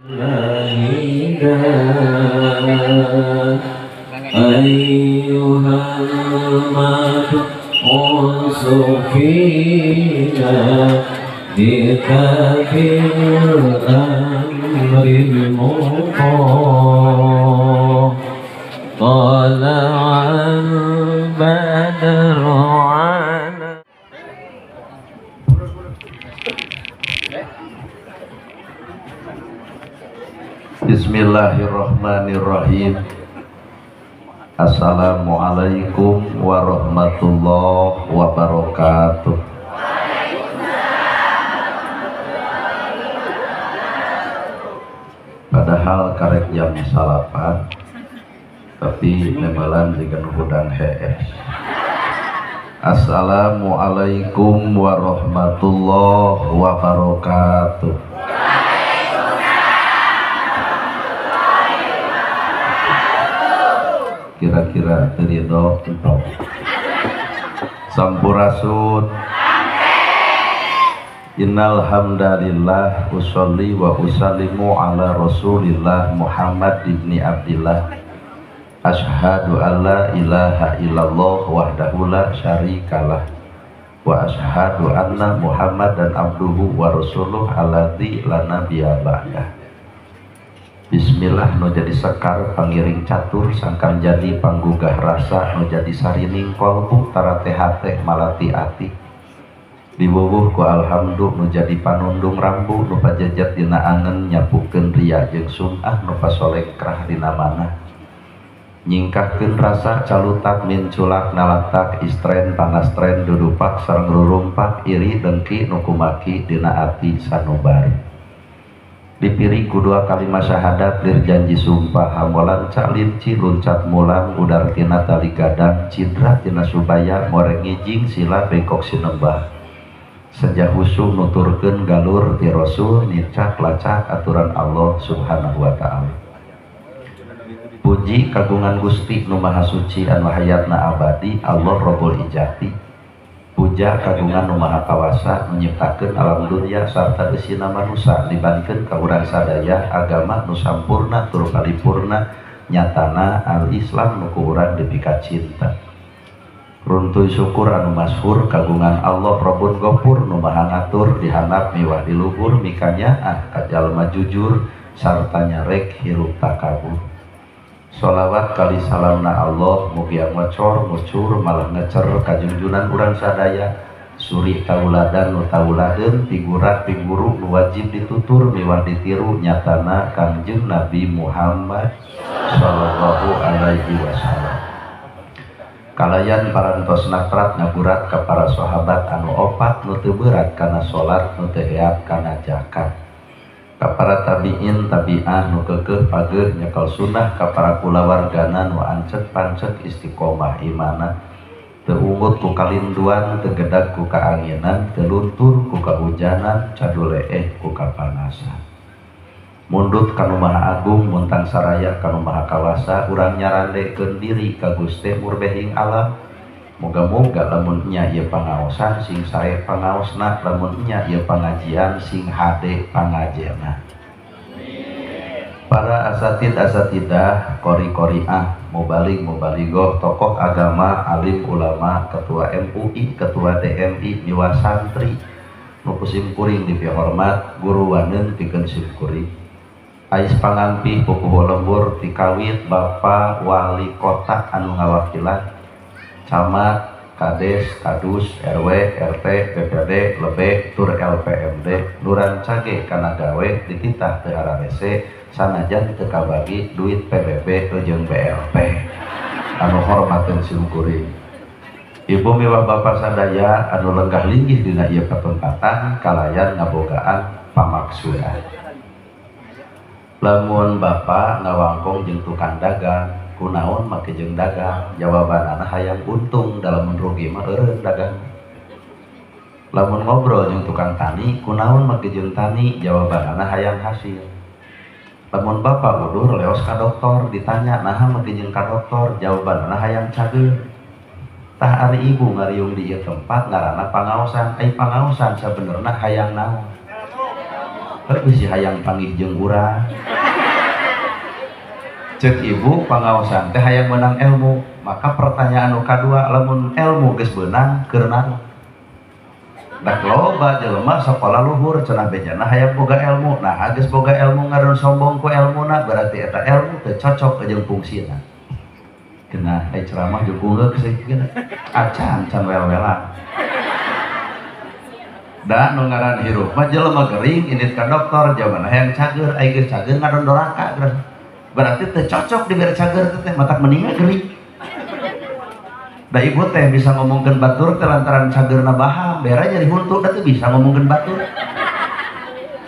أيها المبعوث فينا جئت بالأمر المطاع طلع البدر على Bismillahirrahmanirrahim. Assalamualaikum warahmatullahi wabarakatuh. Padahal karek jam salapan, tapi nemelan dengan hudang hees. Assalamualaikum warahmatullahi wabarakatuh. Kira-kira terido entong. Sampurasun. Innal hamdalillah usolli wa usallimu ala Rasulillah Muhammad ibni Abdillah. Ashhadu alla ilaha illallah wahdahu la syarikalah wa ashhadu anna Muhammadan abduhu wa rasuluh alladzi la nabiyya ba'dah. Bismillah nu jadi sekar pangiring catur sangkan jadi panggugah rasa nu jadi sarining kolbu tarate hate malati ati diwuwuh ku alhamdu nu jadi panundung rambu nu pajejat dina angen nyapukeun ria jeung sum'ah nu pasolengkrah dina manah nyingkahkeun rasa calutak minculak nalatak istren panastren dudupak sareng rurumpak iri dengki nu kumaki dina ati sanubari dipiri ku dua kalimat syahadat lir janji sumpah hamolan calinci luncat mulang udar tina tali gadang cidra tina subaya moreng ngijing sila bengkok sinembah sejah husu nuturkeun galur ti rasul nicak lacak aturan Allah subhanahu wa ta'ala. Puji kagungan Gusti nu maha suci anu hayatna abadi Allah Rabbul Ijati. Puja kagungan nu maha kawasa menyiptakeun alam dunia sarta eusina manusa libankeun ka urang sadaya agama nu sampurna tur paripurna nyatana al-Islam nu ku urang dipika cinta. Runtuy syukur anu masyhur kagungan Allah Rabbul Ghafur nu maha ngatur dihandap miwah di luhur mikanya ah ka jalma jujur sarta nyarek hirup takabur. Sholawat kali salamna Allah mugia ngocor ngucur malah ngecer kajunjunan urang sadaya suri tauladan nu tauladeun pigurat piguru nu wajib ditutur miwah ditiru nyatana Kangjeng Nabi Muhammad sallallahu alaihi wasallam. Kalayan parantos nakrat ngagurat ka para sahabat anu opat nu teu beurat kana salat nu teu heat kana zakat. Ka para tabiin tabiah nu keukeuh pageuh nyekel sunnah ka para kulawargana nu ancet pancet istiqomah imana teu ungut ku kalinduan teu gedag ku kaanginan teu luntur ku kahujanan caduleeh ku kapanasan mundut ka nu maha agung muntang saraya ka nu maha kawasa urang nyarandekeun diri ka Gusti murbehing alam. Moga-moga lamun nya ieu pangaosan sing sae pangaosna lamun nya ieu pangajian sing hade pangajena. Para asatid asatidah, kori-koriah, mubalig mubaligoh, tokoh agama, alim ulama, ketua MUI, ketua DMI, miwah santri nu ku simkuring dipihormat, guru waneun pikeun simkuring. Ais pangampi pupuhu lembur tikawit Bapak Wali Kota anu ngawakilan camat, kades, kadus, RW, RT, BPD, lebek, tur LPMD, nurancage kana gawe dititah teu ararese sanajan teu kabagi duit PBB jeung BLP. Anu hormateun simkuring. Ibu miwah bapak sadaya anu lenggah linggih dina ieu patempatan kalayan ngabogaan pamaksudan. Lamun bapak ngawangkong jeung tukang dagang kunaon make jeung dagang jawabanana hayang untung dalam rugi mah eureun dagang. Lamun ngobrol jeung tukang tani kunaon make jeung tani jawabanana hayang hasil. Lamun bapak udur leos ka doktor ditanya naha make jeung ka doktor jawabanana hayang cageur. Tah ari ibu ngariung di ieu tempat ngaranna pangaosan, ai pangaosan sabenerna hayang naon? Heuh bisi hayang panggih jeung urang. Cek ibu pangaosan teh hayang meunang ilmu, maka pertanyaan nu kadua lamun ilmu geus beunang keur naon? Da loba jelema sakola luhur cenah bejana hayang boga ilmu, nah geus boga ilmu ngaran sombong ku ilmuna berarti eta ilmu teu cocok jeung fungsina. Kena ai ceramah jeung geus geuna. Acan can wel-welan. Da nu ngaran hirup mah jelema gering indit ka dokter jaman hayang cager ai geus cager ngadon doraka berarti teu cocok dibere cager teh matak mendingan gering. Da ibu teh bisa ngomongkeun batur teh lantaran cagerna baham bera jadi huntu da teu bisa ngomongkeun batur.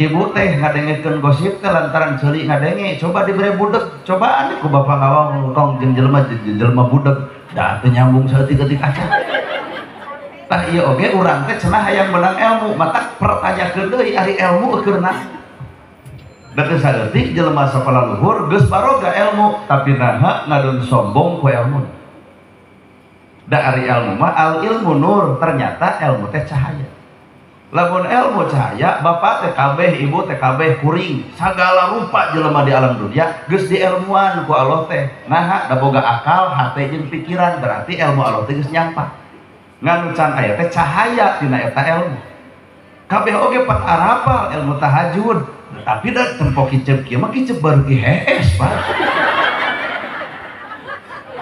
Ibu teh ngadengekeun gosip teh lantaran ceuli ngadenge coba dibere budeg cobaan ku bapak ngawang tong jeung jelema budeg da teu nyambung saeutik-eutik acan. Tah ieu oge urang teh cenah hayang meunang ilmu matak pertanyakeun deui ari ilmu keur naon. Da teu saeutik jelema sakola luhur geus baroga ilmu tapi naha ngadon sombong ku ilmu. Da ari ilmu mah al ilmu nur, ternyata ilmu teh cahaya. Lamun ilmu cahaya bapak teh kabeh ibu teh kabeh kuring sagala rupa jelema di alam dunia geus dielmuan ku Allah teh. Naha da boga akal hate jeung pikiran berarti ilmu Allah teh geus nyampa. Ngan can aya teh cahaya tina eta ilmu. Kabeh oge pat arapal ilmu tahajud tapi da tempo kicep kieu mah kicep baru ki hees Pak.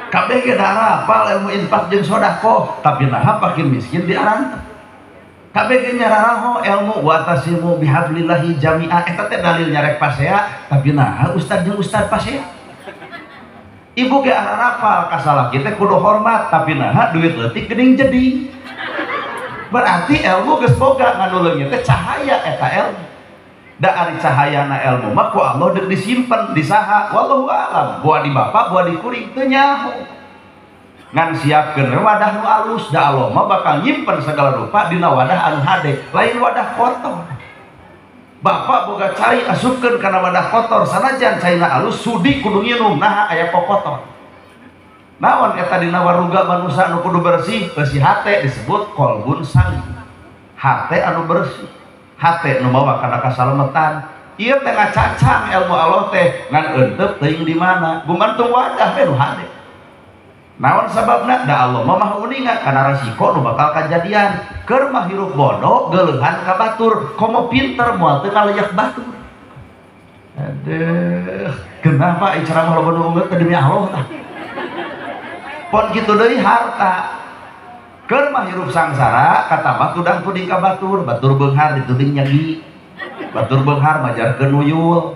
Kabeh ge darapal ilmu infak jeung sedekah tapi naha pakin miskin diarantep. Kabeh ge nyararaho ilmu watasimu bihablillahi jami'a eta teh dalil nyarek pasea tapi naha ustad jeung ustad pasea. Ibu ge arapal kasalah kita kudu hormat tapi naha duit leutik geuning jadi. Berarti ilmu geus boga ngan nu leungit teh cahaya eta ilmu. Da ari cahayana ilmu mah ku Allah deuk disimpen di saha wallahu a'lam boa di bapak boa di kuring teu nyaho. Ngan siapkeun wadah nu alus da Allah mah bakal nyimpen segala rupa dina wadah anu hade lain wadah kotor. Bapak boga cai asupkeun kana wadah kotor sanajan caina alus sudi kudu nginum naha aya kotor. Naon eta dina waruga manusa anu kudu bersih bersih hate disebut qalbun salim. Hate anu bersih hate nu mawa kana kasalametan. Ieu teh ngacacang ilmu Allah teh ngan eunteup teuing di mana gumantung wadah we nu hade. Naon sababna da Allah mah maha uninga kana resiko nu bakal kajadian. Keur mah hirup bodoh geuleuhan ka batur komo pinter moal teu kaleyak batur. Aduh, kenapa ai ceramah loba nu ungeut teh demi Allah tah. Pon kitu deui harta. Keur mah hirup sangsara katambah tudang tuding ka batur, batur beunghar dituding nyagi. Batur beunghar majarkeun nuyul.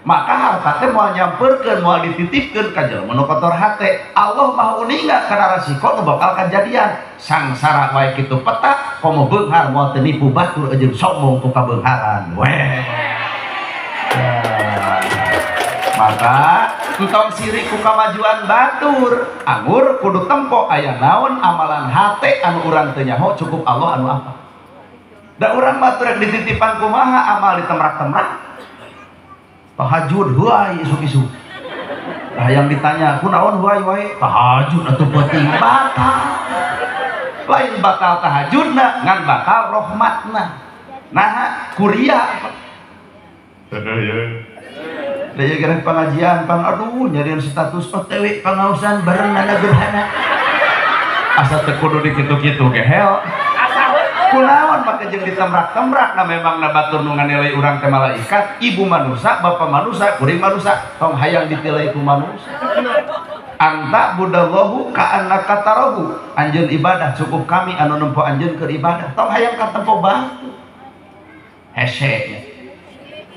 Maka harta teh moal nyamperkeun, moal dititipkeun ka jelema nu kotor hate. Allah maha uninga kana resiko nu bakal kajadian. Sangsara wae kitu peta, komo beunghar moal teu nipu batur jeung sombong ku kabeungharan. Weh. Maka entong sirik ku kamajuan batur, anggur kudu tempo aya naon amalan hate anu urang teu nyaho cukup Allah anu apa. Da urang batur rek dititipan kumaha amal ditemrak-temrak. Tahajud huai isuk-isuk. Nah yang ditanya kunaon huai wae tahajud atuh penting batal. Lain batal tahajudna ngan batal rahmatna. Nah kuria. Daya gerah pengajian pang aduh nyarian status OTW pangausan bareng nana gerhana. Asa teu kudu dikitu-kitu gehel. Kunaon make jeung ditemrak-temrak nah memang na batur nu nganilai urang teh malaikat, ibu manusa, bapak manusa, kuring manusa, tong hayang ditilai ku manusa. Anta budallahu ka annaka tarahu. Anjeun ibadah cukup kami anu nempo anjeun keur ibadah, tong hayang katempo batu. Hese.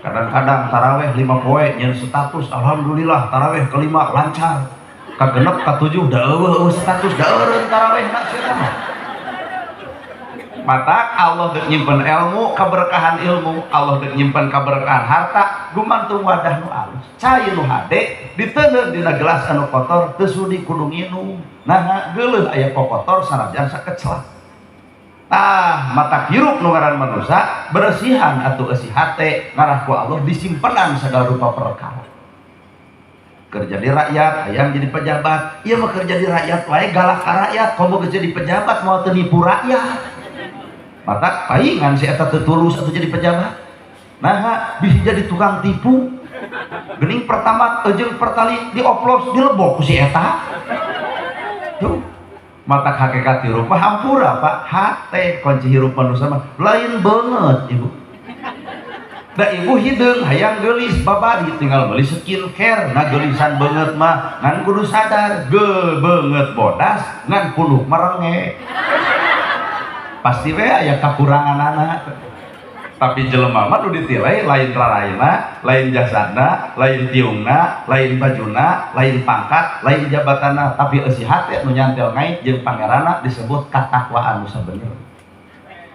Kadang-kadang taraweh 5 poe nyeun status alhamdulillah taraweh kelima lancar. Kagenep katujuh da eueuh status da eureun taraweh na sia mah. Mata Allah dek nyimpen ilmu keberkahan ilmu, Allah dek nyimpen keberkahan harta gumantung wadah nu alus. Cai nu hade diteundeun dina gelas anu kotor teu sudi kudu nginum. Nah geuleuh aya kokotor sanajan sakecelak. Tah mata hirup nu ngaran manusa bersihan atuh eusi hate ngarah ku Allah disimpenan segala rupa perkara. Kerja di rakyat hayang jadi pejabat, ieu mah kerja di rakyat wae galak ka rakyat, komo geus jadi pejabat moal teu nipu rakyat. Mata paingan si eta teu tulus atuh jadi pejabat. Nah, bisa jadi tukang tipu. Gening pertama jeung pertali dioplos dilebok ku si eta. Tuh. Mata hakikat hirup mah hampura Pak, hate kunci hirup manusia mah lain banget ibu. Da ibu hideung hayang geulis babari tinggal meuli skincare, nah geulisan beungeut mah ngan kudu sadar, geul beungeut bodas ngan puluh marenge. Pasti we aya kakuranganana. Tapi jelema mah nu ditilai lain raraina, lain jasadna, lain tiungna, lain bajuna, lain pangkat, lain jabatanna, tapi eusi hate nu nyantel ngait jeung pangeranna disebut katakwaan nu sabenerna.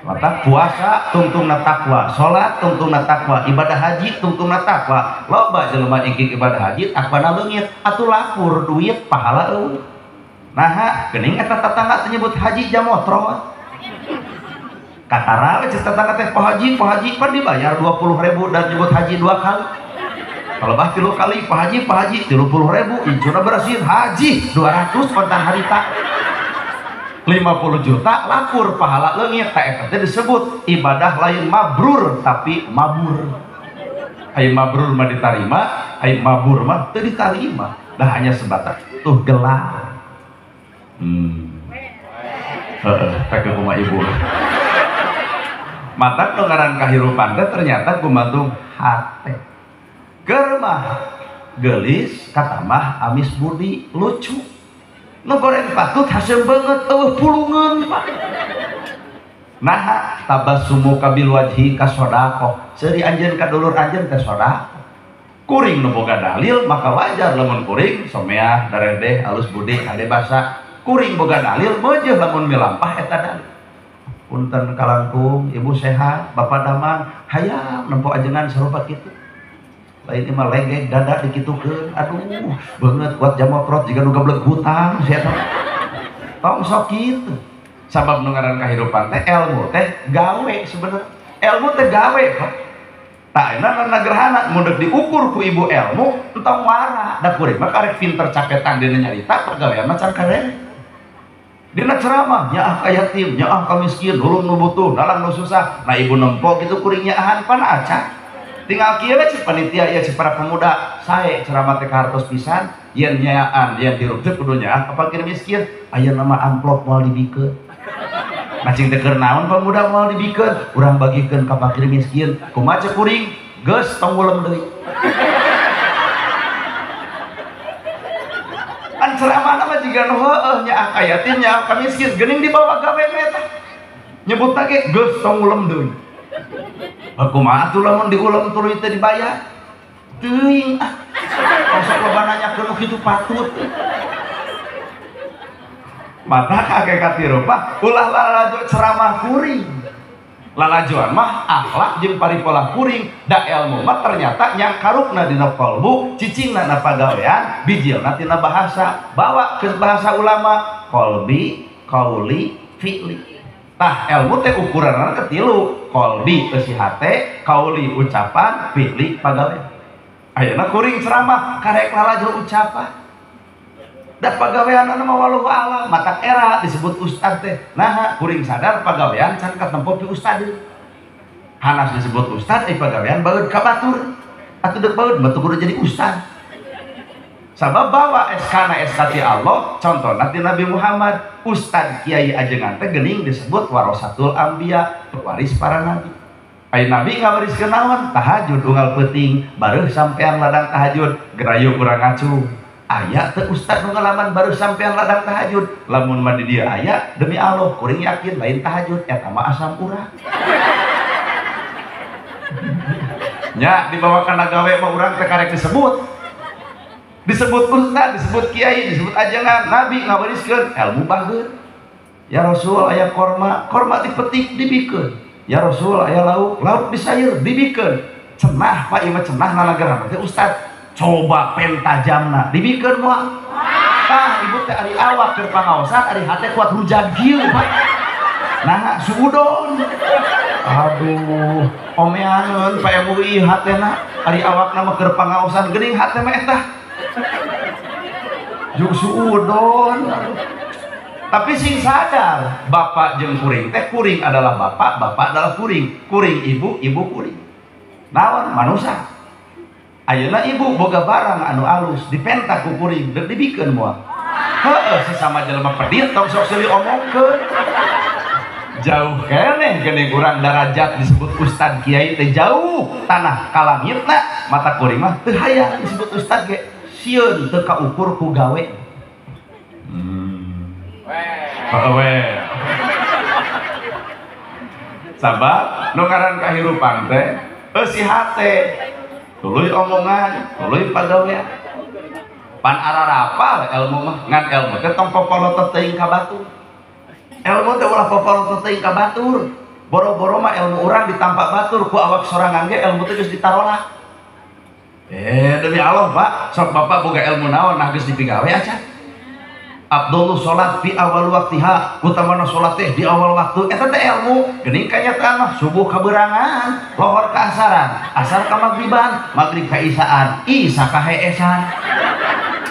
Mata puasa tungtungna takwa, salat tungtungna takwa, ibadah haji tungtungna takwa. Loba jelema ingkik ibadah haji takwana leungit, atuh lapur duit pahala eueuh. Naha geuning eta tetangga teh nyebut haji jamotrot. Katara we tetangga teh Pak Haji pan dibayar 20.000 dan nyebut haji 2 kali. Kalau bah 3 kali Pak Haji 30.000 incuna berhasil haji 200 kontan harita. 50 juta lapur pahala leungit ta eta teh disebut ibadah lain mabrur tapi mabur. Ai mabrur mah ditarima, ai mabur mah teu ditarima. Dah hanya sebatas tuh gelar. Heeh, tak kumaha ibu. Mata nu ngaran kahirupan teh ternyata gumantung hate. Keur mah geulis katamah amis budi lucu. Nu goreng patut haseum beungeut eueuh pulungeun Pak. Naha tabassumuka bil wajhi ka sedaqah. Seuri anjeun ka dulur anjeun teh sedaqah. Kuring nu boga dalil maka wajar lamun kuring someah daredeh alus budi hade basa. Kuring boga dalil meujeuh lamun milampah eta dalil. Punten kalangkung ibu sehat bapak damang hayang nempo ajengan sarupa kitu. Lain imah legeg dada dikitukeun aduh beungeut kuat jamotrot jiga nu gablek hutang sia teh. Tong sok kitu. Sabab nu ngaran kahirupan teh ilmu teh gawe sebenarnya. Ilmu teh gawe Pak. Tah ayeuna na gerhana mun deuk diukur ku ibu ilmu entong wara. Da kuring mah karek pinter capetang dina nyarita pagawean mah can karere. Dina ceramah nyaah ka yatim, nyaah ka miskin, nulung nu butuh, nalang nu susah. Nah ibu nempo kitu kuring nyaahan pan acan. Tinggal kieu we cik panitia ieu cik para pemuda, sae ceramah teh kahartos pisan, yen nyaan, yen hirup teh kudu nyaah ka fakir miskin, aya nama amplop moal dibikeun. Macing teh keur naon pemuda moal dibikeun, urang bagikeun ka fakir miskin. Kumaha cek kuring? Geus tong ulem deui. An ceramah mah jiga nu heueuh nyaah ka yatim, nyaah ka miskin, geuning dibawa gawe eta. Nyebutna ge geus tong ulem deui. Kumaha atuh lamun diulem tuluy teu dibayar? Teuing ah. Sok loba nanyakeun nu kitu patut. Mata hakikat hirup mah ulah lalajo ceramah kuring. Lalajoan mah akhlak jeung paripolah kuring. Da ilmu mah ternyata nyangkarupna dina qalbu, cicingna na pagawean, bijilna tina bahasa. Bawa ke bahasa ulama, qalbi, qauli, fi'li. Tah ilmu teh ukuranna ketilu, qalbi eusi hate, qauli ucapan, fi'li pagawean. Ayeuna kuring ceramah karek lalajo ucapan. Da pagaweanna mah wallahu alam, matak era disebut ustad teh. Nah, kuring sadar pagawean can katempo pi ustad. Hanas disebut ustad ai pagawean baeud ka batur. Atuh deuk baeud mah teu kudu jadi ustad. Sabab bawa SK na SK ti Allah, contohna ti Nabi Muhammad, ustad kiai ajengan teh geuning disebut warasatul anbiya, pewaris para nabi. Ai nabi ngawariskeun naon? Tahajud unggal peuting, bareuh sampean ladang tahajud, gerayu kurang ngacung. Aya teu ustad nu ngalaman baru sampean ladang tahajud, lamun mah di dieu aya demi Allah kuring yakin lain tahajud eta mah asam urat. Nya dibawa kana gawe mah urang teh karek disebut. Disebut ustad, disebut kiai, disebut ajengan, nabi ngawariskeun ilmu bageun. Ya Rasul aya korma, korma dipetik dibikeun. Ya Rasul aya lauk, lauk disayur dibikeun. Cenah Pak ieu mah cenah nalageran teh ustad. Coba pentajamna dibikeun moal. Tah ibu teh ari awak keur pangaosan ari hate kuat hujan kieu Pak. Nah suudon. Aduh, omeaneun Pak MUI hatena ari awakna mah keur pangaosan geuning hate mah eta. Jeung suudon. Tapi sing sadar, bapak jeung kuring teh kuring adalah bapak, bapak adalah kuring, kuring ibu, ibu kuring. Naon manusia. Ayeuna ibu boga barang anu alus dipenta ku kuring deuk dibikeun moal. Heeh, sesama jelema pedit tong sok seuli omongkeun. Jauh keneh geuning urang darajat disebut ustad kiai teh jauh tanah ka langitna, mata kuring mah teu hayang disebut ustad ge sieun teu kaukur ku gawe. Heeh we. Sabab nu ngaran kahirupan teh eusi hate. Tuluy omongan, tuluy pagawean. Pan ararapal ilmu mah, ngan ilmu teh tong popolotot teuing ka batur. Ilmu teh ulah popolotot teuing ka batur. Boro-boro mah ilmu urang ditampak batur ku awak sorangan ge ilmu teh geus ditarolak. Demi Allah, Pak, sok bapak boga ilmu naon nah geus dipigawe acan. Abdullah sholat di awal waktiha, utamana sholat teh di awal waktu, eta teh ilmu. Geuning kanyataan mah subuh kaberangan, lohor ka asaran, asar ka magriban, magrib ka isaan, isa ka heesan.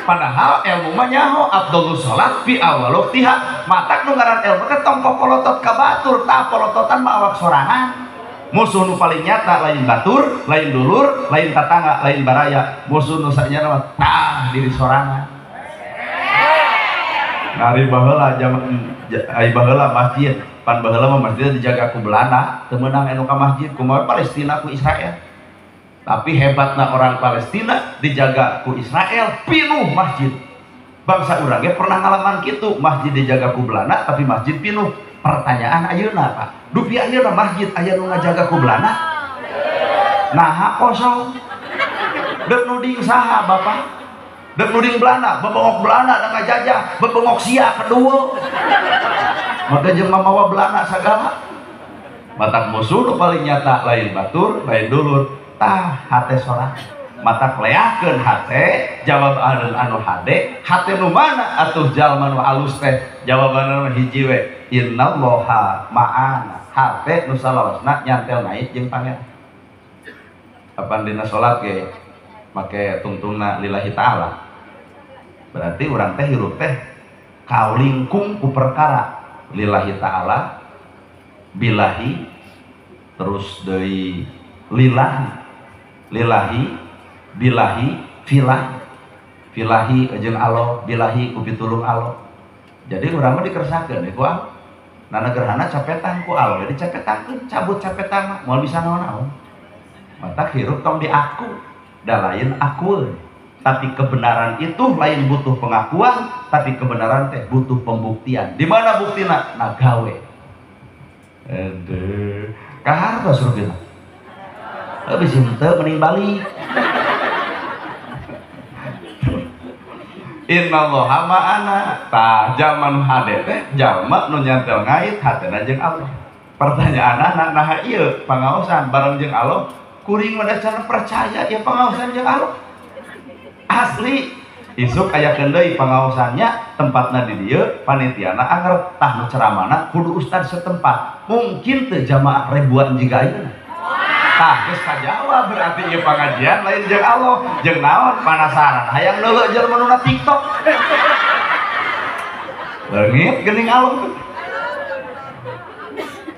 Padahal ilmu mah nyaho Abdullah sholat di awal waktiha, matak nu ngaran ilmu teh tong popolotot ka batur, tah polototan mah awak sorangan. Musuh nu paling nyata lain batur, lain dulur, lain tatangga, lain baraya. Musuh nu sanyana mah tah diri sorangan. Nari baheula zaman ai baheula masjid, pan baheula mah masjid dijaga ku Belanda, teu meunang anu ka masjid kumaha Palestina ku Israel. Tapi hebatna orang Palestina dijaga ku Israel, pinuh masjid. Bangsa urang ge pernah ngalaman kitu, masjid dijaga ku Belanda tapi masjid pinuh. Pertanyaan ayeuna Pak, dupi ayeuna masjid aya nu ngajaga ku Belanda? Naha kosong. Deuk nuding saha Bapak? Dek nuding Belanda, bebengok Belanda da ngajajah, bebengok sia kedua. Maka jeung mamawa Belanda sagala. Matak musuh nu paling nyata lain batur, lain dulur, tah hate sorang. Matak leahkeun hate, jawab anu hade, hate nu mana atuh jalma nu alus teh? Jawabanna mah hiji we, innallaha ma'ana. Hate nu salawasna nyantel naik jeung pangeran. Apan dina salat ge make tungtungna lillahi ta'ala. Berarti urang teh hirup teh kalingkung ku perkara lillahi ta'ala, billahi, terus deui lillahi, lillahi, billahi, filahi. Filahi jeung Allah, billahi ku pitulung Allah. Jadi urang mah dikersakeun ku Allah. Nana gerhana capetang ku Allah, jadi capetangkeun, cabut capetang mah moal bisa naon-naon. Matak hirup tong diaku, da lain akueun. Tapi kebenaran itu lain butuh pengakuan, tapi kebenaran teh butuh pembuktian. Di mana buktina? Na gawe. Aduh, kahartos rupina. Bisi henteu mending balik. Innallaha ma'ana. Tah zaman hade teh jalma nu nyantel ngait hatena jeung Allah. Pertanyaanna naha ieu pangaosan bareng jeung Allah, kuring mah cara percaya ieu pangaosan jeung Allah. Asli isuk aya deui pangaosannya tempatna di dieu panitiana anger tah nu ceramahna kudu ustad setempat mungkin teu jamaah ribuan jiga ayeuna. Tah geus kajawab berarti ieu pangajian lain jeung Allah jeung naon panasaran hayang leuleuh jelema nu na TikTok leungit geuning Allah.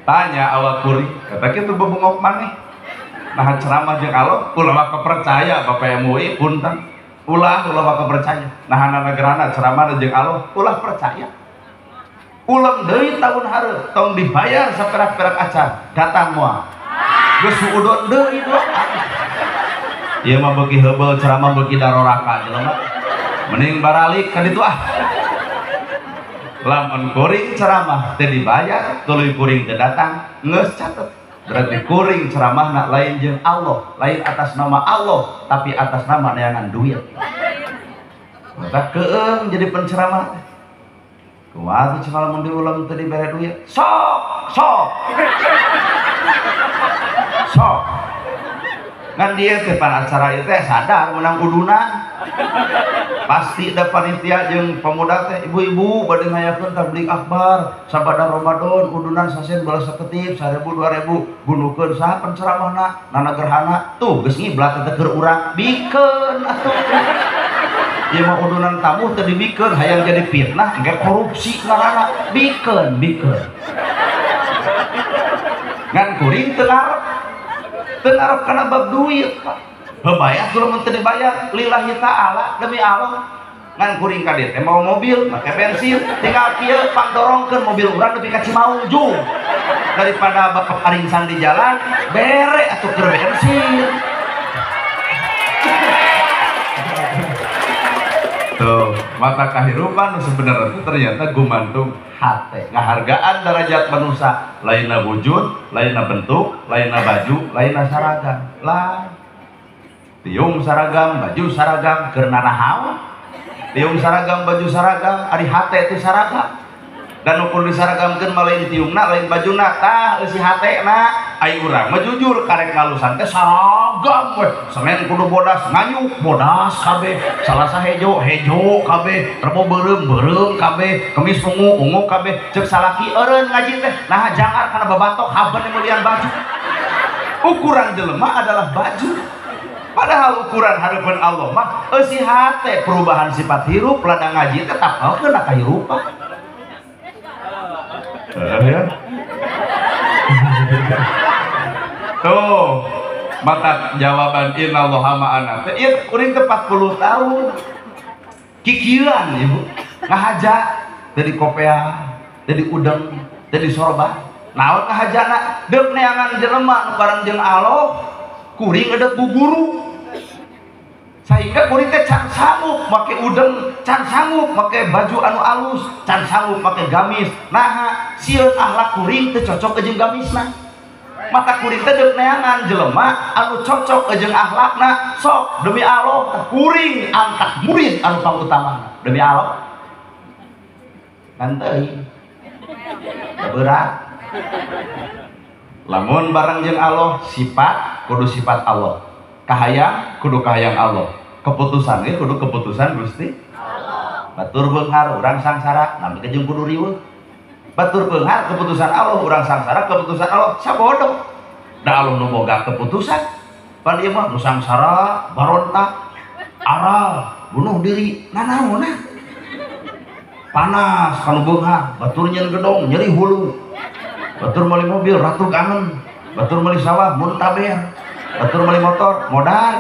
Tanya awak kuring kata kitu bebengok maneh nah ceramah jeung Allah ulah mah kepercaya Bapak MUI punten ulah ulah maka percaya nah negarana ceramah jeung Allah ulah percaya ulang deui tahun hareup tong dibayar saperak-perak acan datang moal geus suudon deui ieu mah beuki heubeul ceramah beuki daroraka jelema mending baralik ka ditu ah. Lamun kuring ceramah teu dibayar tuluy kuring teu datang geus catet berarti kuring ceramahna lain jeung Allah, lain atas nama Allah, tapi atas nama neangan duit. Maka keeng jadi penceramah. Kumaha tuh cenah lamun diulang teu dibere duit? Sok, sok. Sok. Ngan dia teh pan acara ieu teh sadar menang udunan. Pasti da panitia jeung pemuda teh ibu-ibu bade ngayakeun tabligh akbar sabada Ramadan udunan sasen balas saketip 1000 2000 gunukeun saha penceramahna nana gerhana tuh geus ngiblat teh keur urang bikeun atuh. Ieu mah udunan tamu teu dibikeun hayang jadi fitnah engke korupsi ngaranna bikeun bikeun. Ngan kuring teu ngarep. Teu ngarep kana bab duit, Pak. Bebayar kudu mun teu dibayar lillahi ta'ala demi Allah. Ngan kuring ka dieu teh mau mobil, make bensin, tinggal kieu pangdorongkeun mobil urang nepi ka Cimaung jung. Daripada bapak paringsan di jalan, bere atuh keur bensin. Tuh, mata kahirupan sebenarnya itu ternyata gumantung hate. Ngahargaan derajat manusia, lainna wujud, lainna bentuk, lainna baju, lainna seragam. Lah, tiung seragam, baju seragam, keur nanahaon? Tiung seragam, baju seragam, ari hate itu seragam. Dan ukur diseragamkeun mah lain tiungna, lain bajuna, tah eusi hatena. Ai urang mah jujur karek ngalusan teh seragam weh. Senin kudu bodas, nganyuk bodas kabeh. Salasa hejo, hejo kabeh. Rebo beureum, beureum kabeh. Kemis ungu, ungu kabeh. Ceuk salaki eureun ngaji teh. Nah jangar kana babatok haben meulian baju. Ukuran jelema adalah baju. Padahal ukuran hareupeun Allah mah eusi hate, perubahan sifat hirup, ladang ngaji teh tapalkeun na kahirupan. Ya. Tuh, mata jawaban innallaha ma'ana teh ieu kuring teh 40 tahun. Kikieuan ibu, ngahaja dari kopea, dari udang, dari sorban. Naon ngahajana? Deuk neangan jelema nu bareng jeung Allah, kuring edek ku guru. Sehingga kuring teh can sanggup make udeng, can sanggup make baju anu alus, can sanggup make gamis. Naha sieun akhlak kuring teh cocok jeung gamisna. Mata kuring teh deuk neangan jelema anu cocok jeung akhlakna. Sok demi Allah kuring angkat murid anu pangutamana. Demi Allah. Kan teuing. Berat. Lamun bareng jeung Allah sifat kudu sifat Allah. Kahayang kudu kahayang Allah, keputusan ge kudu keputusan Gusti Allah. Batur beunghar urang sangsara, nami jeung kudu riweuh. Batur beunghar keputusan Allah, urang sangsara keputusan Allah, sabodoh. Da Allah nu boga keputusan. Pan ieu mah nu sangsara, barontak, aral, bunuh diri, nanaonna. Panas kanu beunghar, batur nyeun gedong, nyeri hulu. Batur meuli mobil, ratug angen. Batur meuli sawah, muntaber. Batur beli motor, modal.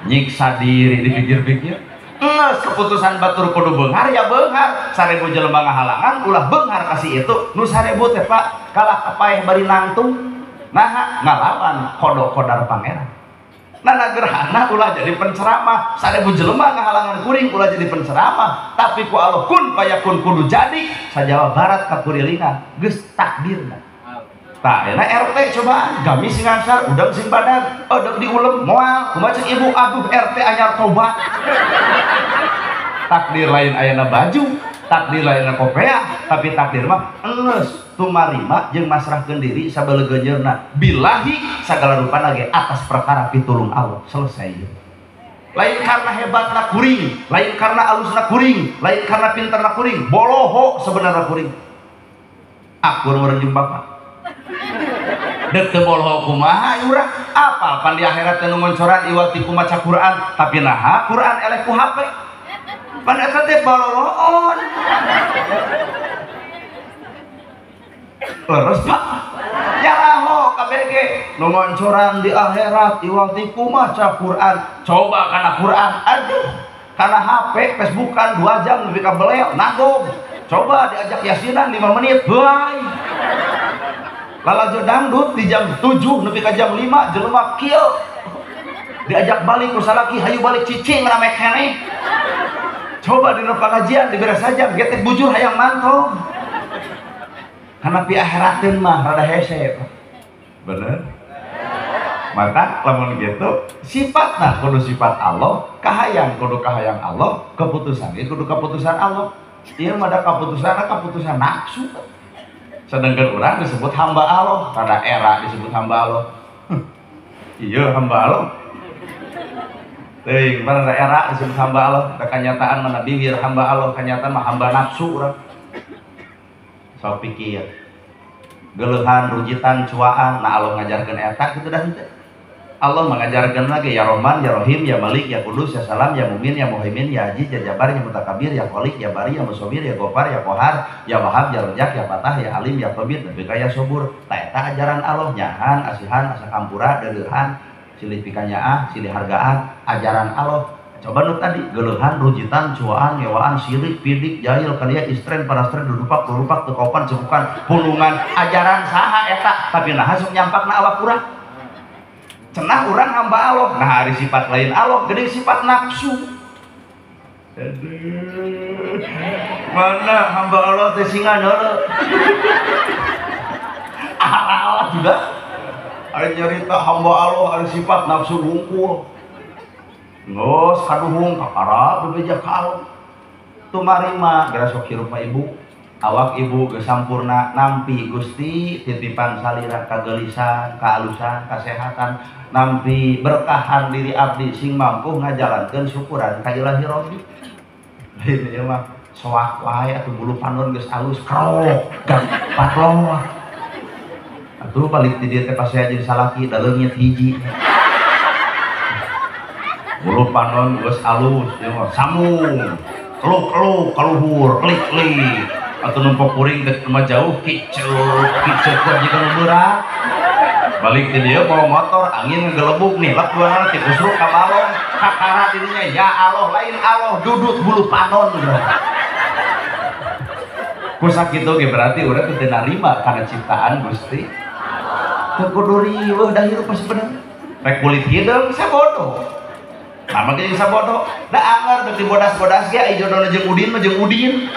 Nyiksa diri dipikir-pikir. Nges keputusan batur kudu beunghar ya beunghar. 1000 jelema ngahalangan ulah beunghar kasih itu. Nu 1000 teh Pak kalah kapaeh bari nangtung. Naha ngalawan kodok kodar pangeran. Nana gerhana ulah jadi penceramah. 1000 jelema ngahalangan kuring ulah jadi penceramah. Tapi ku Allah kun payakun kudu jadi. Sa-Jawa Barat ka kurilingan geus takdirna. Tah enak RT cobaan gamis sing angsar udang sing badan odok diulem moal kumaha cek ibu aduh RT anyar tobat. Takdir lain ayana baju, takdir lain kopea, tapi takdir mah enggeus tumarima jeung masrahkeun diri sabelegeunyeurna billahi sagala rupana ge atas perkara pitulung Allah selesai. Lain karena hebatna kuring, lain karena alusna kuring, lain karena pintarna kuring, boloho sebenarnya kuring. Akur meureun jeung bapak. Dek teu boloho kumaha urang apal pan di akhirat teh nu ngoncoran iwal ti maca Quran tapi naha Quran eleh ku HP pan eta teh bololoon leres Pak nyaraho KBG nu ngoncoran di akhirat iwal ti maca Quran coba kana Quran aduh kana HP Facebookan 2 jam nepi ka beleo nanggung coba diajak yasinan 5 menit bye. Lalajo dangdut di jam 7 nepi ka jam 5 jelema kieu diajak balik ku salaki hayu balik cicing rame keneh. Coba dina pengajian dibere sajam getek bujur hayang mantong. Kana pi akhirateun mah rada hese. Bener. Maka lamun gitu sifatna kudu sifat Allah, kahayang kudu kahayang Allah, keputusan ge kudu keputusan Allah. Ieu mah da kaputusanna keputusan nafsu. Sedangkan orang disebut hamba Allah, pada era disebut hamba Allah. Iya hamba Allah. Teuing pada era disebut hamba Allah, da kanyataan mana bibir hamba Allah, kanyataan mah hamba nafsu urang. Sok pikir. Geuleuhan, rujitan, cuaan, nah Allah ngajarkeun eta kitu dah henteu. Allah mengajarkan lagi ya Rahman, ya Rahim, ya Malik, ya Kudus, ya Salam, ya Mumin, ya Muhaimin, ya Aziz, ya Jabar, ya Mutakabir, ya Khalik, ya Bari, ya Musawwir, ya Gofar, ya Kohar, ya Wahab, ya Rojak, ya Fatah, ya Alim, ya Khabir, nepi ka ya Sobur. Ta eta ajaran Allah nyahan, asihan, asa kampura, deuleuhan, silih pikanyaah, silih hargaan, ajaran Allah. Coba nu tadi geuleuhan, rujitan, cuaan, ngewaan, sirik, pidik, jahil, kalian istren, parastren, dudupak, durupak, tekopan, cekukan, pulungan, ajaran saha eta, tapi naha sok nyampakna awak urang. Cenah urang hamba Allah, nah hari sifat lain Allah, gede sifat nafsu. Aduh, mana hamba Allah teh singa heureuh. Allah juga. Ari nyarita hamba Allah ari sifat nafsu wungkul. Ngos kaduhung kakara bebeja ka Allah. Tumarima geura sok hirup mah ibu. Awak ibu geus sampurna nampi Gusti titipan salira kagelisan, kaalusan, kasehatan, nampi berkahan diri abdi sing mampu ngajalankeun syukuran ka Ilahi Rabbi. Lain ieu mah soak wae atuh bulu panon geus alus krok gang patlong. Atuh balik di dieu teh pasea jeung salaki da leungit hiji. Bulu panon geus alus ieu mah sambung. Keluk-keluk kaluhur, klik-klik. Atau numpuk kuring ke rumah jauh kicuk kicuk jika nu beurang balik ke dia bawa motor angin ngegelebuk nih lak dua nanti kusruk ka balong kakara dirinya ya Allah lain Allah dudut bulu panon ku sakitu ge berarti urang teu narima kana ciptaan Gusti teu kudu riweuh da hirup sebenarnya rek kulit hideung sabodoh. Nama ge jeung sabodoh da anger deuk dibodas-bodas ge ai jodona jeung Udin mah jeung Udin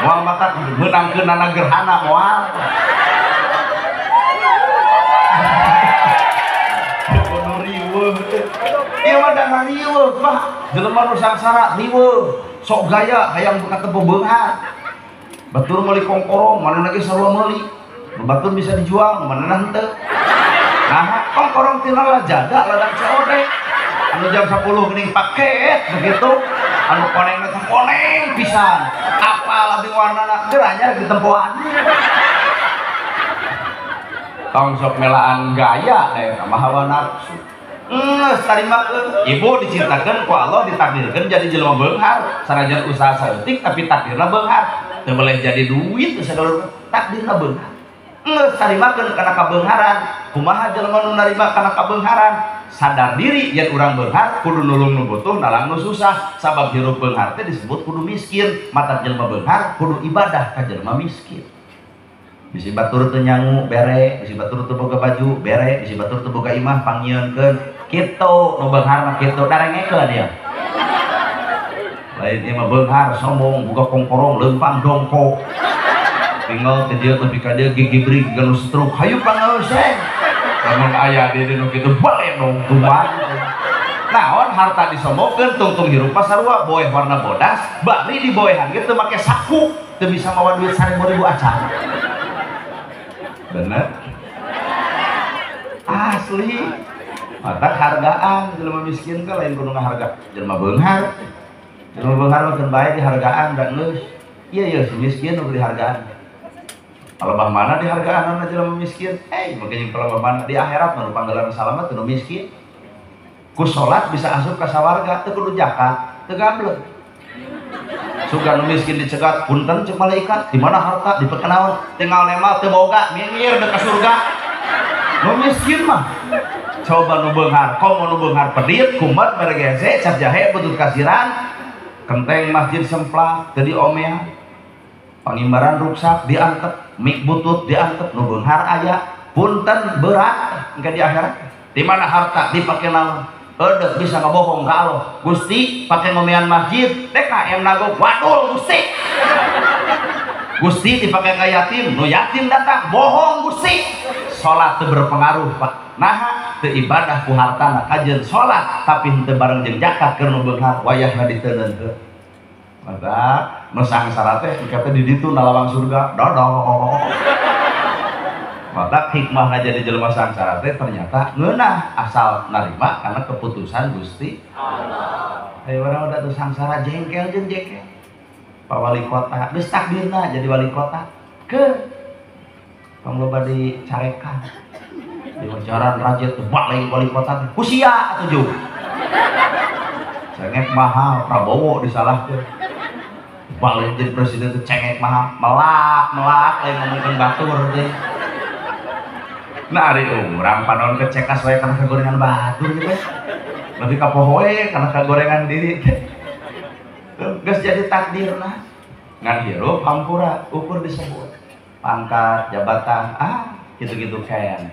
moal mata meunangkeunana gerhana moal. Kudu riweuh. Ieu mah da riweuh, Pak. Jelema nu sangsara riweuh, sok gaya hayang buka teu beunghar. Batur meuli kongkorong, manehna ge sarua meuli. Nu batur bisa dijual, nu manehna henteu. Nah, kongkorong tina lajada ladang COD. Anu jam 10 geuning paket begitu, anu koneng teh koneng pisan. Apa lebih warnana geranya ditempoan. Tong sok melaan gaya eta mah hawa nafsu. Geus tarimakeun. Ibu dicintakeun ku Allah ditakdirkeun jadi jelema beunghar, sanajan usaha saeutik tapi takdirna beunghar. Teu boleh jadi duit sagala takdirna beunghar. Geus tarimakeun kana kabeungharan. Kumaha jelema nu narima kana kabeungharan? Sadar diri yen urang beunghar kudu nulung nu butuh nalang nu susah, sabab hirup beunghar teh disebut kudu miskin, mata jelema beunghar kudu ibadah ka jelema miskin. Bisi batur teu nyangu bere, bisi batur teu boga baju bere, bisi batur teu boga imah pangnyieunkeun. Kitu nu beunghar mah kitu darengekeun ieu. Lain ieu mah beunghar sombong boga kongkorong leumpang dongkok. Tinggal teh dieu tepi ka dieu gigibrig geus stroke hayu pangauseng. Lamun aya di nu kitu balik dong tuman. Naon harta disombongkeun tungtung hirup sarua boeh warna bodas, bari diboehan ge teu make saku, teu bisa mawa duit 1000 acan. Bener? Asli. Mata hargaan jelema miskin teh lain kudu ngaharga jelema beunghar. Jelema beunghar mah keun bae dihargaan da geus. Ieu ieu si miskin nu dihargaan. Palebah mana dihargaan jelema miskin? Mungkin yang palebah mana di akhirat mah nu panggelan salamet nu miskin. Ku salat bisa asup ka sawarga teu kudu zakat, teu gablek. Sugan nu miskin dicegat, punten cek malaikat, di mana harta diperkenaon, tinggal nemal teu boga, minggir deuk ka surga. Nu miskin mah coba nu beunghar, komo nu beunghar pedit, kumat mere gese, cap jahe butut kasiran, kenteng masjid semplak teu diomean. Pangimbaran ruksak diantep, mik butut diantep, nu beunghar aya, punten berat engke di akhirat. Di mana harta dipake naon? Eudeuh bisa ngabohong ka Allah. Gusti pake ngomean masjid, DKM nagog wadul Gusti. Gusti dipake ka yatim, nu yatim datang bohong Gusti. Salat teu berpengaruh, Pak. Naha teu ibadah ku hartana kajeun salat tapi henteu bareng jeung zakat keur nu beunghar wayahna diteunenkeun. Maka nu sangsara teh engke teh di ditu na lawang surga dodong. Maka hikmahna jadi jelema sangsara teh ternyata ngeunah asal narima karena keputusan Gusti Allah. Ayo urang udah tuh sangsara jengkel jeung jengkel. Pak wali kota geus takdirna jadi wali kota ke tong loba dicarekan. Di jaran raja teh balik wali kota teh kusia atuh jeung. Cengek mahal, Prabowo disalahkeun. Balik jadi presiden teh cengek mahal, melak-melak lain ngomongkeun batur teh. Nah ari urang panon kecekas wae kana kagorengan batur gitu. Lebih ka pohoe kana kagorengan diri teh. Geus jadi takdirna. Ngan hirup hampura ukur disebut pangkat, jabatan, ah gitu-gitu kene.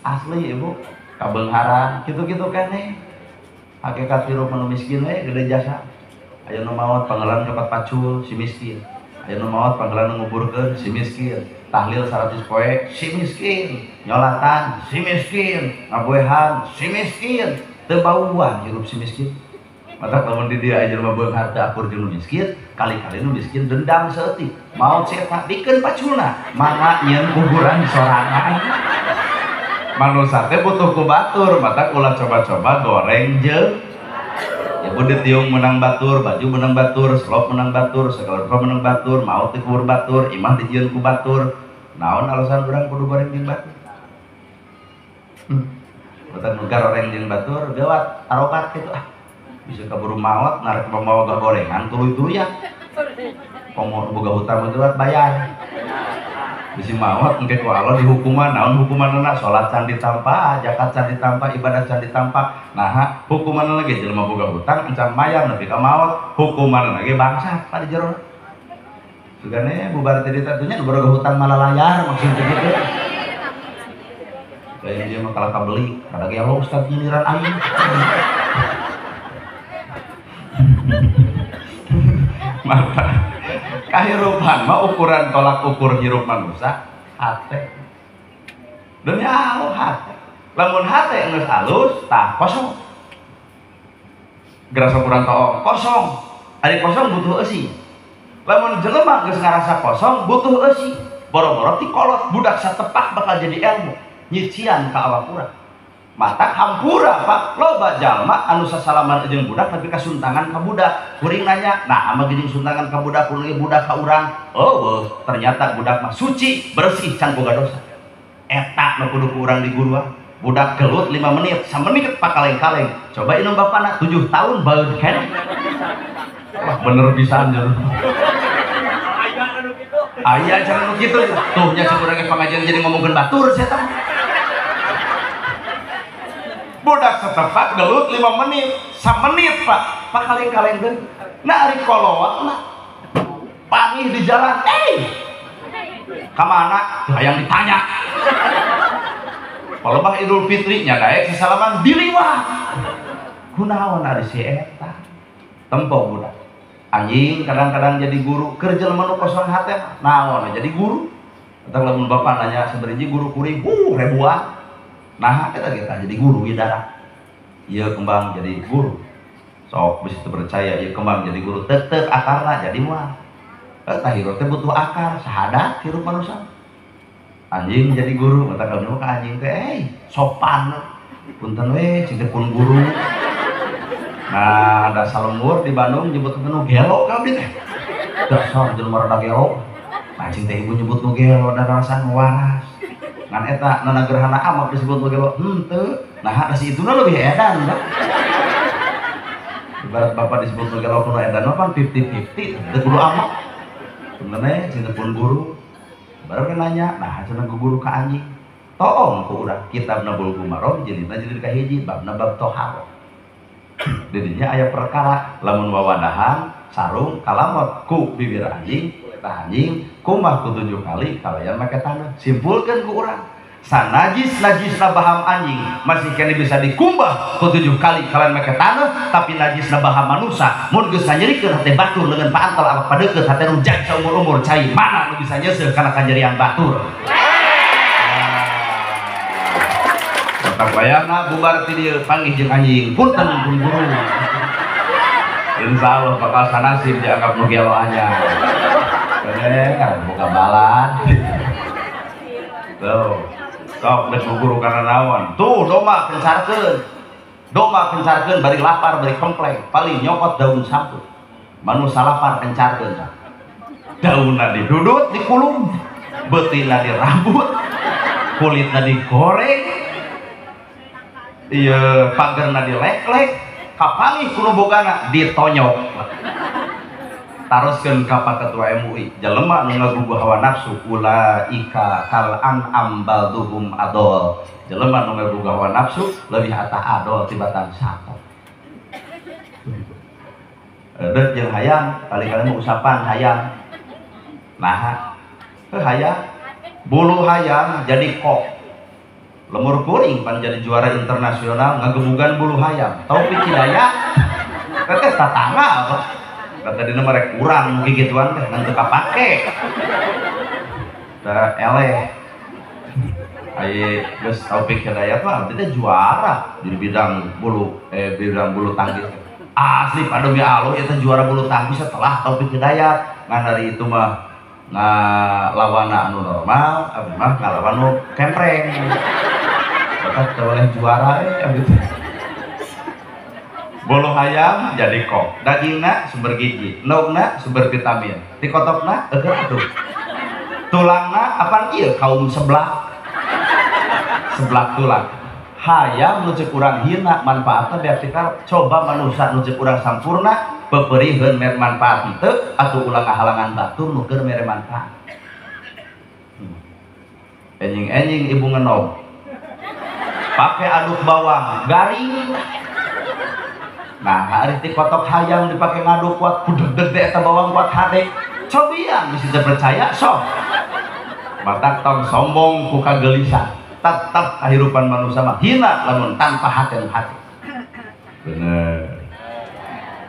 Asli ibu kabeungharan gitu-gitu kene. Hakikat hirup nu miskin we gede jasa. Aya nu maot panggelan nyokot pacul si miskin. Aya nu maot panggelan nguburkeun si miskin. Tahlil 100 poe si miskin. Nyolatan si miskin, ngaboehan si miskin. Teu bauan hirup si miskin. Mata lamun di dieu aya jelema beunghar teu akur jeung nu miskin, kali-kali nu miskin dendam saeutik. Maot si eta dikeun paculna, mangga nyieun kuburan sorangan. Manusia teh butuh ku batur, mata ulah coba-coba goreng jeung ya bu ditiung menang batur, baju menang batur, selop menang batur, segala rupa menang batur, maot dikubur batur, imah dijieun ku batur. Naon alasan urang kudu goreng jeung batur? Mata nu goreng jeung batur gawat, arokat kitu ah. Bisa kaburu maot, narek pamawa gorengan tuluy-tuluyan. Komo boga hutang mah bayar. Bisi maot engke ku Allah dihukuman, naon hukumanna? Salat can ditampa, zakat can ditampa, ibadah can ditampa. Nah, hukumanna ge jelema boga hutang encan mayar nepi ka maot, hukumanna ge bangsat pa di jero. Sugane bubar teh ditantunya boga hutang malalayar maksud teh kitu. Lain dia mah kalah kabeli, kada ge Allah ustaz nyindiran aing. Mata kahirupan mah ukuran tolak ukur hirup manusia hate. Demi Allah hate. Lamun hate geus halus tah kosong. Geras ukuran toong kosong. Ari kosong butuh eusi. Lamun jelema geus ngarasa kosong butuh eusi. Boro-boro ti kolot budak satepak bakal jadi ilmu. Nyician ka awak urang. Mata hampura pak, loba jalma anu sasalaman jeung budak tapi kasuntangan ka budak. Kuring nanya, nah ama geuning suntangan ka budak, kuring budak ka urang. Oh, ternyata budak mah suci, bersih, can boga dosa. Eta nu kudu ku urang diguruan. Budak gelut 5 menit, samenit pakaleng-kaleng. Coba inum bapana 7 tahun baeud keneh. Wah, bener pisan jeung. Aya cara nu kitu. Tuh nya cek urang pengajian jadi ngomongkeun batur sia teh. Budak setepak gelut 5 menit, samenit pak, pakaleng-kaleng deui. Nah ari kolot mah pangih di jalan, ka mana? Teu hayang ditanya. Palebah Idul Fitri nya daek sasalaman diliwat. Kunaon ari si eta? Tempo budak. Anjing kadang-kadang jadi guru, keur jelema nu kosong hate naon jadi guru. Eta lamun bapak nanya sabariji guru kuring, ribuan. Nah, kita jadi guru ya darah. Ieu kembang jadi guru. Sok bisa percaya ieu kembang jadi guru tek-tek akarna jadi moal. Eta hirup teh butuh akar, sahadat hirup manusia. Anjing jadi guru, mata kalau ka anjing teh sopan. Punten we cing teh pun guru. Nah, ada salembur di Bandung nyebut nu gelo ka abdi teh. Dasar jelema rada gelo. Anjing teh ibu nyebut nu gelo da rasaan waras. Ngan eta nana gerhana amat disebut nu gelo henteu. Nah, si ituna leuwih edan da. Ibarat bapak disebut nu gelo kudu edan mah pan 50-50 teu kudu amat. Sebenarnya cing teh pun guru. Baru kan nanya, nah cenah guru ka anjing. Toong ku urang kitabna Bulughul Maram jilidna jilid kahiji babna bab toharo. Didinya aya perkara lamun wawadahan sarung kalamot ku bibir anjing, eta anjing kumbah ku 7 kali kalayan make tanah. Simpulkeun ku urang. Sanajis najisna baham anjing masih kene bisa dikumbah ku 7 kali kalayan make tanah, tapi najisna baham manusia mun geus nyerikeun hate batur leungeun paantel awak padeukeut hate rujak saumur-umur cai mana nu bisa nyeuseuh kana kanyerian batur. Tak bayana bubar ti dieu panggih jeung anjing punten pun guru. Insyaallah bakal sanasib dianggap nu gelo anyar. Boga balan. Tuh. Sok geus guru kana naon. Tuh domba kencarkeun. Domba kencarkeun bari lapar bari kompleng, paling nyokot daun sapu. Manusa lapar kencarkeun. Daunna didudut dikulum, beutina dirambut. Kulitna digoreng, iya pagerna dilek-lek, kapanggih ku nu bogana ditonyok. Taroskeun ka Pak Ketua MUI, jelema nu ngagugu hawa nafsu ulaika kal an'am balduhum adol. Jelema nu ngagugu hawa nafsu leuwih atah adol tibatan sato. Deuk jeung hayam, kali-kali mah usapan hayam. Nah, hayam bulu hayam jadi kok. Lemur kuring pan jadi juara internasional ngagebugan bulu hayam. Taufik Hidayat teh tatangga apa? Kata dina merek kurang mungkin gituan teh ngan teu kapake. Tah eleh. Ai geus Taufik Hidayat mah abdi teh juara di bidang bulu bidang bulu tangkis. Asli pada demi Allah eta juara bulu tangkis setelah Taufik Hidayat. Ngan dari itu mah ngalawana anu normal, abdi mah ngalawan nu kempreng. Tetep teu boleh juara abdi teh. Bulu hayam jadi kok, dagingna sumber gizi, endogna sumber vitamin, tikotokna eueuh atuh. Tulangna apaan ieu kaum seblak. Seblak tulang. Hayam nu ceuk urang hina manfaatna beak tikar, coba manusia nu ceuk urang sampurna peperihkeun mere manfaat henteu atuh ulah ngahalangan batur nu keur mere manfaat. Enjing-enjing ibu ngenog. Pake aduk bawang garing. Nah, hari ti kotok hayam dipake ngaduk kuat budeg deh eta bawang kuat hade. Cobian bisa percaya sok. Matak tong sombong ku kagelisah. Tetap kehidupan manusia mah hina lamun tanpa hati nu hati. Bener.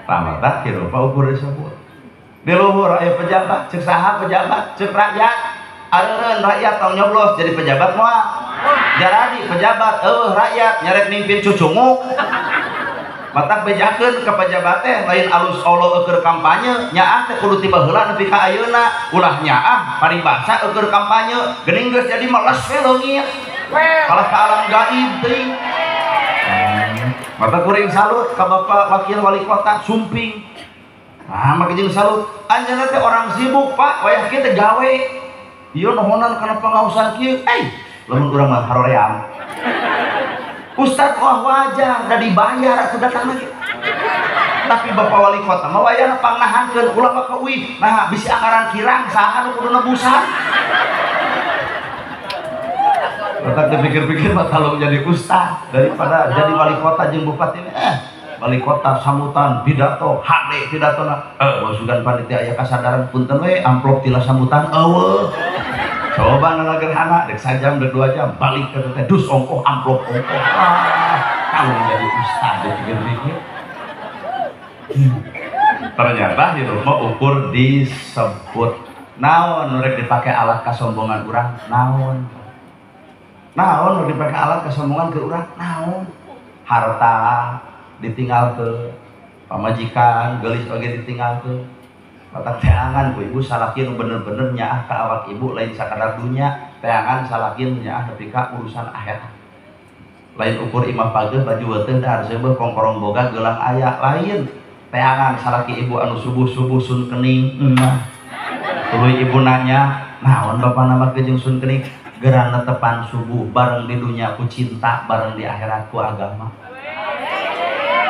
Tah matak hirup ukur disebut. Di luhur aya pejabat, ceuk saha pejabat, ceuk rakyat. Areureun rakyat tong nyoblos jadi pejabat moal. Jaradi pejabat eueuh rakyat nyarek mimpin cucunguk. Matak bejakeun ka pejabat teh lain alus olo eueur kampanye, nyaah teh kudu ti baheula nepi ka ayeuna, ulah nyaah paribasa eueur kampanye, geuning geus jadi meles we leungit. Kalah ka alam gaib teuing. Matak kuring salut ka Bapak Wakil Wali Kota Sumping. Nah, make jeung salut. Anjeunna teh orang sibuk, Pak, wayah kieu teh gawe. Ieu nohonan kana pangausan kieu. Lamun urang mah haroream. Ustadz wah wajar, udah dibayar aku datang lagi. Tapi Bapak Wali Kota mah wayahna pangnahankeun ulah mah ka uih. Nah, bisi anggaran kirang saha nu kudu nebusan. Tetap dipikir-pikir mah kalau jadi ustadz daripada jadi wali kota jeung bupati ini. Wali kota sambutan pidato, hade pidatona. Masukan panitia aya kasadaran punten we amplop tila sambutan eueuh. Coba nalagerhana dek sajam dek 2 jam balik ke teh dus ongkoh amplop ongkoh. Kalau jadi ustad dipikir-pikir. Ternyata hidup mah ukur disebut. Naon rek dipake alat kasombongan urang? Naon? Naon rek dipake alat kasombongan ke urang? Naon? Harta ditinggal ke pamajikan, geulis oge ditinggal ke. Matak teangan ku ibu salaki nu bener-bener nyaah ka awak ibu lain sakadar dunya, teangan salaki nu nyaah nepi ka urusan akhirat. Lain ukur imah pageuh baju weuteung dahar seubeuh kongkorong boga gelang aya, lain. Teangan salaki ibu anu subuh-subuh sun kening, mah. Tuluy ibu nanya, naon bapak nama jeung sun kening? Gerang netepan subuh bareng di dunya ku cinta, bareng di akhirat ku agama.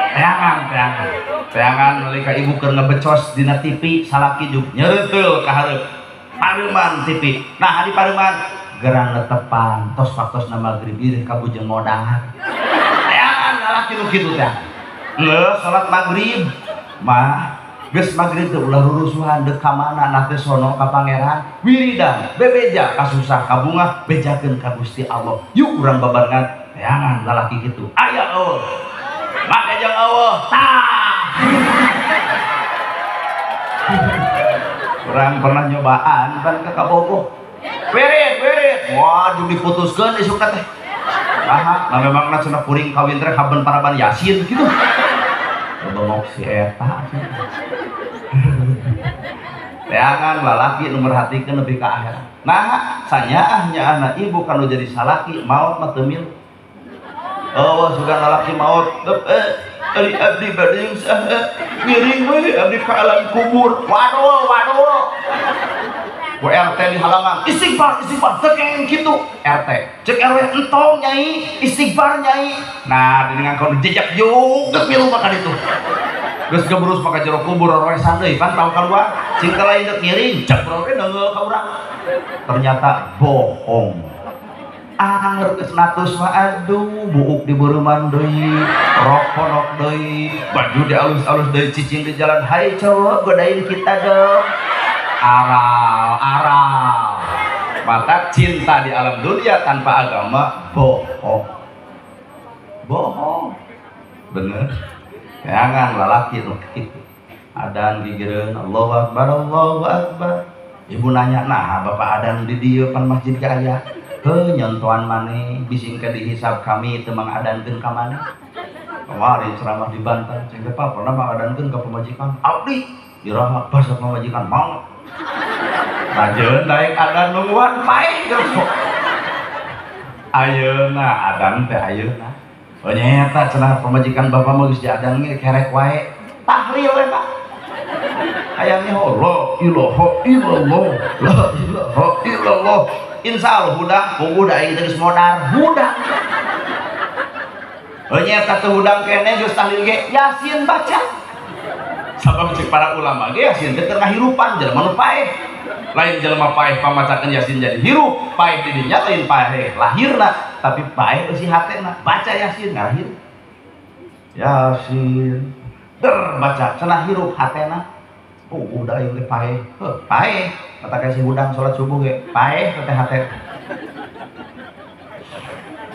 Teangan, teangan. Teangan nalika ibu keur ngebecos dina TV salaki juk nyeureuteuh ka hareup pareuman TV. Nah, di pareuman gerang netepan tos waktosna magrib ieu ka bujeng modal. Teangan lalaki nu kitu teh. Geus salat magrib mah geus magrib teh ulah rurusuhan deuk ka mana nah teh sono ka pangeran wiridan bebeja kasusah kabungah bejakeun ka Gusti Allah. Yuk urang babarengan teangan lalaki kitu. Aya eueuh. Make jeung eueuh tah. Orang pernah nyobaan kan ke Kabogoh. Wirid, wirid. Waduh diputuskeun isuk teh. Nah, nah memangna cenah kuring kawin teh haben paraban Yasin gitu. Bengok si eta. Teangan lalaki nu merhatikeun nepi ka akhirat. Nah, sanyaah nyaahna ibu kanu jadi salaki maot mah teu milu. Oh, sugan lalaki maot. Ari abdi bade saha ngiring we abdi ka alam kubur. Waduh, waduh. Ku RT di halaman istighfar istighfar tekeng kitu RT cek RW entong nyai istighfar nyai. Nah dengan kau jejak juga milu maka itu geus gebrus maka jero kubur roesan deui pan tau keluar cing teh lain deuk ngiring cek roe deungeul ka urang ternyata bohong. Anger geus natus mah aduh buuk di beureman deui rok ponok deui baju di alus-alus deui cicing di jalan hai cowok godain kita dong. Aral aral mata cinta di alam dunia tanpa agama bohong bohong bener. Jangan lalaki nu kitu adan gigireun Allahu akbar Allahu akbar. Ibu nanya nah bapak adan di dieu pan masjid ge aya heuh nyontoan maneh bising ke dihisab kami teu mangadankeun ka maneh. Kamari ceramah di Banten cing teh pernah mangadankeun ka pamajikan abdi iraha basa pamajikan mau rajeun daek adan nungguan paeh geus. Ayeuna adan teh ayeuna oh nyata cenah pamajikan bapak mah geus diadan ge kerek wae tahlil we Pak hayangnya la ilaha illallah la ilaha illallah insyaallah hudang puguh da aing teh geus modar hudang. Oh nyata teu hudang keneh geus tahlil ge yasin baca. Sabab cek para ulama ge yasin teh keur ngahirupan jelema nu paeh lain jelema paeh pamacakeun yasin jadi hirup paeh di dinya lain paeh lahirna tapi paeh eusi hatena baca yasin ngarahir yasin der baca cenah hirup hatena oh udah aing teh paeh heuh paeh kata ka si hudang salat subuh ge paeh teh hate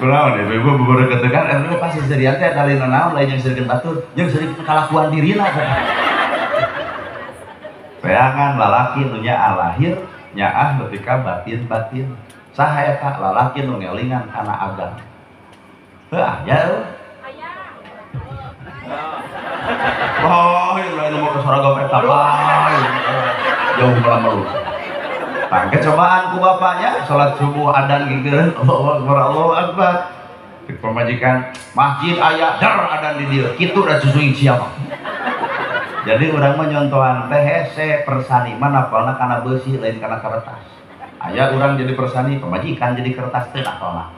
kunaon ibu-ibu bubur ketegan eta pasti serian teh dalina naon lain jeung serikeun batur jeung serikeun kalakuan dirina. Bayangan lalaki nu nyaah lahir nyaah nepi ka batin-batin saha eta lalaki nu ngelingan kana agama heuh aya euy aya oh lain mau ke surga eta bae jauh malam. Tangke cobaan ku bapaknya salat subuh adan gigireun Allahu akbar Allahu akbar cek pamajikan masjid aya dar adan di dieu kitu da susuing siapa. Jadi urang mah nyontohan teh hese persani mah napalna kana beusi lain kana kertas. Aya urang jadi persani pamajikan jadi kertas teh napalna.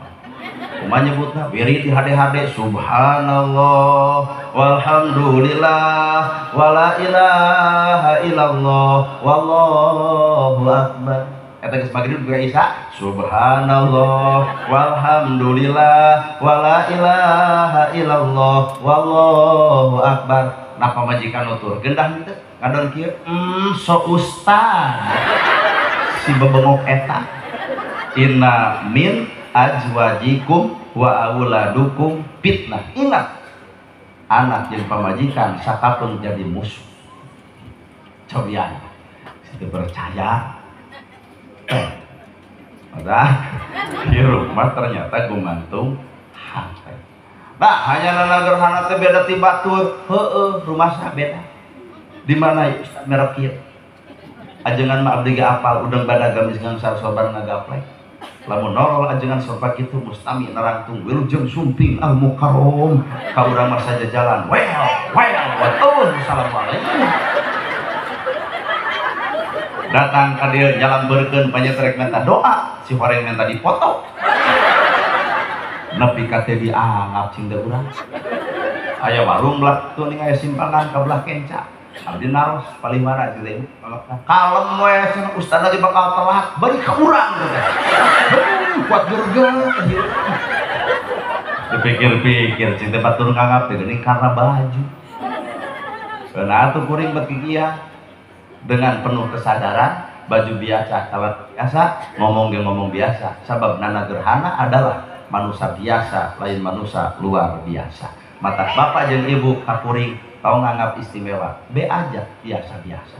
Kumaha nyebutna wirid di hade-hade subhanallah walhamdulillah wala ilaha illallah wallahu akbar. Eta geus magrib juga isya subhanallah walhamdulillah wala ilaha illallah wallahu akbar. Nah pamajikan nuturkeun dah henteu ngadon kieu so ustad si bebengok eta inna min azwajikum wa auladukum fitnah. Ingat anak jeung pamajikan sakapun jadi musuh. Cobian situ percaya maka di rumah ternyata gumantung hati. Nah hanya nana gerhana teh beda ti batur heueuh rumah sah beda di mana ya Ustaz merek kieu ajengan mah abdi ge apal udang bada gamis gangsar sobar ngagaplek lamun norol ajengan sopa kitu mustami narangtung wilujeng sumping al mukarrom ka urang mah saja jalan well well wa assalamualaikum datang ka dieu nyalambeurkeun panyetrek minta doa si horeng minta dipoto nepi ka teh dianggap cing teh urang aya warung belah tuh ning aya simpangan ka belah kenca abdi naros paling mana cing teh kalem we cenah ustaz lagi bakal telat bari ka urang teh kuat gergel dipikir-pikir cing teh batur nganggap teh geuning karena baju nah atuh kuring bet kikiah dengan penuh kesadaran baju biasa kalat biasa ngomong ge ngomong biasa sabab nana gerhana adalah manusia biasa lain manusia luar biasa. Mata bapak jeung ibu kakuring tau nganggap istimewa be aja biasa-biasa.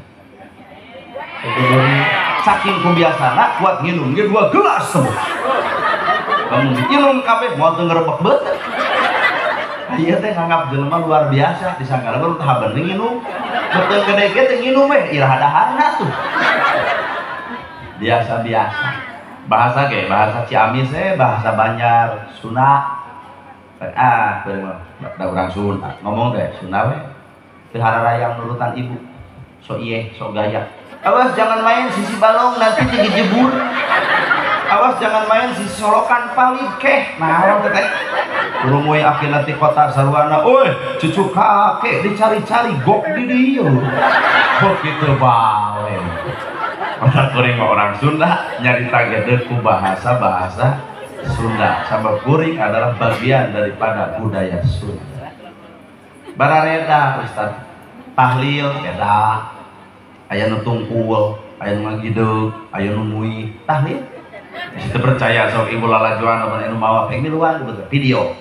Saking kebiasaan kuat nginum ge 2 gelas semua. Lamun diinum kabeh moal teu ngerebek beuteung. Ieu teh nganggap jelema luar biasa disangka baru tah bener nginum. Beuteung gede ge teu nginum we iraha daharna tuh. Biasa-biasa. Bahasa ge bahasa Ciamis bahasa Banjar Sunda ah da urang Sunda ngomong teh Sunda we teu hararayang nurutan ibu so ieu so gaya. Awas jangan main sisi balong nanti digejebur. Awas jangan main sisi solokan paling keh. Nah, orang teh rumui akhir nanti kota sarwana, oi cucu kakek dicari-cari gok di dia. Begitu balik. Mata kuring orang Sunda nyarita gede ku bahasa-bahasa Sunda. Sabab kuring adalah bagian daripada budaya Sunda. Barareda Ustaz, tahlil beda. Aya nu tungkul, aya nu ngagideug, aya nu mui, tahlil. Situ percaya sok ibu lalajuan lamun anu mawa pek miluan video.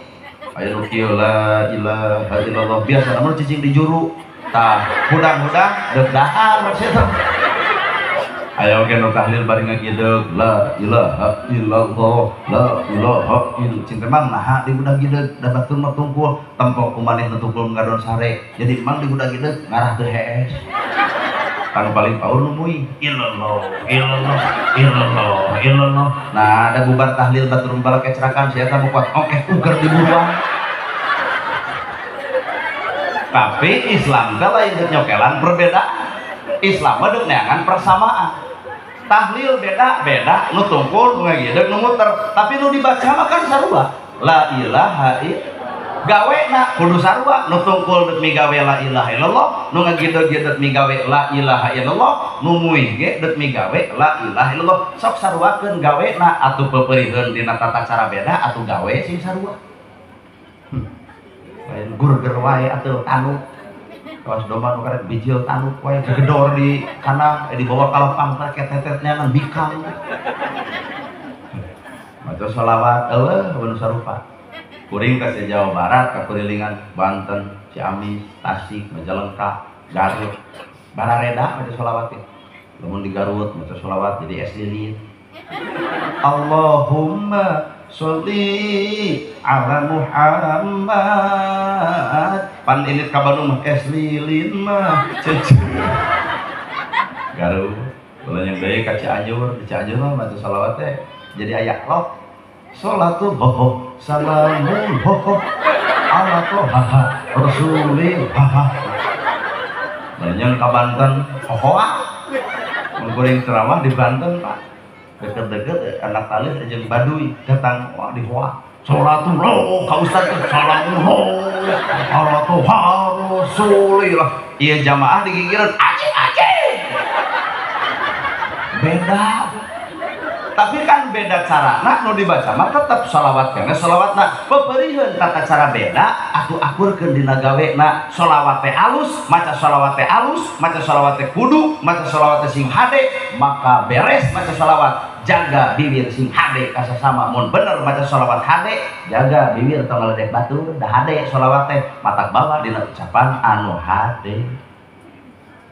Aya nu kieu la ilaha illallah biasa namun cicing di juru. Tah, hudang-hudang deuk dahar maksudna. Aya oge nu tahlil bari ngagideug la ilaha illallah, la ilaha illallah. Cing teh mang naha di budak gideug da batur mah tungkul, tempo ku maneh nu tungkul ngadon sare. Jadi mang di budak gideug ngarah teu hees. Anu paling paur numui illallah illallah illallah illallah. Nah ada bubar tahlil batur balak kecerakan sia eta kuat oke uger diburuan. Tapi Islam teh lain deuk nyokelan perbedaan. Islam mah deuk neangan persamaan. Tahlil beda beda nu tungkul nu ngagideug nu muter, tapi nu dibaca mah kan sarua la ilaha illallah. Gawe na kudu sarua nu tungkul deuk migawe la ilaha illallah, nu ngagideg deuk migawe la ilaha illallah, nu muih ge deuk migawe la ilaha illallah. Sok saruakeun gawe na atuh pepeuriheun dina tata cara beda atuh gawe sing sarua. Lain gurger wae atuh tanuk. Kawas domba nu karek bijil tanuk wae gegedor di kandang dibawa ka lapang teh ketetet ngan bikang. Maca selawat eueuh nu sarupa. Kuring ke Jawa Barat, ke kurilingan Banten, Ciamis, Tasik, Majalengka, Garut. Barareda maca sholawat ya. Lamun di Garut maca sholawat jadi es lilin. Allahumma sholli ala Muhammad. Pan ini ka Bandung mah es lilin mah. Garut. Ulah yang deui ka Cianjur, di Cianjur mah maca sholawat teh jadi aya lok. Salatullah salamullah ala toha rasulillah. Banyak ke Banten hohoa mengguring ceramah di Banten Pak, deket-deket anak talis jeung Baduy datang wah di hoa salatullah ka ustaz salamullah ala toha rasulillah. Iya jamaah digigireun aji aji beda. Tapi kan beda cara nak nu dibaca mah tetep sholawat kana sholawatna peperiheun tata cara beda atuh akurkeun dina gawena. Sholawat teh alus, maca sholawat teh alus, maca sholawat teh kudu, maca sholawat teh sing hade, maka beres maca sholawat. Jaga bibir sing hade kasasama. Mun bener maca sholawat hade, jaga bibir tong ngaledek batur, da hade sholawat teh matak bawa dina ucapan anu hade.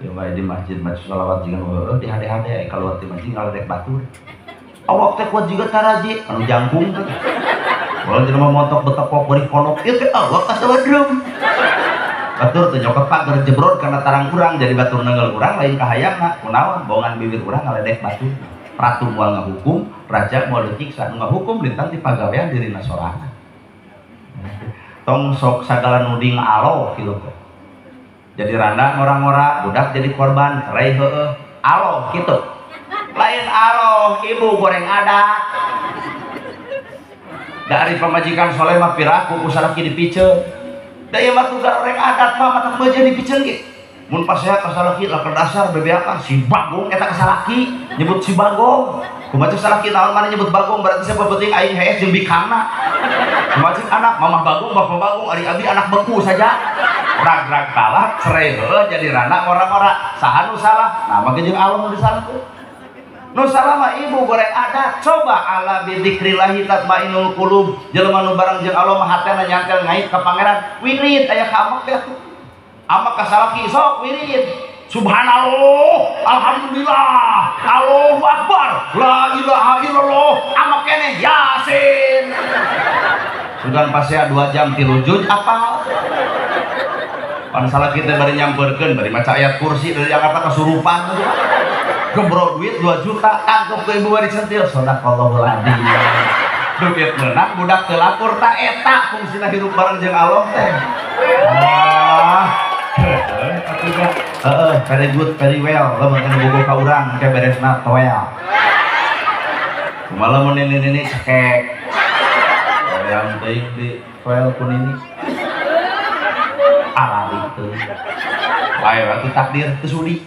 Ya bae di masjid maca sholawat jeung heueuh di hade-hade kaluar ti masjid ngaledek batur. Awak teh kuat juga taraji anu jangkung teh. Walau jelema montok betekok bari konok ieu teh awak kasawadreum. Batur teh nyokot pager jebrot kana tarang urang jadi batur nenggel urang lain kahayangna kunaon bongan bibir urang ngaledek batur. Ratu moal ngahukum, raja moal disiksa, nu ngahukum lintang ti pagawean dirina sorangan. Tong sok sagala nuding aloh kitu teh. Jadi randa ngora-ngora, budak jadi korban, cerai heueuh, aloh kitu. Lain aloh ibu goreng adat dari pemajikan soleh mah piraku ku salaki dipiceun da ieu mah tugas goreng adat mah matak meuje dipiceun ge mun pasea ka salaki lah dasar bebeakan si Bagong eta ka salaki nyebut si Bagong kumaha salaki naon mana nyebut Bagong berarti siapa penting aing hees jeung bikangna kumaha anak mamah Bagong bapak Bagong ari abi anak beku saja rag-rag talak cerai heueuh jadi rana ngora-ngora saha nu salah nah mah jeung Allah nu disalahkeun. Nu salah mah ibu goreng adat. Coba ala bidzikrillahi tatmainul qulub. Jelema nu bareng jeung Allah mah hatena nyantel ngait ka pangeran. Wirid aya ka amak teh atuh. Amak ka salaki sok wirid. Subhanallah, alhamdulillah, Allahu akbar, la ilaha illallah. Amak keneh Yasin. Sugan pasea 2 jam 3 juz apal. Pan salaki teh bari nyamperkeun bari maca ayat kursi dari Jakarta kasurupan. Gebro duit 2 juta tangkep ke ibu bari centil sadaqallahul adzim. Duit meunang budak teu lapor ta eta fungsina hirup bareng jeung Allah teh. Ah, heueuh atuh. Heeh, very good, very well. Lamun anu bogoh ka urang engke beresna toel. Kumaha lamun nini-nini cekek. Hoream teuing di toel ku nini. Alali teuing. Bae atuh takdir teu sudi.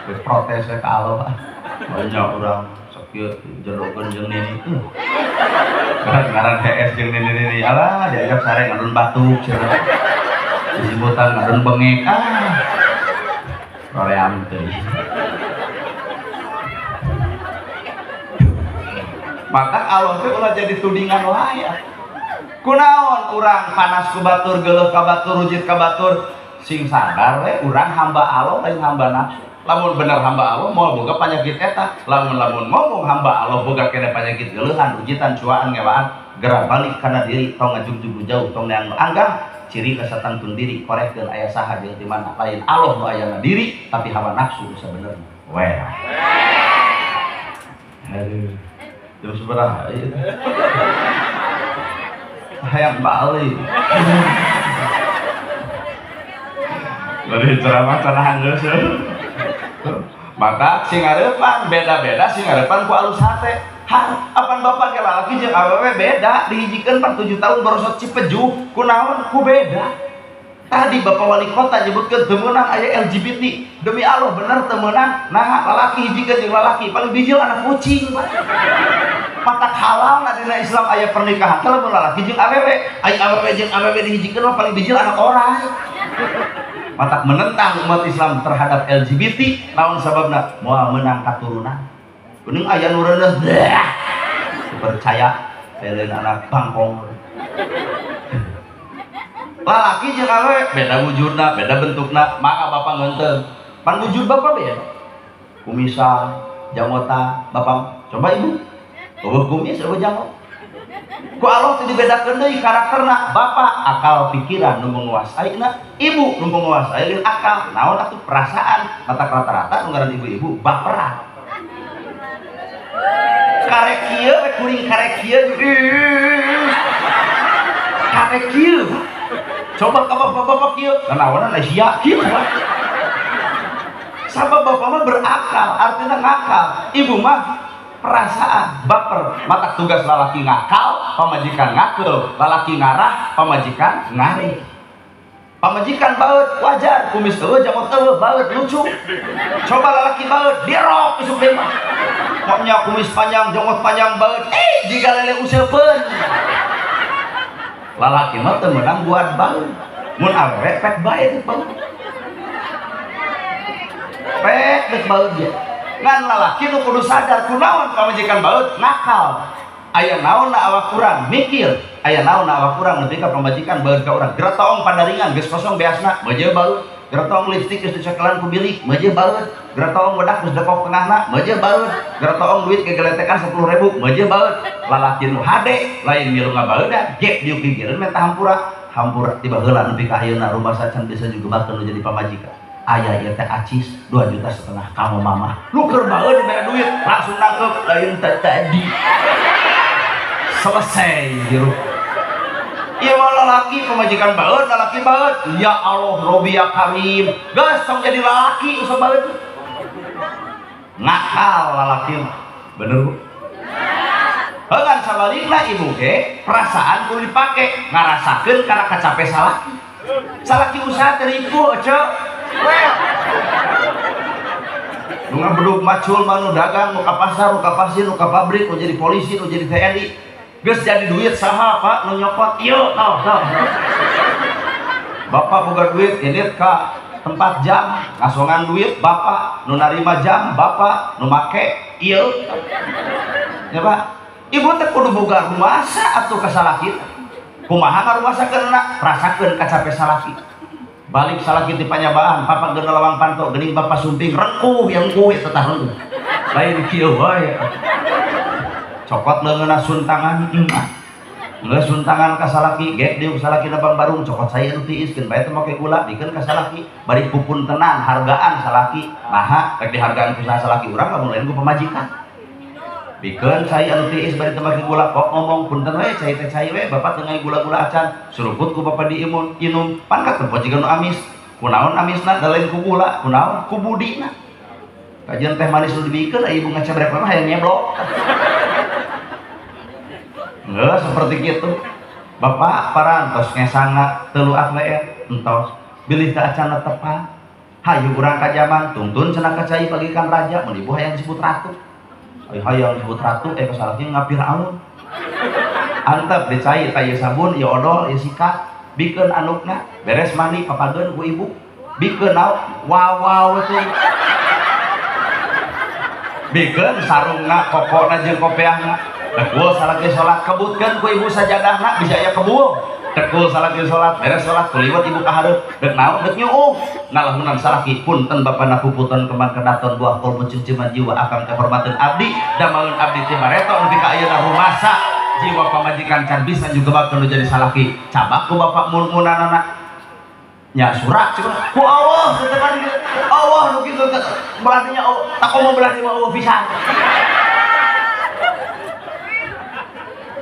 Geus protes we ka Allah. Banyak urang sakieu jerokeun jeung nini. Ngaran HS jeung nini-nini alah diajak sare ngadon batuk cenah. Disibutan ngadon bengek ah. Roream teuing. Maka Allah teh ulah jadi tudingan wae. Kunaon urang panas ku batur, geuleuh ka batur, rujit ka batur, sing sadar we urang hamba Allah lain hamba nafsu. Lamun bener hamba Allah moal boga panyakit eta. Lamun-lamun ngomong hamba Allah boga kene panyakit geuleuhan, rujitan, cuaan, ngewaan, gerak balik kana diri tong ngajugjug jauh tong neang anggah ciri kasatantun diri korehkeun aya saha jeung di mana lain Allah nu aya na diri tapi hawa nafsu sabenerna. Well. Aduh. Jam sabaraha ieu? Hayang balik. Bari ceramah cenah geus. Maka sing ngarepan beda-beda sing ngarepan ku alus hate. Hah, apan bapak ke lalaki jeung awewe beda, dihijikeun pan 7 tahun borosot cipejuh, kunaon ku beda. Tadi bapak wali kota nyebutkeun teu meunang aya LGBT. Demi Allah bener teu meunang, naha lalaki hijikeun jeung lalaki paling bijil anak kucing, Pak. Matak halal dina Islam aya pernikahan teh lamun lalaki jeung awewe, aya awewe jeung awewe dihijikeun mah paling bijil anak orang. Matak menentang umat Islam terhadap LGBT, naon sababna? Moal meunang katurunan. Kuning aya nu reuneuh, percaya lain anak bangkong. Lalaki jeung awewe beda wujudna, beda bentukna, maka bapak ngeunteung. Pan wujud bapak beda. Kumisa, jangota, bapak coba ibu. Eueuh kumis, eueuh janggot. Ku Allah teh dibedakeun deui karakterna, bapak akal pikiran nu menguasaina, ibu nu menguasai lain akal. Naon atuh perasaan, mata rata-rata nu ngaran ibu-ibu baperan. Karek kieu we kuring karek kieu. Karek kieu. Coba ka bapak-bapak kieu, nanaonan sia kieu. Sabab bapak mah berakal, artinya ngakal. Ibu mah perasaan, baper. Mata tugas lalaki ngakal, pamajikan ngakel, lalaki ngarah, pamajikan ngarih. Pamajikan baeut wajar, kumis eueuh janggot eueuh baeut lucu. Coba lalaki baeut dirok isuk deui mah. Poknya kumis panjang, janggot panjang baeut, jiga lele useupeun. Lalaki mah teu meunang buat baeut. Mun awewe pek bae deuk baeut. Pek deuk baeut ge. Ngan lalaki nu kudu sadar kunaon pamajikan baeut nakal. Aya naon na awak urang mikir, aya naon na awak urang nepi ka pamajikan baeut ka urang. Geretoong padaringan geus kosong beasna, meujeuh baeut. Geretoong lipstik geus dicokelan ku bilik, meujeuh baeut. Geretoong wedak geus dekok tengahna, meujeuh baeut. Geretoong duit gegeletekan 10.000, meujeuh baeut. Lalaki nu hade lain milu ngabaeudan, ge diuk pikireun menta hampura. Hampura tiba heula nepi ka ayeuna rumasa can bisa jugebakeun nu jadi pamajikan. Ayah ieu teh acis 2,5 juta kamu mama. Lu keur baeud dibere duit, langsung nangkep lain tadi. Selesai hirup. Ieu mah lalaki pamajikan baeud, lalaki baeud. Ya Allah, Robi ya Karim. Geus tong jadi lalaki usah baeud. Ngakal lalaki mah. Bener Bu? Heuh sabalikna ibu ge perasaan kudu dipake ngarasakeun kana kacape salaki. Salaki usaha teh ripuh ece. Well. Nu ngabedug macul mah nu dagang, nu ka pasar, nu ka pasir, nu ka pabrik, nu jadi polisi, nu jadi TNI. Geus jadi duit saha Pak nu nyokot ieu tah tah. Bapak boga duit ini ka tempat jam, ngasongan duit bapak, nu narima jam bapak, nu make ieu. Ya Pak, ibu teh kudu boga rumasa atuh ka salaki. Kumaha ngarumasakeunna? Rasakeun kacape salaki. Balik salaki ti panyabaan, papa geuna lawang panto, geuning bapak sumping rengkuh yang kuwe tetah rengkuh. Lain kieu wae. Cokot leungeunna suntangan, geus suntangan ka salaki, gek diuk salaki na barung, cokot saya nu tiis keun bae teu make gula, dikeun ka salaki, bari pupun tenan hargaan salaki. Naha rek dihargaan ku saha salaki urang lamun lain ku pamajikan. Bikeun cai anu tiis bari teu make gula, kok ngomong punten we cai teh cai we bapak teu ngai gula-gula acan, suruput ku bapak diimun inum, pan katempo jiga nu amis. Kunaon amisna da lain ku gula, kunaon ku budina. Kajian teh manis nu dibikeun aya ibu ngacabrek mah hayang nyeblok. Enggak seperti gitu. Bapak parantos ngesanga telu atleet entos bilih teu acan tepan. Hayu urang ka jaman tuntun cenah ka cai bagikan raja mun ibu hayang disebut ratu. Hayang disebut ratu kasalahnya ngapiraun. Antep dicai ka ieu sabun, ieu odol, ieu sikat, bikeun andukna, beres mandi papageun ku ibu. Bikeun naon? Wawaw teh. Bikeun sarungna, kokona jeung kopeahna. Tekul salaki salat kebutkeun ku ibu sajadahna bisa aya kebul. Tekul salaki salat, beres salat kuliwat ibu ka hareup, deuk naon deuk nyuuh. Nalahunan salaki punten bapana puputan kembang kedaton buah kolbu cungcuman jiwa akang kehormatan abdi, damalun abdi ti bareto nepi ka ayeuna rumasa. Jiwa pamajikan can bisa juga bakal jadi salaki. Cabak ku bapak mun-munanana. Nya surak cenah ku Allah tetepan Allah nu kitu berarti nya Allah tak komo belah di Allah pisan.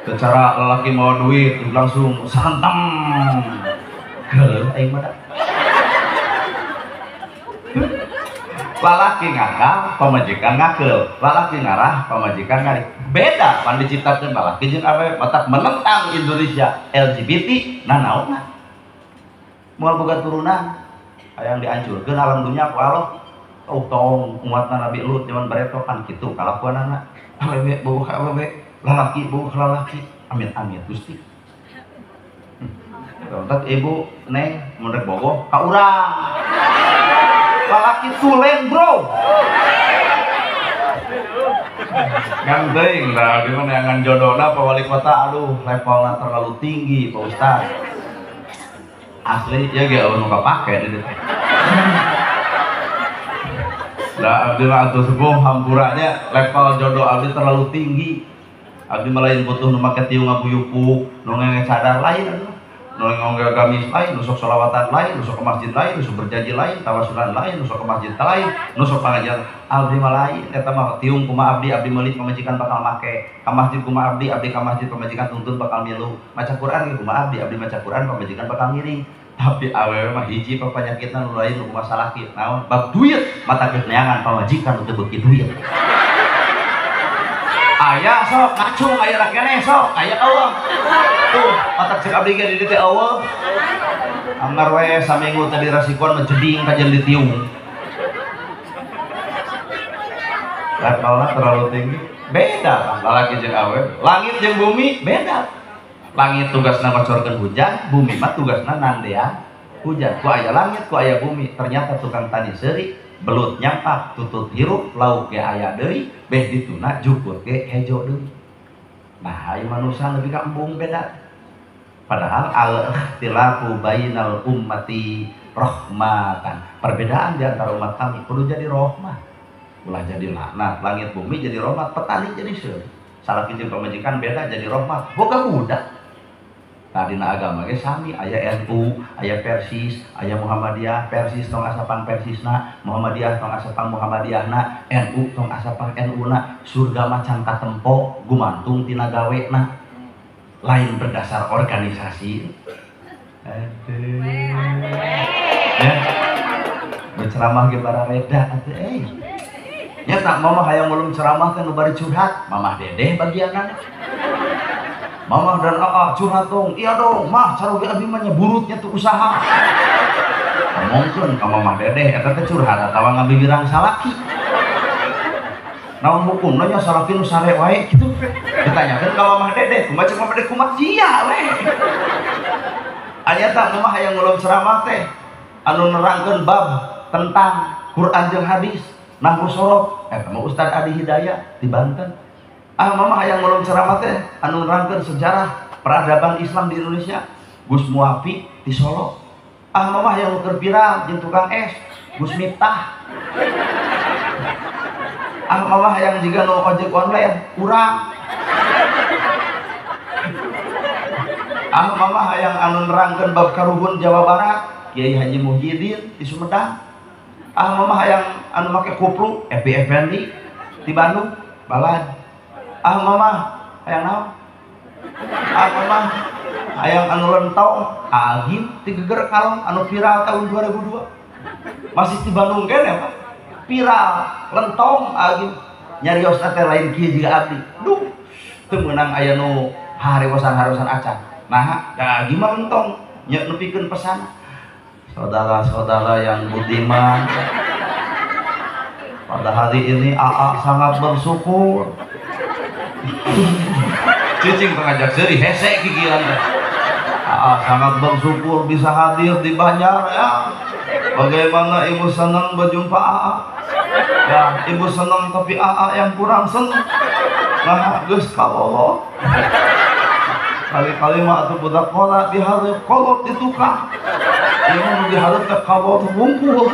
Secara lelaki mau duit langsung santem. Geuleuh aing mah. Lalaki ngakal, pamajikan ngakeul. Lalaki ngarah, pamajikan ngarik. Beda pan diciptakeun lalaki jeung awewe matak menentang Indonesia LGBT nanaonna. Moal boga turunan hayang dihancurkeun alam dunya ku Allah. Oh tong umatna Nabi Lut zaman bareto kan kitu kalakuanana. Awewe boga ka awewe, lalaki boga lalaki. Amit amit Gusti. Tontot ibu neng mun rek bogoh ka urang. Lalaki tulen bro. Kan teuing lah di mana yang jodohna Pak Wali Kota aduh levelna terlalu tinggi Pak Ustaz. Asli ya ge nu kapake di dieu. Lah abdi mah atuh sepuh hampuranya level jodoh abdi terlalu tinggi. Abdi mah lain butuh nu make tiung ngabuyupuk, nu ngenge cadar lain atuh. Nu nganggo gamis lain, nu sok sholawatan lain, nu sok ke masjid lain, nu sok berjanji lain, tawasulan lain, nu sok ke masjid lain, nu sok pangajian. Abdi mah lain eta mah tiung kumaha abdi, abdi meuli pamajikan bakal make. Ka masjid kumaha abdi, abdi ka masjid pamajikan tuntun bakal milu. Maca Quran ge kumaha abdi, abdi maca Quran pamajikan bakal ngiring. Tapi awewe mah hiji panyakitna nu lain nu kumaha salaki. Naon? Bab duit, mata geus neangan pamajikan nu teu beuki duit. Aya sok ngacung aya keneh sok, aya Allah. Tuh, matak cek abdi ge di dieu teh Allah. Anggar we saminggu teh dirasikuan menjeding kajian ditiung. Levelna terlalu tinggi. Beda lalaki jeung awewe. Langit jeung bumi beda. Langit tugasna ngocorkeun hujan, bumi mah tugasna nandean hujan. Ku aya langit, ku aya bumi. Ternyata tukang tani seuri, belut nyampak, tutut hirup, lauk ge aya deui, beh dituna jukur ge hejo deui. Nah, aya manusia lebih ka embung beda. Padahal al-ikhtilafu bainal ummati rahmatan. Perbedaan di antara umat kami kudu jadi rahmah. Ulah jadi laknat, langit bumi jadi rahmat, petani jadi seuri. Salaki jeung pamajikan beda jadi rahmat. Boga budak. Tadina agama ge sami, aya NU, aya Persis, aya Muhammadiyah, Persis tong asapang Persisna, Muhammadiyah tong asapang Muhammadiyahna, NU tong asapang NU-na, surga macan katempo gumantung tina gawena. Lain berdasar organisasi. Aduh. Ya. Berceramah ge barareda atuh euy. Nya tak mamah hayang mulung ceramah teh nu bari curhat, mamah dedeh bagianna. Mamah dan aa curhat dong, iya dong, mah caroge abdi mah nyeburutnya tuh usaha. Ngomongkeun ka mamah dedeh, eta teh curhat atawa ngabibirang salaki. Naon hukumna nya salaki nu sare wae kitu. Ditanyakeun ka mamah dedeh, kumaha cek mamah dedeh kumaha sia we. Aya tah mamah hayang ngulum ceramah teh anu nerangkeun bab tentang Quran jeung hadis, nahwu sorof, eta mah Ustaz Adi Hidayat di Banten. Ah mama hayang ngulum ceramah teh anu nerangkeun sejarah peradaban Islam di Indonesia, Gus Muafi di Solo. Ah mama hayang keur viral jeung tukang es, Gus Miftah. Ah mama hayang jiga nu ojek online, urang. Ah mama hayang anu nerangkeun bab karuhun Jawa Barat, Kiai Haji Muhyiddin di Sumedang. Ah mama hayang anu make kuplu, Epi Effendi di Bandung, balad. Ah mama hayang naon? Ah mama Hayang anu lentong Agim ti Geger Kalong anu viral tahun 2002. Masih di Bandung kene Pak. Viral lentong Agim nyariosna teh lain kieu jiga abdi. Duh, teu meunang aya nu harewosan-harewosan acan. Nah, da Agim mah lentong nya nepikeun pesan. Saudara-saudara yang budiman, pada hari ini AA sangat bersyukur. Cicing pengajak seuri hese gigiran teh. AA sangat bersyukur bisa hadir di Banjar ya. Bagaimana ibu senang berjumpa AA? Ya, ibu senang tapi AA yang kurang senang. Nah, geus kalolo. Kali-kali mah atuh budak kolot dihareup kolot di tukang. Ieu mah dihareup teh kolot wungkul.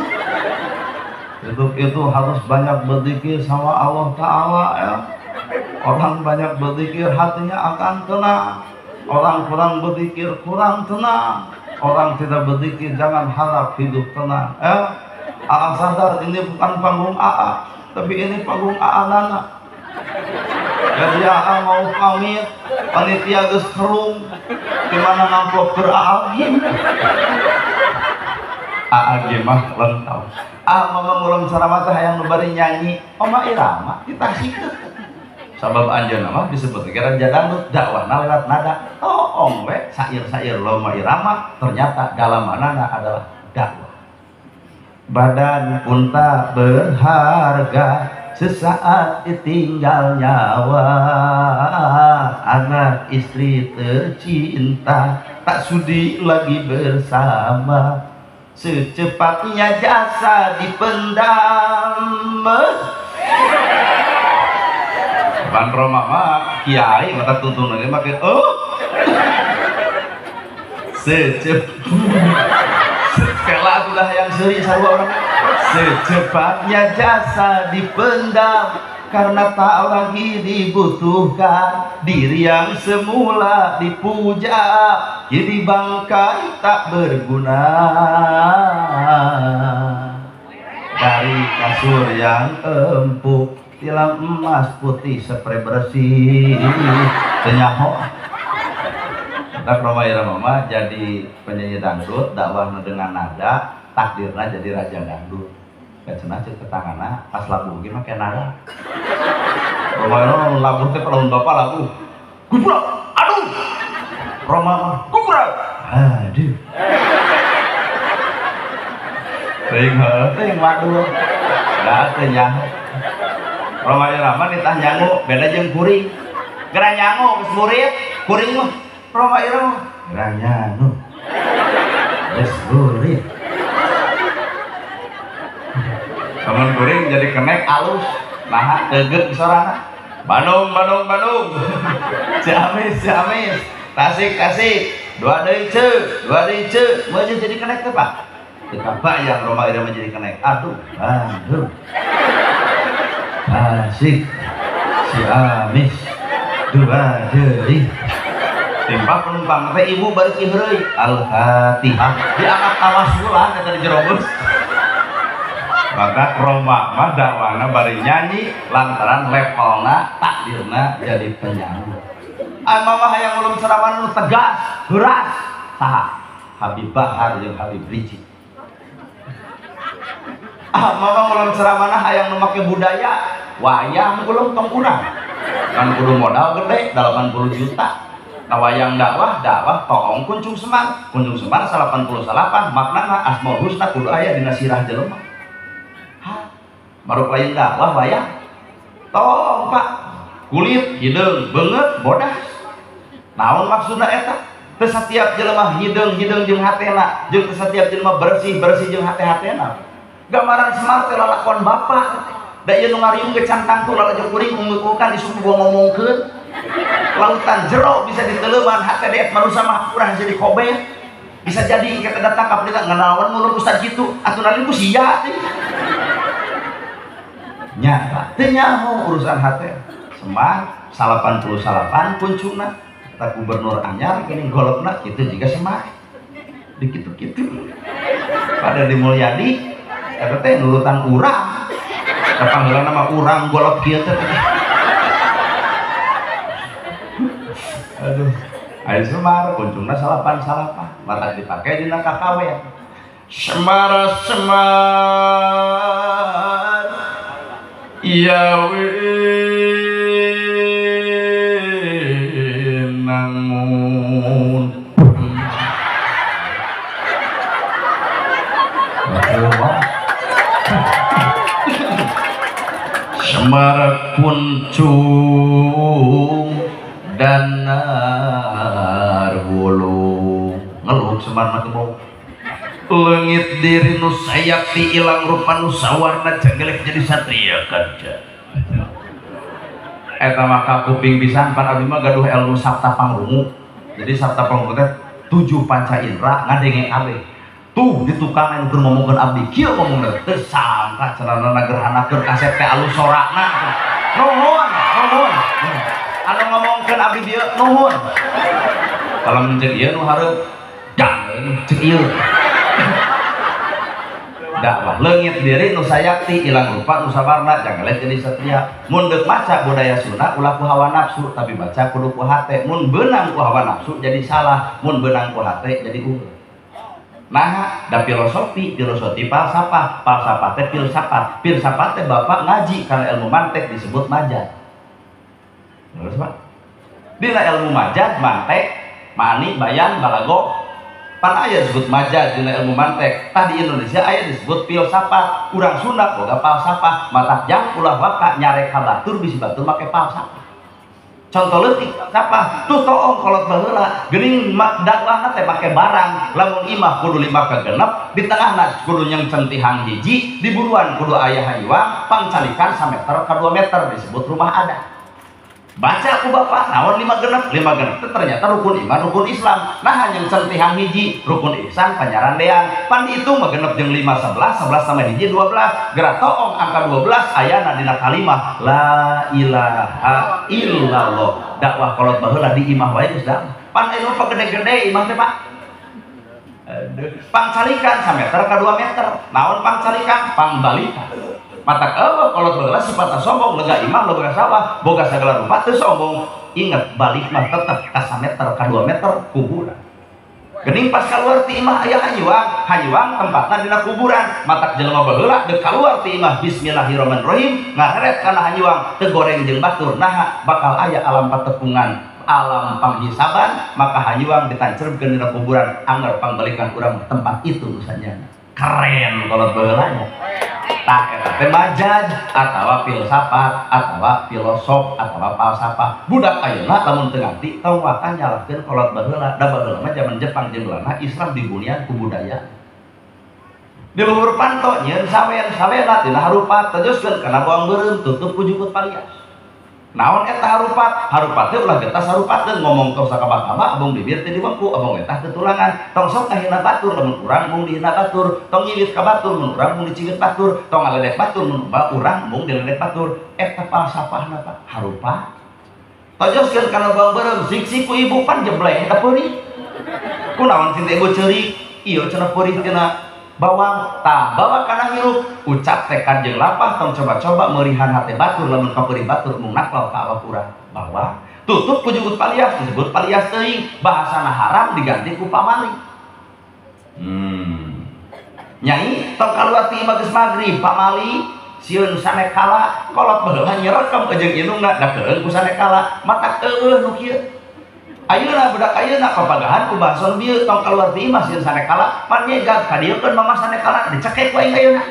Hidup itu harus banyak berzikir sama Allah Ta'ala ya. Orang banyak berzikir hatinya akan tenang. Orang kurang berzikir kurang tenang. Orang tidak berzikir jangan harap hidup tenang ya. AA sadar ini bukan panggung AA, tapi ini panggung AA Nana. Jadi AA mau pamit, panitia geus kerung, gimana ngamplop keur AA gim. AA mah lentau. Ah mama ngulang ceramah teh hayang nu bari nyanyi, Oma Irama di Tasik teh. Sabab anjeunna mah disebut ge raja dangdut, dakwahna lewat nada. Toong we sair-sair Rhoma Irama ternyata dalamanana adalah dakwah. Badan unta berharga, sesaat ditinggal nyawa. Anak istri tercinta tak sudi lagi bersama. Secepatnya jasa dipendam. Ban Roma mah kiai mata tuntunan make oh. Secep sekela udah yang seri sarua orang. Secepatnya jasa dipendam karena tak lagi dibutuhkan. Diri yang semula dipuja jadi bangkai tak berguna. Dari kasur yang empuk, tilam emas putih spray bersih. Tenyaho. Tak Rhoma Irama mah jadi penyanyi dangdut, dakwahna dengan nada, takdirna jadi raja dangdut. Kan cenah ceuk tetangana pas lagu ge make nada. Rhoma Irama lagu teh lamun bapak lagu. Gubrak, aduh. Rhoma mah gubrak, aduh. Teuing heuh teuing waduh. Da teu nyaho. Rhoma Irama nitah nyangu beda jeung kuring. Geura nyangu geus murid, kuring mah Rhoma Irama geura nyangu. Geus murid. Lamun kuring jadi kenek alus, nah tegeuk sorana. Bandung, Bandung, Bandung. Ciamis, Ciamis. Tasik, Tasik. Dua deui ceu, dua deui ceu. Moal jadi kenek teh, Pak. Teu kabayang Rhoma Irama jadi kenek. Aduh, Bandung. Tasik, Ciamis. Dua deui. Timpa penumpang teh ibu bari kiheureuy. Al-Fatihah. Diangkat tawasulan eta di jero bus. Maka Rhoma mah dakwahna bari nyanyi lantaran levelna takdirna jadi penyanyi. Ah mama hayang ulum ceramah nu tegas, beras. Saha? Habib Bahar jeung Habib Rizik. Ah mama ulum ceramahna hayang nu make budaya, wayang ulum tong urang. Kan kudu modal gede 80 juta. Nah wayang dakwah, dakwah toong kuncung Semar. Kuncung Semar 88 maknana Asmaul Husna kudu aya dina sirah jelema. Baru lain dakwah wayang tong Pak, kulit hideung beungeut bodas. Naon maksudna eta? Teu satiap jelema hideung-hideung jeung hatena, jeung teu satiap jelema bersih-bersih jeung hate-hatena. Gambaran Semar teh lalakon bapak. Da ieu nu ngariung ge can tangtu lalajo kuring unggul-unggulan disuruh gua ngomongkeun. Lautan jero bisa diteleuman hate deet manusa mah kurang jadi kobe. Bisa jadi kita datang ka pendeta nganaon ngulur ustaz kitu, atuh nalin ku sia teh. Nyata teu nyaho urusan hate. Semar 88 kuncungna kata gubernur anyar geuning golopna kitu jiga Semar. Dikitu-kitu. Pada di Mulyadi eta teh nurutan urang. Da panggilanna mah urang golop kieu teh. Aduh. Ayo Semar kuncungna salapan-salapan mata dipake dina kakawen. Semar semar ya winangun. Semar kuncung danar wulung ngeluh Semar mah mau leungit diri nu sayakti ilang rupa nu sawarna janggelek jadi satria kanca. Eta mah kuping pisan pan abdi mah gaduh ilmu sabta pangrungu. Jadi sabta pangrungu teh 7 panca indra ngadenge kabeh. Tuh di tukang anu keur ngomongkeun abdi kieu ngomongna teu sangka cenah gerhanakeun kasep teh alus sorana. Nuhun, nuhun. Anu ngomongkeun abdi dieu nuhun. Kalau ceuk ieu nu hareup dang ceuk ieu. Dakwah leungit diri nu sayakti ilang rupa nu sawarna jangan jadi satria. Mun deuk maca budaya Sunda ulah ku hawa nafsu tapi baca kudu ku hate. Mun beunang ku hawa nafsu jadi salah, mun beunang ku hate jadi unggul. Nah, da filosofi, filosofi falsafah, falsafah teh filsafat, filsafat teh bapak ngaji karena ilmu mantek disebut majaz. Terus Pak. Dina ilmu majaz mantek, mani, bayan, balago, pan aya disebut majaz dina ilmu mantek. Tah di Indonesia aya disebut filsafat. Urang Sunda boga falsafah, matak jang ulah waka nyarek ka batur bisi batur make falsafah. Contoh leutik siapa? Tuh toong kolot baheula geuning dakwahna teh make barang. Lamun imah kudu 5 kagenep, di tengahna kudu nyengcen tihang hiji, di buruan kudu aya hayuang, pangcalikan sameter ka 2 meter disebut rumah adat. Baca ku bapak naon 5 genep, 5 genep teh ternyata rukun iman, rukun Islam. Nah nyengcen tihang hiji, rukun ihsan panyarandean. Pan dihitung mah genep jeung 5 11, 11 sama hiji 12. Gerak toong angka 12 ayana dina kalimah la ilaha illallah. Dakwah kolot baheula di imah wae geus dakwah. Pan anu gede-gede imah teh Pak. Aduh, pangcalikan sameter ka 2 meter. Naon pangcalikan? Pangbalikan. Matak eueuh kolot baheula sifatna sombong, lega imah lega sawah, boga sagala rupa teu sombong. Ingat balik mah tetep ka sameter ka 2 meter kuburan. Geuning pas kaluar ti imah aya hanyuang, hanyuang tempatna dina kuburan. Matak jelema baheula deuk kaluar ti imah bismillahirrahmanirrahim ngareret kana hanyuang teu goreng jeung batur. Naha bakal aya alam patepungan, alam panghisaban, maka hanyuang ditancerbkeun dina kuburan angger pangbalikan urang tempat itu misalnya. Keren kolot baheulanya. Tah eta teh majaz atawa filsafat atawa filosof atawa falsafah. Budak ayeuna lamun teu ngarti tong waka nyalahkeun kolot baheula. Da baheula mah jaman Jepang jeung Belanda Islam dibunian ku budaya. Di luhur panto nyieun sawen, sawena tina harupat tejoskeun kana bawang beureum tutup ku jukut palias. Naon eta harupat? Harupat teh ulah getas harupateun ngomong tong sakabah-kabah abong bibir teh diwengku abong eta teu tulangan. Tong sok kahina batur lamun urang mung dihina batur, tong nyiwit ka batur mun urang mung diciwit batur, tong ngaledek batur mun urang mung diledek batur. Eta falsafahna Pak, harupat. Tojoskeun kana bawang beureum sik-sik ku ibu pan jebleng eta peurih. Kunaon cinta ibu ceurik? Ieu cenah peurih tina bawang. Tah bawa kana hirup ucap tekad jeung lapah tong coba-coba meurihan hate batur lamun kapeurih batur mung nakal ka awak urang. Bawa tutup ku jukut palias disebut palias teuing, bahasana haram diganti ku pamali. Nyai tong kaluar ti imah geus magrib pamali sieun sanekala kolot baheula nyerekem jeung indungna da keueung ku sanekala matak eueuh nu kieu. Ayeuna budak ayeuna papagahan ku bahasa nu bieu tong kaluar ti imah sieun sanekala pan nyegag ka dieu keun mama sanekala dicekek ku aing ayeuna.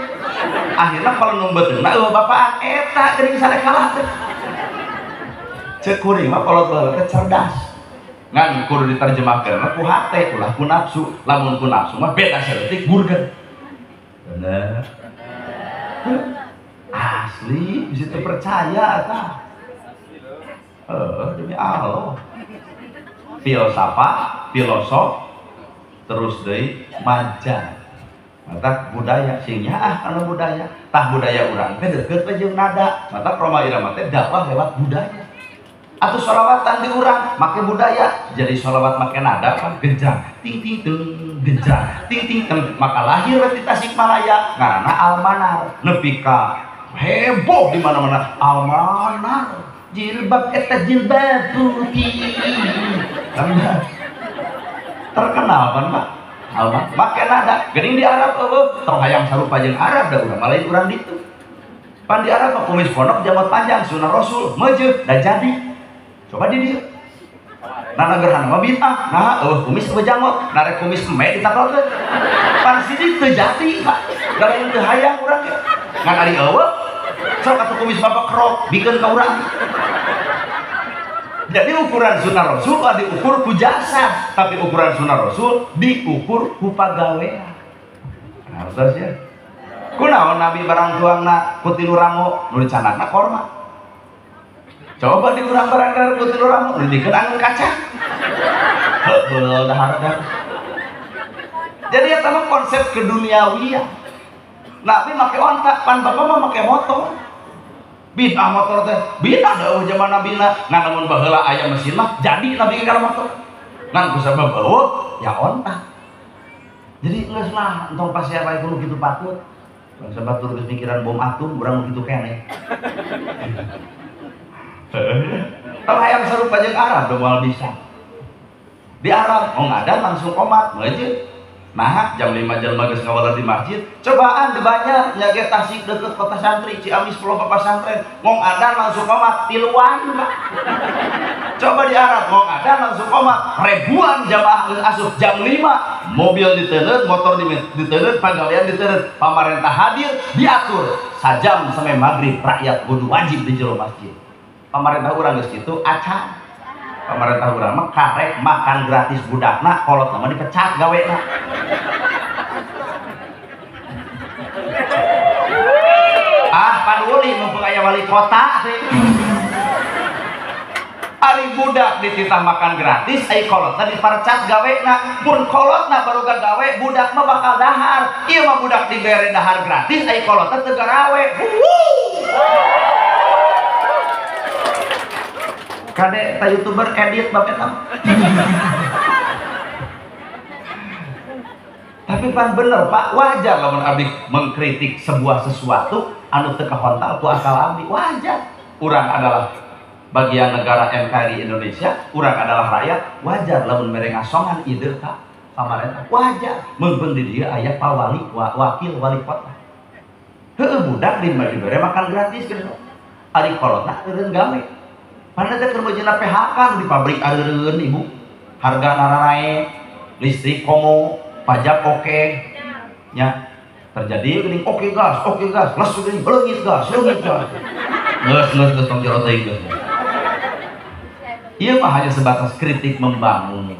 Akhirna kalau nu beuteungna eueuh bapaan eta geuning sanekala teh. Ceuk kuring mah kolot baheula teh cerdas. Ngan kudu diterjemahkeun mah ku hate ulah ku nafsu. Lamun ku nafsu mah beda saeutik burger. Bener. Asli bisa terpercaya eta. Demi Allah. Filsafat, filosof, terus deui majaz. Mata budaya sing nyaah kana budaya. Tah budaya urang teh deukeut we jeung nada. Mata Rhoma Irama teh dakwah lewat budaya. Atuh sholawatan di urang make budaya. Jadi sholawat make nada pan genjang, ting ting teng genjang, ting ting teng. Maka lahir we ti Tasikmalaya ngaranna Almanar. Nepi ka heboh di mana-mana Almanar. Jilbab eta jilbab putih. Terkenal kan Pak? Alma, make nada, geuning di Arab eueuh, tong hayang sarupa jeung Arab da urang mah lain urang ditu. Pan di Arab mah kumis pondok jambot panjang sunah Rasul, meujeuh da jadi. Coba di dieu. Nana gerhana mah bid'ah, nah eueuh kumis eueuh janggot, narek kumis eme ditakelkeun. Pan sini teu jadi, Pak. Da lain teu hayang urang ge. Ngan ari eueuh, sok atuh kumis bapak kerok, bikeun ka urang. Jadi ukuran sunnah Rasul diukur ku jasa, tapi ukuran sunnah Rasul diukur ku pagawean. Hartos ya. Kunaon Nabi barang tuangna ku tilu rango, nu dicanakna korma. Coba di urang barang ku tilu rango, nu dikeun angin kacang. Heubeul dahar. Jadi eta mah konsep keduniawian. Nabi make onta, pan bapak mah make motor. Bid'ah motor teh, bid'ah da eueuh zaman Nabi na, ngan lamun baheula aya mesin mah jadi Nabi kana motor. Ngan ku sabab eueuh ya onta. Jadi geus lah entong pasea wae kudu kitu patut. Bangsa batur geus mikiran bom atom urang nu kitu keneh. Tong hayang sarupa jeung Arab da moal bisa. Di Arab mau ngadan langsung komat meujeuh. Nah, jam 5 jelema geus ngawaler di masjid, cobaan di banyak nya ge Tasik deukeut kota santri, Ciamis pulau pesantren, ngong adan langsung komat tiluan, Pak. Coba di Arab ngong adan langsung komat, ribuan jamaah geus asup jam 5, mobil diteuneut, motor diteuneut, pagawean diteuneut, pamarentah hadir, diatur sajam sampai maghrib rakyat kudu wajib di jero masjid. Pamarentah urang geus kitu acan. Pemerintah urang mah karek makan gratis budakna, kolot mah dipecat gawena. Ah, paduli mumpung aya wali kota teh. Ari budak dititah makan gratis, ai kolotna dipercat gawena. Mun kolotna baru gawe, budak mah bakal dahar. Ieu mah budak dibere dahar gratis, ai kolotna teu garawe. Kade ta youtuber edit bab eta. Tapi pan bener Pak, wajar lamun abdi mengkritik sebuah sesuatu anu teu kahontal ku akal abdi, wajar. Urang adalah bagian negara NKRI Indonesia, urang adalah rakyat, wajar lamun mere ngasongan ide ka pamarentah, wajar. Meungpeung di dieu aya pa wali, wakil wali kota. Heueuh budak dibere makan gratis geus. Ari kolotna eureun gawe. Padahal teh keur meujeuhna PHK di pabrik areureun ibu. Harga narae, listrik komo, pajak oke. Nya terjadi geuning oke gas, les geuning leungit gas, leungit gas. Geus geus geus tong jero teuing geus. Ieu mah hanya sebatas kritik membangun.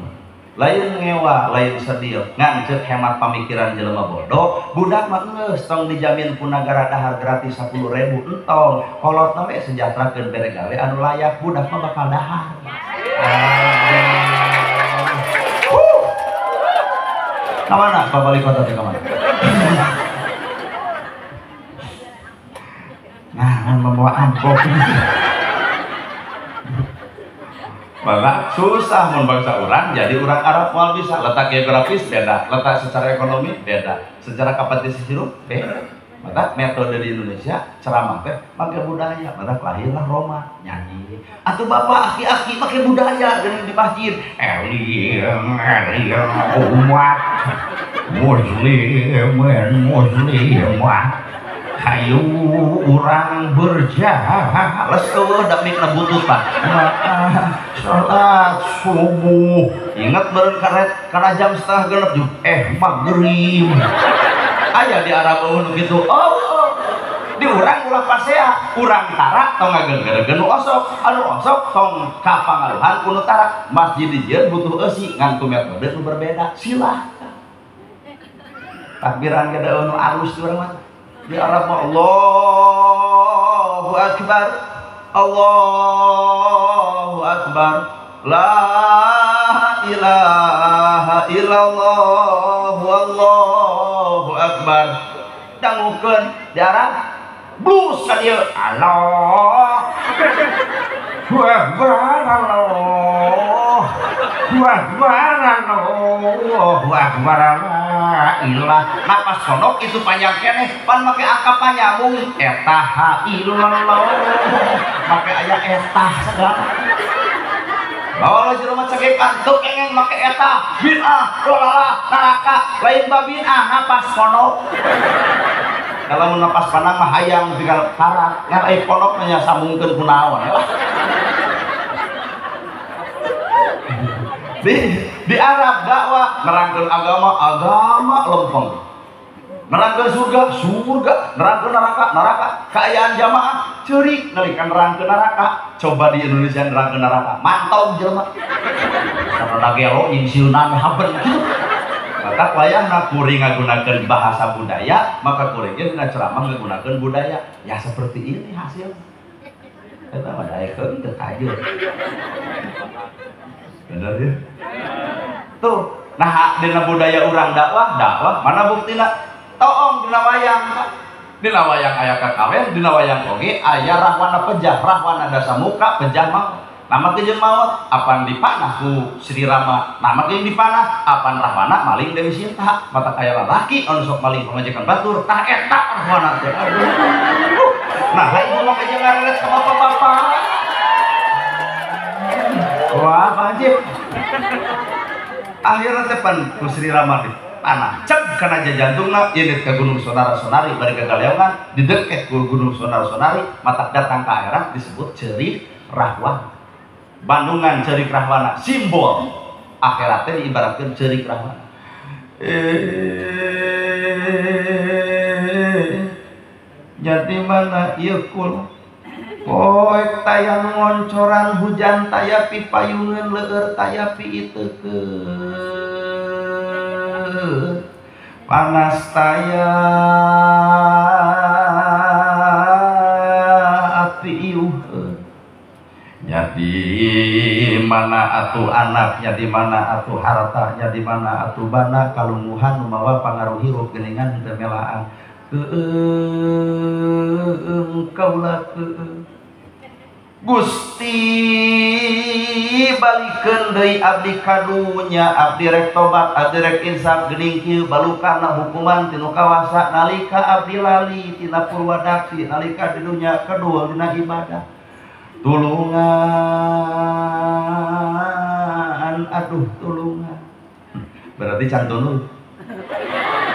Lain ngewa, lain sedih, ngan ceuk hemat pamikiran jelema bodoh, budak mah geus tong dijamin ku nagara dahar gratis 10.000 entong, kolotna we sejahterakeun bere gawe anu layak, budak mah bakal dahar. Ka mana Pak Wali Kota teh ka mana? Nah, membawa amplop. Maka susah mun bangsa urang jadi urang Arab moal bisa, letak geografis beda, letak secara ekonomi beda, secara kapasitas hidup beda. Maka metode di Indonesia ceramah teh make budaya, maka lahirlah Roma nyanyi. Atuh bapak aki-aki make budaya geuning di masjid. Eling eling umat muslimin muslimat. Hayu urang berjalan les eueuh da mikna butut Pak. Salat subuh ingat beureun kana jam 5:30 jeung maghrib. Aya di Arab eueuh nu kitu. Oh, di urang ulah pasea, urang tara tong ngageung-geung nu osok, anu osok tong kapangaruhan ku nu tara. Masjid di dieu butuh eusi ngan ku metode nu berbeda. Silahkan. Takbiran ge da nu alus di urang mah. Di Arab Allahu Akbar, Allahu Akbar, la ilaha illallah, Allahu Akbar. Dangukeun di Arab blues ka dieu. Allah Akbar, Allah Akbar, Allahu Akbar. Ilah napas sonok itu panjang keneh pan make angka panyambung eta ha ilallah make aya eta segala. Awal jelema cekekan teu pengen make eta bid'ah dolalah neraka lain babinah napas pondok. Kalau mun napas panang mah hayang tinggal karak ngan ai pondok nya sambungkeun ku naon ya. Di Arab dakwah nerangkeun agama, agama lempeng. Nerangkeun surga, surga, nerangkeun neraka, neraka. Kaayaan jamaah ceurik nalika nerangkeun neraka. Coba di Indonesia nerangkeun neraka, mantau jelema. Sarana gelo nyingsieunan haben kitu. Maka wayahna kuring ngagunakeun bahasa budaya, maka kuring ge dina ceramah ngagunakeun budaya. Ya seperti ini hasilnya. Eta mah daekeun teu kajur. Bener ya? Tuh, nah dina budaya urang dakwah, dakwah mana buktina? Toong dina wayang, dina wayang aya kakawen, dina wayang oge aya rahwana pejah, rahwana dasamuka pejah maot. Nama teh jeung maot, apan dipanah ku Sri Rama, nama teh dipanah, apan rahwana maling Dewi Sinta, mata aya lalaki anu sok maling pamajikan batur, tah eta rahwana teh. Aduh. Nah, lain ngomong aja ngarelet ka bapak-bapak. Wah, wajib. Akhirnya teh pan ku Sri Rama dipanah. Cek kana jantungna ieu ka Gunung Sonara-Sonari bari ka Galeongan, dideket ku Gunung Sonara-Sonari, matak datang ka akhirat disebut Ceurik Rahwana. Bandungan Ceurik Rahwana, simbol akhirat teh diibaratkeun Ceurik Rahwana. Jadi mana ieu kul? Poek taya ngoncoran hujan taya pipayungeun leueur taya piiteukeun panas taya api iuheun. Jadi mana atuh anaknya, di mana atuh hartanya, di mana atuh bana kalunguhan nu mawa pangaruh hirup geuningan teu melaan. Keung kaula keung Gusti balikeun deui abdi ka dunya, abdi rek tobat, abdi rek insaf geuning kieu balukana hukuman ti nu kawasa nalika abdi lali tina purwadaksi nalika di dunya kedua dina ibadah. Tulungan, aduh tulungan. Berarti can tulung.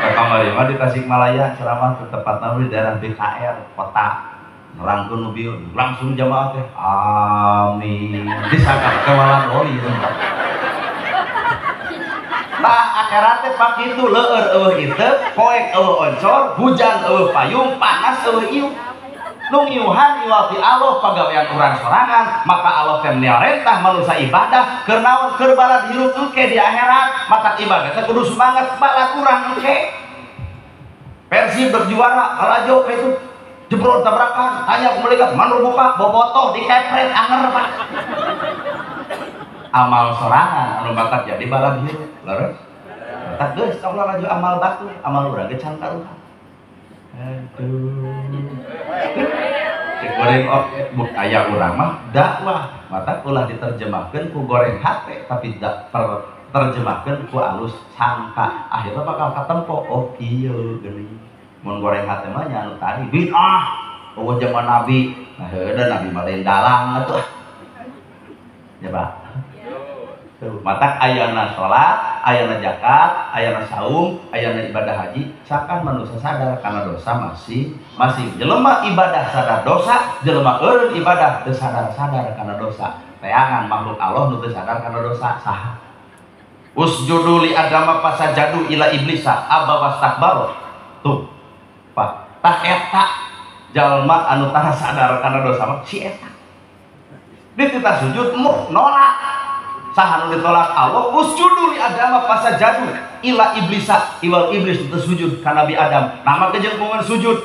Kamari mah di Tasikmalaya ceramah tepatna di daerah BKR kota. Nerangkeun nu bieu langsung jamaah teh amin. Disangka kawalan oli. Tah akhirat teh pak kitu leueur eueuh ieu, poek eueuh oncor, hujan eueuh payung, panas eueuh ieu. Nu ngiuhan iwal ti Allah pagawean urang sorangan, maka Allah teh merentah manusia ibadah keur naon? Keur balad hirup engke di akhirat. Maka ibadah teh kudu semangat balad urang engke. Persib berjuara kalajo itu jebrot tabrakan, tanya ku malaikat, manur buka, bobotoh dikepret anger Pak. Amal sorangan anu bakat jadi balad hirup, leres. Batak geus tong lalajo amal batur, amal urang ge can karuhan. Aduh. Cek goreng oke, buk aya urang mah dakwah, mata ulah diterjemahkeun ku goreng hate tapi terjemahkeun ku alus sangka. Akhirnya bakal katempo, oh kieu geuning. Mun goreng hate mah nya anu tadi bid'ah, eueuh zaman Nabi. Nah heueuh Nabi mah lain dalang atuh. Ya Pak. Tuh, matak ayana salat, ayana zakat, ayana saum, ayana ibadah haji, sakan manusia sadar karena dosa masing-masing. Jelema ibadah sadar dosa, jelema eureun ibadah teu sadar-sadar karena dosa. Teangan makhluk Allah nu teu sadar karena dosa saha? Usjudu li adama fasajadu ila iblisa aba wastakbaro. Tuh, Pak, tah eta jalma anu tah sadar karena dosa mah si eta. Dititah sujud mu nolak. Saha nu ditolak Allah usjudu li adama fasajadu ila iblisa, iwal iblis teu sujud ka Nabi Adam. Nama kejengkungan sujud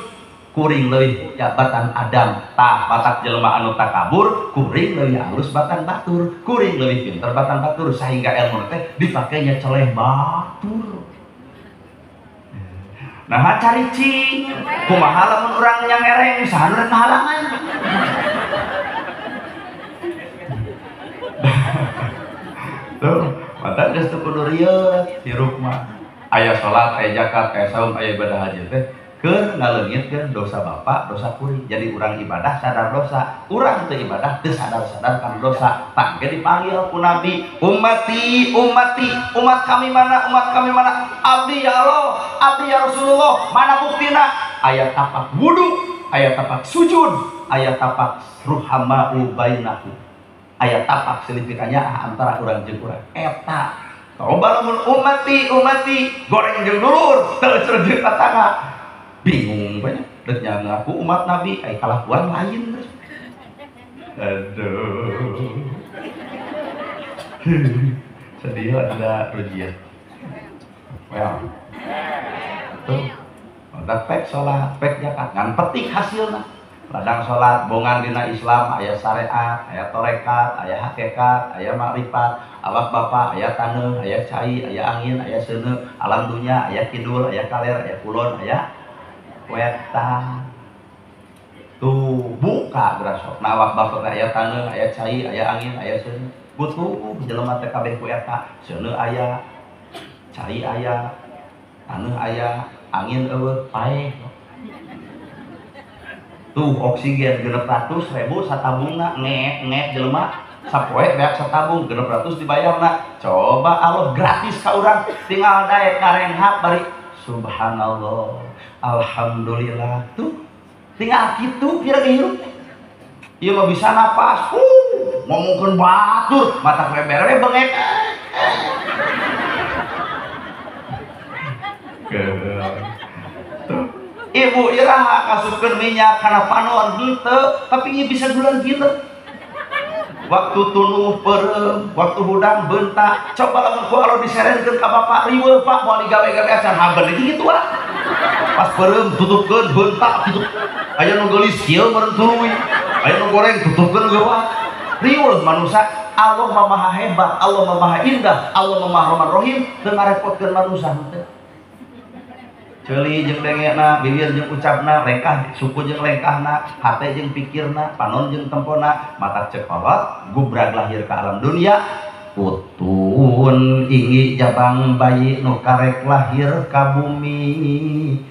kuring leuwih jabatan Adam. Tah batak jelema anu takabur kuring leuwih alus batan batur, kuring leuwih pinter batan batur, sehingga ilmu teh dipakainya celeh batur. Nah cari cing kumaha lamun urang yang ngereng saha nu rek ngahalangan. Tuh, mata geus teu kudu rieut hirup mah. Aya salat, aya zakat, aya saum, aya ibadah haji teh Keur ngaleungitkeun dosa bapak, dosa kuring. Jadi urang ibadah sadar dosa, urang teu ibadah teu sadar-sadar kana dosa. Tangke dipanggil ku Nabi, ummati, ummati, umat kami mana, umat kami mana? Abdi ya Allah, abdi ya Rasulullah, mana buktina? Aya tapak wudu, aya tapak sujud, aya tapak ruhamau bainahu. Aya tapak silipikannya antara urang jeung urang. Eta. Coba lamun ummati, ummati, goreng jeung dulur, teu jeung tetangga. Bingung banyak, dan yang ngaku umat Nabi, ay kalakuan lain terus. Aduh, sedih ada rujian. Well, tuh, udah pek sholat, pek zakat, ngan petik hasilnya. Ladang sholat, bongan dina Islam, aya syariat, aya torekat, aya hakikat, aya makrifat, awak bapak, aya taneuh, aya cai, aya angin, aya seuneu, alam dunya, aya kidul, aya kaler, aya kulon, aya wetan. Tuh buka gerasok. Nah awak bapak aya taneuh, aya cai, aya angin, aya seuneu. Butuh jelema teh kabeh ku eta. Seuneu aya, cai aya, taneuh aya, angin eueuh, paeh. Tuh oksigen 600.000 satabungna ngeet-ngeet jelema sapoe beak satabung 600 dibayarna. Coba Allah gratis ka urang, tinggal daek karenghap bari subhanallah. Alhamdulillah tuh tinggal gitu kira hirup ieu mah bisa napas ngomongkeun batur mata bere bengek ibu iraha kasupkeun minyak kana panon henteu tapi ieu bisa gulan gila waktu tunuh peureum waktu hudang bentak coba lamun ku Allah diserenkeun ka bapak riweuh pak moal digawe-gawe acan haben iki kitu ah pas peureum tutupkeun bentak tutup aya nu geulis kieu meureun tuluy aya nu goreng tutupkeun geuwah riweuh manusia. Allah maha hebat, Allah maha indah, Allah maha rahman rahim teu ngarepotkeun manusia henteu. Ceuli jeung dengena, bibir jeung ucapna, lengkah suku jeung lengkahna, hate jeung pikirna, panon jeung tempona, mata cek kolot, gubrag lahir ka alam dunia, putun inggi jabang bayi nu karek lahir ka bumi.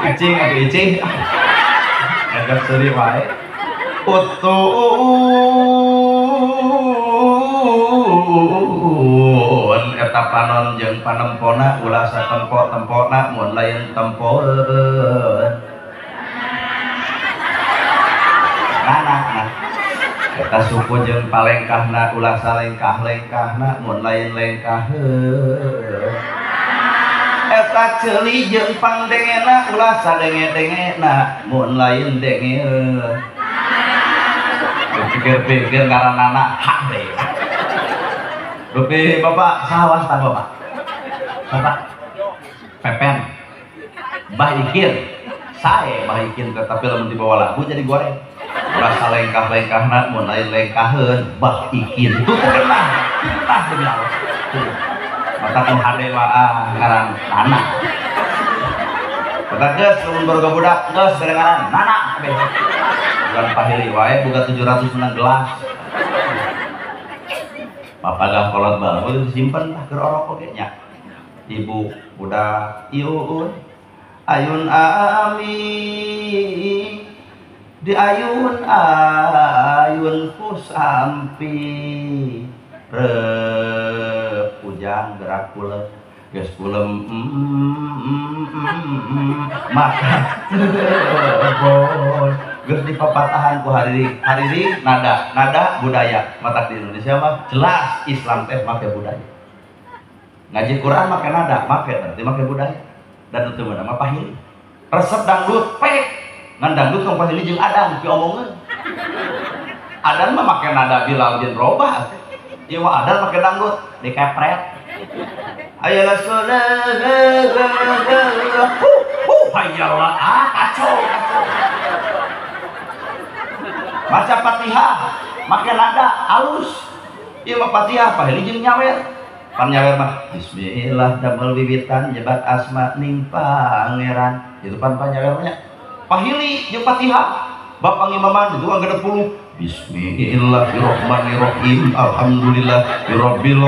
Icing atuh icing. Agak seuri wae. Utun eta panon jeung panempona ulah satempo-tempona mun lain tempoeun. Nah, eta suku jeung palengkahna ulah salengkah-lengkahna mun lain lengkaheun. Eta ceuli jeung pangdengena ulah sadenge-dengena mun lain dengeun. Pikir-pikir ngaranana hak deh. Rupi bapak saha wasta bapak? Bapak Pepen. Bah Ikin. Sae Bah Ikin tetapi lamun dibawa lagu jadi goreng. Ulah salengkah-lengkahna mun lain lengkaheun Bah Ikin. Tuh kenah. Kenah demi Allah. Mata nu hade mah ngaran Nana. Mata geus lamun baroga budak geus bere ngaran Nana kabeh. Bukan pahili wae boga 700 menang gelas. Papagah kolot bae disimpen tah keur orok oge nya. Ibu budak iuun ayun ami di ayun ayun ku sampi rep ujang gerak kulem geus kulem maka bon geus dipapatahan ku hariri hariri nada nada budaya matak di Indonesia mah jelas Islam teh make budaya ngaji Quran make nada make berarti make budaya dan itu mah pahili resep dangdut pek ngan dangdut tong pahili jeung adan piomongeun adan mah make nada Bilal bin Robah ieu mah adan make dangdut dikepret ayolah sholat hayalah ah kacau baca Fatihah make nada halus ieu mah Fatihah pahili jeung nyawer pan nyawer mah bismillah damel wiwitan nyebat asma ning pangeran itu pan panyawer nya pahili jeung Fatihah bapak ngimaman itu 60 Bismillahirrahmanirrahim. Alhamdulillahirabbil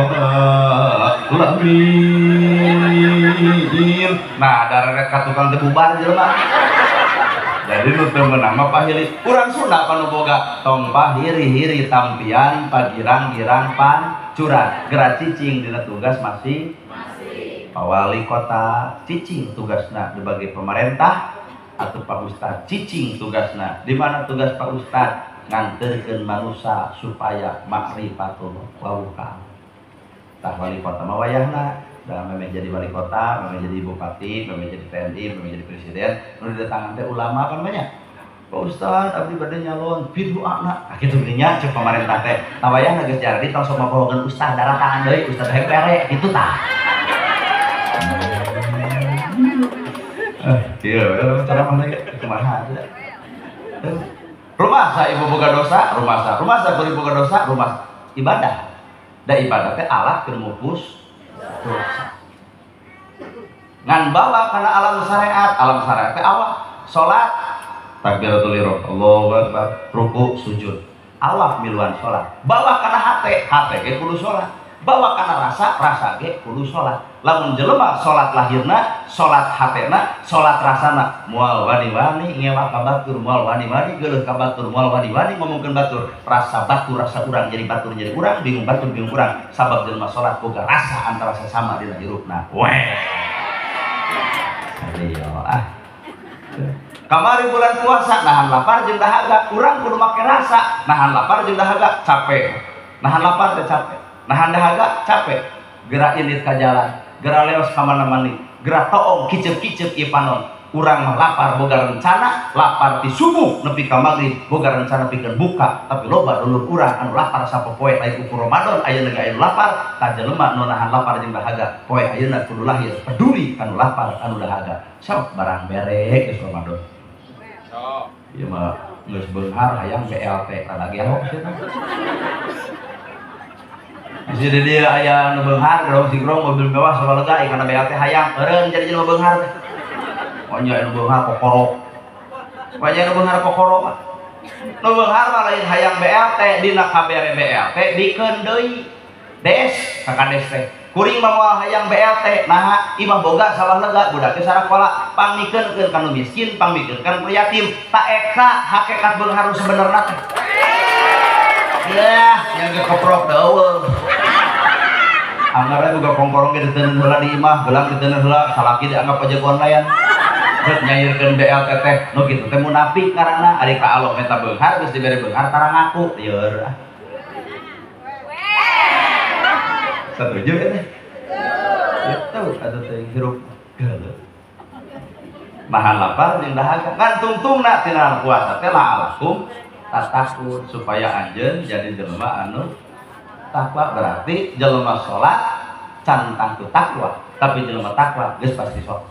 alamin. Nah, dareret ka tukang teh bubar jelema. Jadi nu teu meunang mah pahili. Urang Sunda panu boga tong pahiri-hiri tampian pagirang-girang pancuran. Geura cicing dina tugas masing masing. Pak Wali Kota cicing tugasna sebagai pemerintah atau Pak Ustad cicing tugasna. Di mana tugas Pak Ustad? Nganterkeun manusia supaya makrifatullah wawuh ka Allah. Tah wali kota mah wayahna dalam memeh jadi wali kota, memeh jadi bupati, memeh jadi TNI, memeh jadi presiden, nu didatangan teh ulama kan banyak. Pak Ustad abdi bade nyalon piduana. Ah kitu geuning cek pamarentah teh. Tah wayahna geus jadi tong sok mapohokeun ustad daratangan deui, ustad hayang bere kitu tah. Ieu cara mana ge kumaha teh. Rumasa ibu boga dosa, rumasa, rumasa ibu boga dosa, rumasa ibadah. Da ibadah teh alat keur mupus dosa. Ngan bawa kana alam syariat teh awak salat, takbiratul ihram, Allahu akbar, ruku, sujud. Awak miluan salat. Bawa kana hate, hate ge kudu salat. Bawa kana rasa, rasa ge kudu salat. Lamun jelema salat lahirna, salat hatena, salat rasana, moal wani-wani ngewa ka batur, moal wani-wani geuleuh ka batur, moal wani-wani ngomongkeun batur. Rasa batur rasa urang jadi batur jadi urang, bingung batur bingung urang. Sabab jelema salat boga rasa antara sesama dina hirupna. Weh. Ayo ah. Kamari bulan puasa nahan lapar jeung dahaga, urang kudu make rasa, nahan lapar jeung dahaga capek. Nahan lapar teh capek. Nahan dahaga capek. Gerak indit ka jalan, gerak leos ka mana-mana, gerak toong kicep-kicep ieu panon. Urang mah lapar boga rencana, lapar ti subuh nepi ka magrib, boga rencana pikeun buka, tapi loba dulur urang anu lapar sapopoe lain ukur Ramadan ayeuna ge aya lapar, ka jelema nu nahan lapar jeung dahaga, poe ayeuna kudu lahir peduli kanu lapar anu dahaga. Sok barang bere geus Ramadan. Sok. Ieu mah geus beunghar hayang BLT rada gelo cenah. Di dia aya nu beunghar gerong sigrong mobil mewah sabalega kana BLT hayang eureun jadi jelema beunghar teh. Pokoknya anu beunghar kokorok. Pokoknya anu beunghar kokorok. Nu beunghar mah lain hayang BLT dina kabere BLT dikeun deui. Des ka kades teh. Kuring mah moal hayang BLT naha imah boga sawah lega budak teh sarakola pangmikeunkeun ka nu miskin pangmikeun ka nu yatim. Ta eta hakikat beunghar nu sebenerna teh. Yah, yang keprok daun. Anggarnya juga kongkorong ge diteuneuh heula di imah, gelang diteuneuh heula, salaki dianggap pajagoan layan. Rek nyairkeun BLT teh, nu kitu teh munafik ngaranna, ari ka Allah meta beunghar geus dibere beunghar tara ngaku. Lieur ah. Setuju kan teh? Itu atuh teh hirup geuleuh. Nahan lapar jeung dahaga, ngan tungtungna tina puasa teh la'alakum tatakun supaya anjeun jadi jelema anu takwa. Berarti jelema salat can tangtu takwa, tapi jelema takwa geus pasti salat.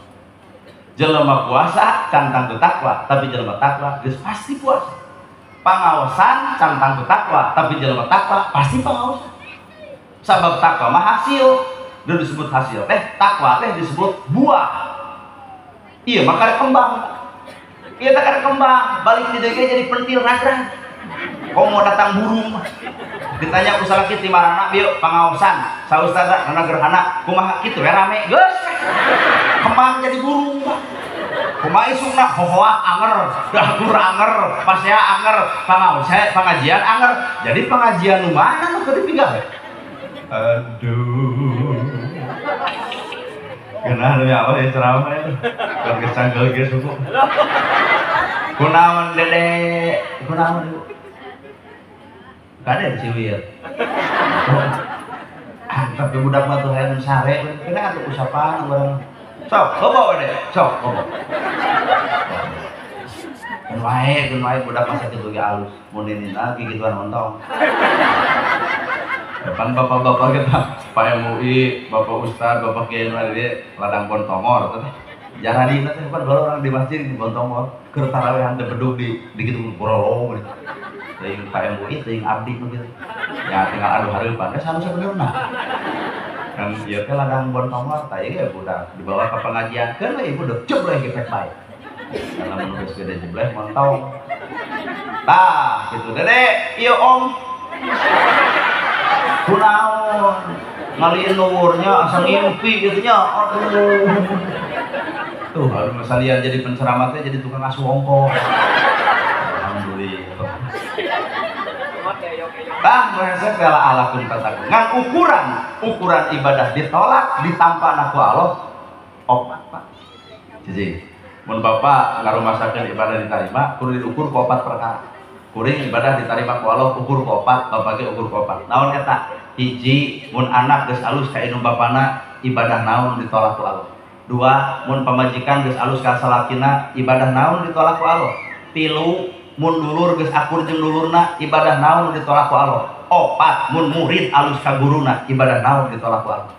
Jelema puasa can tangtu takwa, tapi jelema takwa geus pasti puasa. Pangaosan can tangtu takwa, tapi jelema takwa pasti pangaosan. Sabab takwa mah hasil, nu disebut hasil teh takwa teh disebut buah. Ieu mah karek kembang. Ieu teh karek kembang, balik di deui jadi pentil ragrag. Komo datang burung. Ditanya ku salaki ti marana bieu pangaosan, sa ustazah kana gerhana, kumaha kitu we rame geus. Kembang jadi burung. Kumaha isukna hohoa anger, dahur anger, pasea anger, pangaosan pengajian anger. Jadi pengajian nu mana nu keur dipigawe? Aduh. Geunah demi Allah ya ceramah ya. Keur geus canggel ge suku. Kunaon Dede? Kunaon Ibu? Kade ciwir. Tapi budak mah tuh hayang sare, kena atuh usapan urang. Sok, bobo deh, sok bobo. Keun wae budak mah sakitu ge alus. Mun nina gigituan ontong. Depan bapak-bapak kita, Pak MUI, Bapak Ustad, Bapak Kiai di ladang Bontongor teh. Jaradina teh kan baru orang di masjid di Bontongor, keur tarawehan teh bedug di dikitu kurolong gitu. Teuing Pak MUI, teuing abdi nu kitu. Ya tinggal adu hareupan teh saha sebenarna. Kan ieu teh ladang Bontongor tah ieu budak dibawa ke pengajian, keun we ibu deuk jebleh gepek bae. Karena mun geus gede jebleh montong. Tah gitu dede ieu om kunaon ngaliin luhurnya asa ngimpi gitu nya aduh. Tuh harus masalian jadi penceramah teh jadi tukang asuh ongkoh. Alhamdulillah. Tah resep bela alakum tatakum. Ngan ukuran ibadah ditolak ditampa ku Allah opat Pak. Jadi mun bapak ngarumasakeun ibadah diterima kudu diukur ku opat perkara. Kuring ibadah diterima ku Allah ukur ku opat, bapak ge ukur ku opat. Naon eta? Hiji, mun anak geus alus ka indung bapana ibadah naon ditolak ku Allah. Dua, mun pamajikan geus alus ka salakina ibadah naon ditolak ku Allah. Tilu, mun dulur geus akur jeung dulurna ibadah naon ditolak ku Allah. Opat, mun murid alus ka guruna ibadah naon ditolak ku Allah.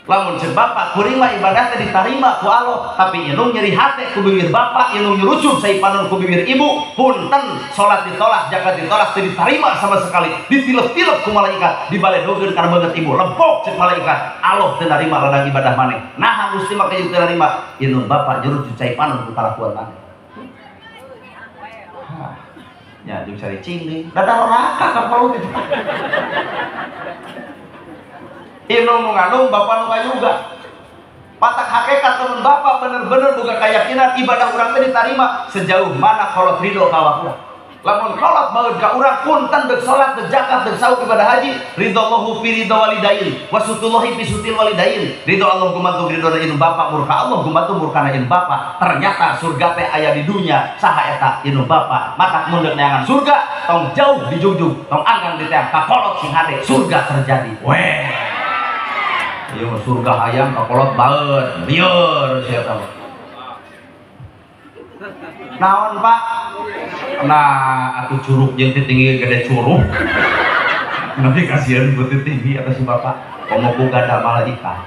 Lamun ceuk bapak kuring mah ibadah teh ditarima ku Allah, tapi indung nyeri hate ku bibir bapak, indung nyerucut sai panon ku bibir ibu, punten salat ditolak, zakat ditolak teu ditarima sama sekali, ditilep-tilep ku malaikat, dibaledogeun kana beungeut ibu, lempok ceuk malaikat, Allah teu narima ladang ibadah maneh. Naha Gusti mah teu narima, indung bapak nyerucut sai panon ku kalakuan maneh. Ya jeung cari cing deui, dadah neraka ka kolot itu. Indung nu ngandung, bapak nu ngayuga. Patak hakikat temen bapak bener-bener boga keyakinan ibadah urang teh diterima sejauh mana kolot ridho ka urang. Lamun kolot baeud ka urang punten deuk salat, deuk zakat, deuk saum ibadah haji, ridho Allahu fi ridho walidain, wa sutullahi fi sutil walidain. Ridho Allah gumantung ridho indung bapak, murka Allah gumantung murkana indung bapak. Ternyata surga teh aya di dunya, saha eta indung bapak. Matak mun deuk neangan surga, tong jauh dijungjung, tong anggang di teang ka kolot sing hade, surga terjadi. Weh. Ieu surga hayang kakolot baeud, lieur sia tah. Naon Pak? Nah, atuh curug jeung teu tinggi gede curug. Nabi kasihan ku teu tinggi atas si bapak, komo ku gada malaikat.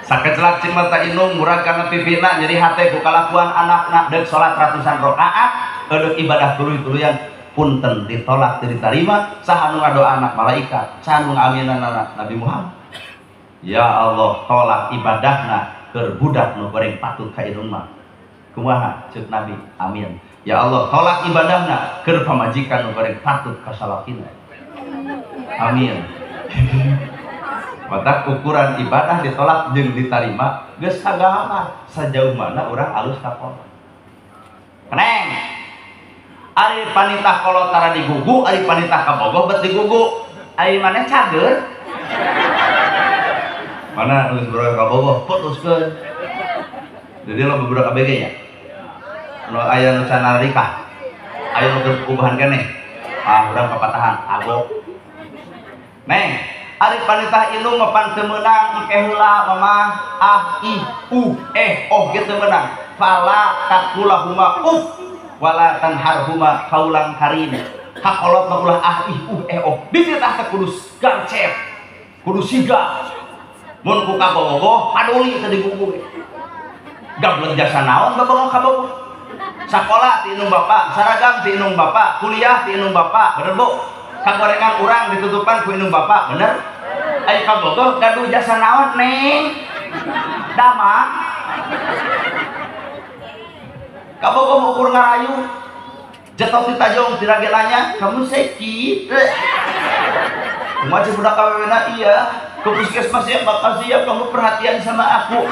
Sakecelak cing mata indung murag kana pipina nyeri hate ku kalakuan anakna deuk salat ratusan rakaat, deuk ibadah tuluy-tuluyan. Punten ditolak teu ditarima, saha nu ngadoa anak malaikat, saha nu ngaminan anak Nabi Muhammad. Ya Allah, tolak ibadahna keur budak nu goreng patut ka indung mah. Kumaha ceuk Nabi? Amin. Ya Allah, tolak ibadahna keur pamajikan nu goreng patut ka salakina. Amin. Matak ukuran ibadah ditolak jeung ditarima geus sagama sejauh mana urang alus ka kolot. Keneng. Ari panitah kolot tara digugu, ari panitah kabogoh bet digugu. Ari maneh cager? Mana geus beroga kabogoh, putuskeun. Jadi lo beberapa ABG nya? Nu aya nu can narikah? Aya nu keur ubahan keneh? Ah, urang papatahan, agok. Neng, ari panitah indung mah pan teu meunang engke heula mamah ah i u eh oh ge teu meunang. Fala taqulahuma uff wala tanharhuma kaulang karim. Kakolot mah ulah ah ih eh oh. Dititah teh kudu gancet, kudu siga. Mun ku kabogoh paduli teu digugu. Gablek jasa naon babogoh kabogoh. Sakola ti indung bapak, saragam ti indung bapak, kuliah ti indung bapak, bener Bu? Kagorengan urang ditutupan ku indung bapak, bener? Ayo kabogoh gaduh jasa naon neng? Dama. Kabogoh ukur ngarayu, jetok di tajong tidak nanya, kamu sakit. Kumaha budak kawena iya, ke puskesmas ya, makasih ya kamu perhatian sama aku.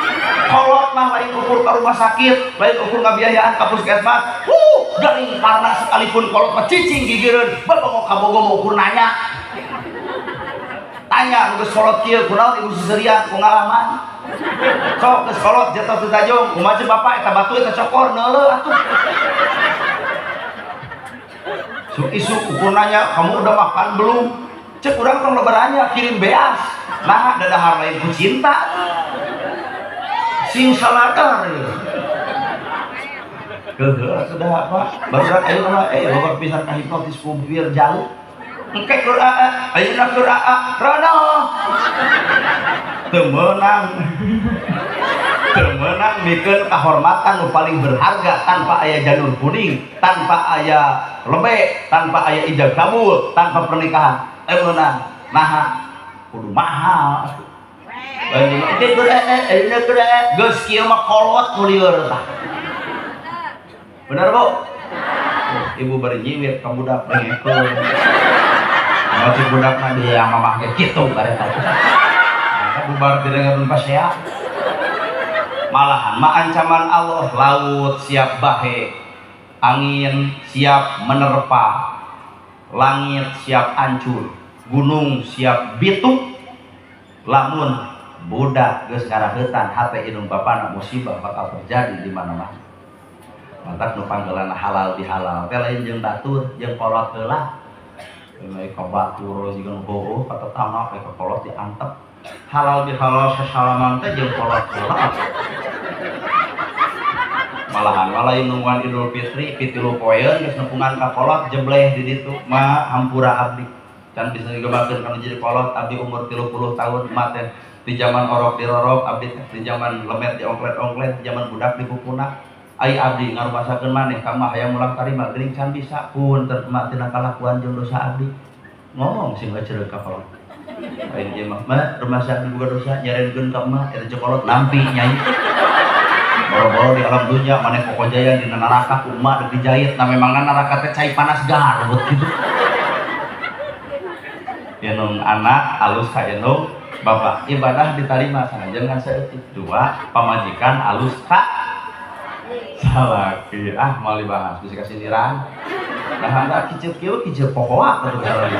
Kolot mah lain ukur ke rumah sakit, lain ukur ngabiayaan ke puskesmas. Garing karena sekalipun kolot mah cicing gigireun, babogoh kabogoh mau ukur nanya. Tanya geus kolot kieu kunaon ibu seserian ku ngalaman. Sok geus kolot jatuh ti tajong, kumaha jeung bapak eta batu eta cokor neuleuh atuh. Isuk isuk ukur nanya, kamu udah makan belum? Cek urang tong lebarannya kirim beas. Nah, dadahar lain ku cinta. Sing saladar ieu. Keuheuh sudah apa? Barudak ayeuna mah loba pisan ka hipnotis ku bir jalu. Engke keur aa, ayeuna keur aa, rono. Teu meunang. Teu meunang mikeun kahormatan nu paling berharga tanpa aya janur kuning, tanpa aya lebe, tanpa aya ijab kabul, tanpa pernikahan. Teu meunang. Naha kudu mahal. Engke keur aa, ayeuna keur aa, geus kieu mah kolot nu lieur tah. Bener bu? Ibu bari nyiwit ka budak dengekeun. Ngocik budakna dia mamah ge kitu kareta. Maka bubar didengarkeun pasea. Malahan mah ancaman Allah, laut siap bahe, angin siap menerpa, langit siap hancur, gunung siap bituk, lamun budak geus ngaraheutan hate indung bapana musibah bakal terjadi di mana-mana. Mantak nu panggeulana halal bihalal teh lain jeung batur jeung kolot heula. Lain ka batur jeung heueuh ka tetangga ka kolot diantep. Halal bihalal sasalaman teh jeung kolot heula. Malahan malah nungguan Idul Fitri pitilu poeun geus nepungan ka kolot jebleh di ditu mah hampura abdi. Can bisa digemarkeun kana jadi kolot abdi umur 30 tahun mah teh di zaman orok dirorok abdi teh di zaman lemet diongklet-ongklet di zaman budak dipupuna. Ai abdi ngarumasakeun maneh ka mah hayang mulang tarima geuning can bisa punten emak tina kalakuan jeung dosa abdi. Ngomong sing ecereuk ka kolot. Lain ieu mah mah rumasa abdi boga dosa nyarenkeun ka emak eta jeung kolot nampi nyai. Boro-boro di alam dunya maneh kokojayan dina neraka ku emak deuk dijahit. Nah memangna neraka teh cai panas garbut kitu. Indung anak alus ka indung bapak ibadah ditarima sanajan ngan saeutik. Dua pamajikan alus ka salaki. Ah mau dibahas bisa kasindiran. Nah anda kicep kieu kicep pokoa atuh salaki.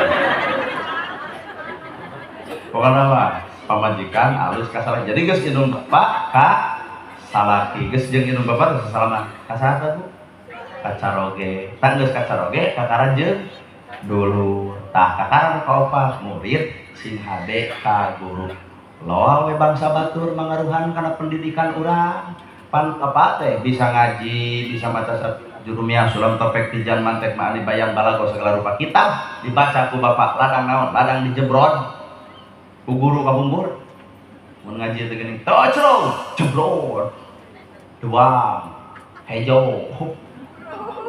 Pokona mah pamajikan alus ka salaki. Jadi geus indung bapak ka salaki, geus jeung indung bapak teh sasalaman. Ka saha Bu? Ka caroge. Tah geus ka caroge kakaran jeung dulur. Tah kakaran kaopat murid sing hade ka guru. Loa we bangsa batur mangaruhan kana pendidikan urang. Pan apa teh bisa ngaji, bisa maca jurumiyah, sulam topek, tijan, mantek, ma'ani, bayan, balago, segala rupa kitab dibaca ku bapak. Ladang naon? Ladang dijebrod ku guru kapungkur. Mun ngaji teh geuning tocro, jebrod. Duang, hejo.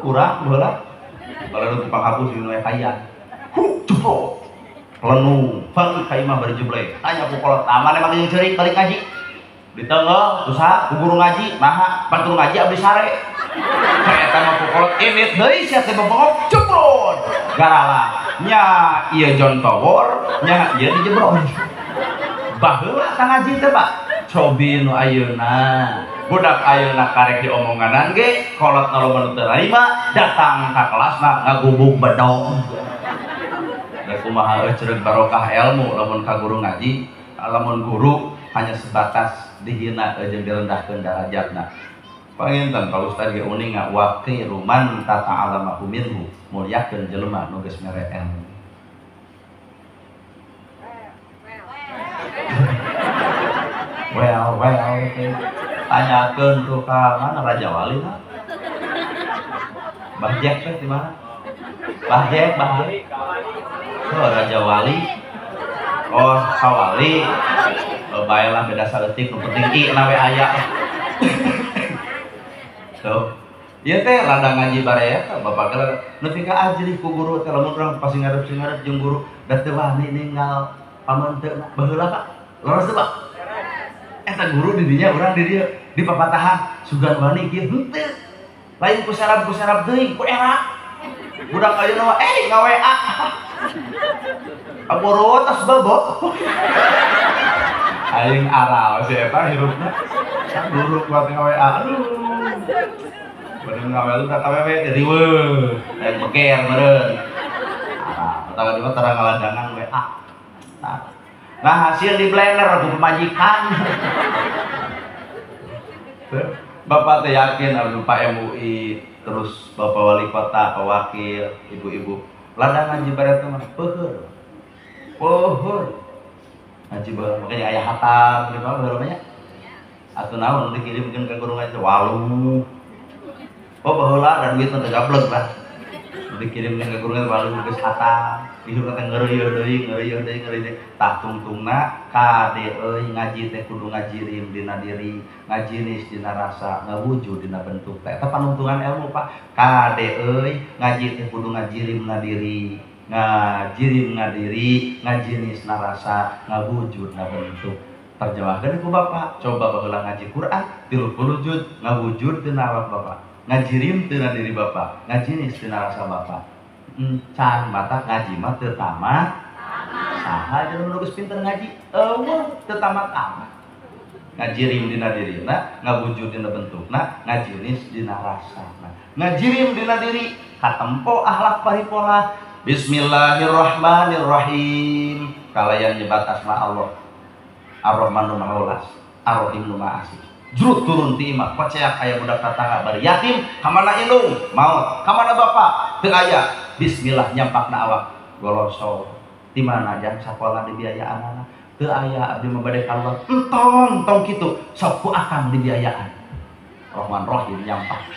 Kurang baheula. Baheula tukang hapus di nu aya. Hu, jebrod. Lenung, bang ka imah bari jebleh. Tanya ku kolot, aman emang jeung ceurik balik ngaji. Di tengah, usaha, ku guru ngaji, naha, pan guru ngaji abdi sare. Eta mah ku kolot init deui sia teh bebongok jebrod. Garala, nya ieu John Tower, nya ieu dijebrod. Baheula ka ngaji teh, Pak. Cobi nu ayeuna. Budak ayeuna karek diomonganan ge, kolot nu loba nu teu narima, datang ka kelasna ngagubug bedog. Da kumaha eucereug barokah ilmu lamun ka guru ngaji, lamun guru hanya sebatas dihina jeung direndahkeun darajatna. Panginten Pak Ustaz ge uning waqiru man tata'alamahu minhu, mulyakeun jelema nu geus mere ilmu. Well, tanyakeun tuh ka mana Raja Wali mah? Bah Jack teh di mana? Bah Jack, Bah Jack. Oh, Raja Wali. Oh, Kawali. Oh, baelah beda saeutik nu penting i na we aya. Tuh. Ieu teh ladang ngaji baraya teh bapak geus nepi ka ajrih ku guru teh lamun urang pasti ngarep-ngarep jeung guru da teu wani ninggal pamanteuna. Baheula Pak. Leres teu Pak? Eta guru di dinya urang di dieu di papatahan sugan wani kieu henteu. Lain ku sarap deui ku era. Budak ayeuna mah nga-WA. Aboro tas babo. Aing aral si eta hirupna. Guru kuat nga-WA. Aduh. Bener nga-WA ka KWW riweuh. Aya beker meureun. Aral, atawa di mah tara ngaladangan WA. Nah hasil di blender ku pemajikan. Bapak teh yakin abdi Pak MUI, terus Bapak Wali Kota, Pak Wakil, ibu-ibu. Ladang ngaji bare teh mah peuheur. Peuheur. Ngaji bare makanya aya hatam di mah baheula nya. Atuh naon dikirimkeun ka guru ngaji walu. Oh baheula da duit teh gablek lah. Dikirimkeun ka guru ngaji walu geus hatam. Hidup teh ngeureuyeuh deui, ngeureuyeuh deui, ngeureuyeuh deui. Tah tungtungna kade euy ngaji teh kudu ngajirim dina diri, ngajinis dina rasa, ngawujud dina bentuk teh. Eta panungtungan ilmu Pak. Kade euy ngaji teh kudu ngajirim na diri, ngajirim na diri, ngajinis na rasa, ngawujud na bentuk. Terjemahkeun ku Bapak, coba baheula ngaji Quran 30 juz ngawujud dina awak Bapak. Ngajirim tina diri bapak, ngajinis tina rasa bapak. Encan mata ngaji mah teu tamat. Saha jelema nu geus pinter ngaji? Eueuh teu tamat-tamat. Ngajirim dina dirina, ngawujud dina bentukna, ngajinis dina rasana. Ngajirim dina diri, katempo akhlak paripola. Bismillahirrahmanirrahim. Kalayan nyebat asma Allah. Ar-Rahman nu Maha Welas, Ar-Rahim nu Maha Asih. Jurut turun ti imah, koceak aya budak tatangga bari yatim, kamana indung maot, kamana bapak teu aya. Bismillah nyampakna awak goloso. Di mana jang sakola dibiayaan anak teu aya abdi mah bade kaluar. Entong tong kitu, sok ku akang dibiayaan. Rahman Rahim nyampak.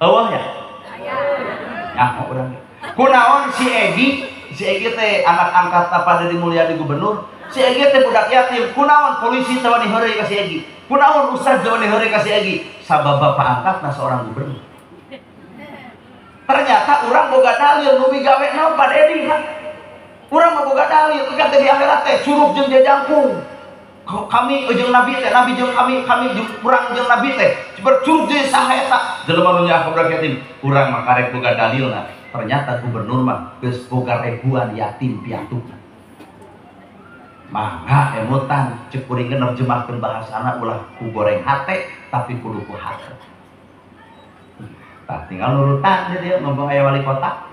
Eueuh ya? Aya. Nyaho urang. Kunaon si Egi? Si Egi teh anak angkat apa dari Mulyadi gubernur. Si Egi teh budak yatim. Kunaon polisi teh wani heureuy ka si Egi. Kunaon ustaz teh wani heureuy ka si Egi. Sabab bapak angkatna seorang gubernur. Ternyata urang boga dalil nu migawe naon Pak Edi kan. Urang mah boga dalil kan teh di akhirat teh curug jeung jajangkung. Kami jeung nabi teh, nabi jeung kami, kami jeung urang jeung nabi teh. Curug jeung saha eta? Jelema nu nyaah budak yatim. Urang mah karek boga dalilna. Ternyata gubernur mah geus boga ribuan yatim piatu. Mangga emutan cek kuring ge nerjemahkeun bahasana ulah ku goreng hate tapi kudu ku hate. Tah tinggal nurutan di dieu ngomong aya wali kota.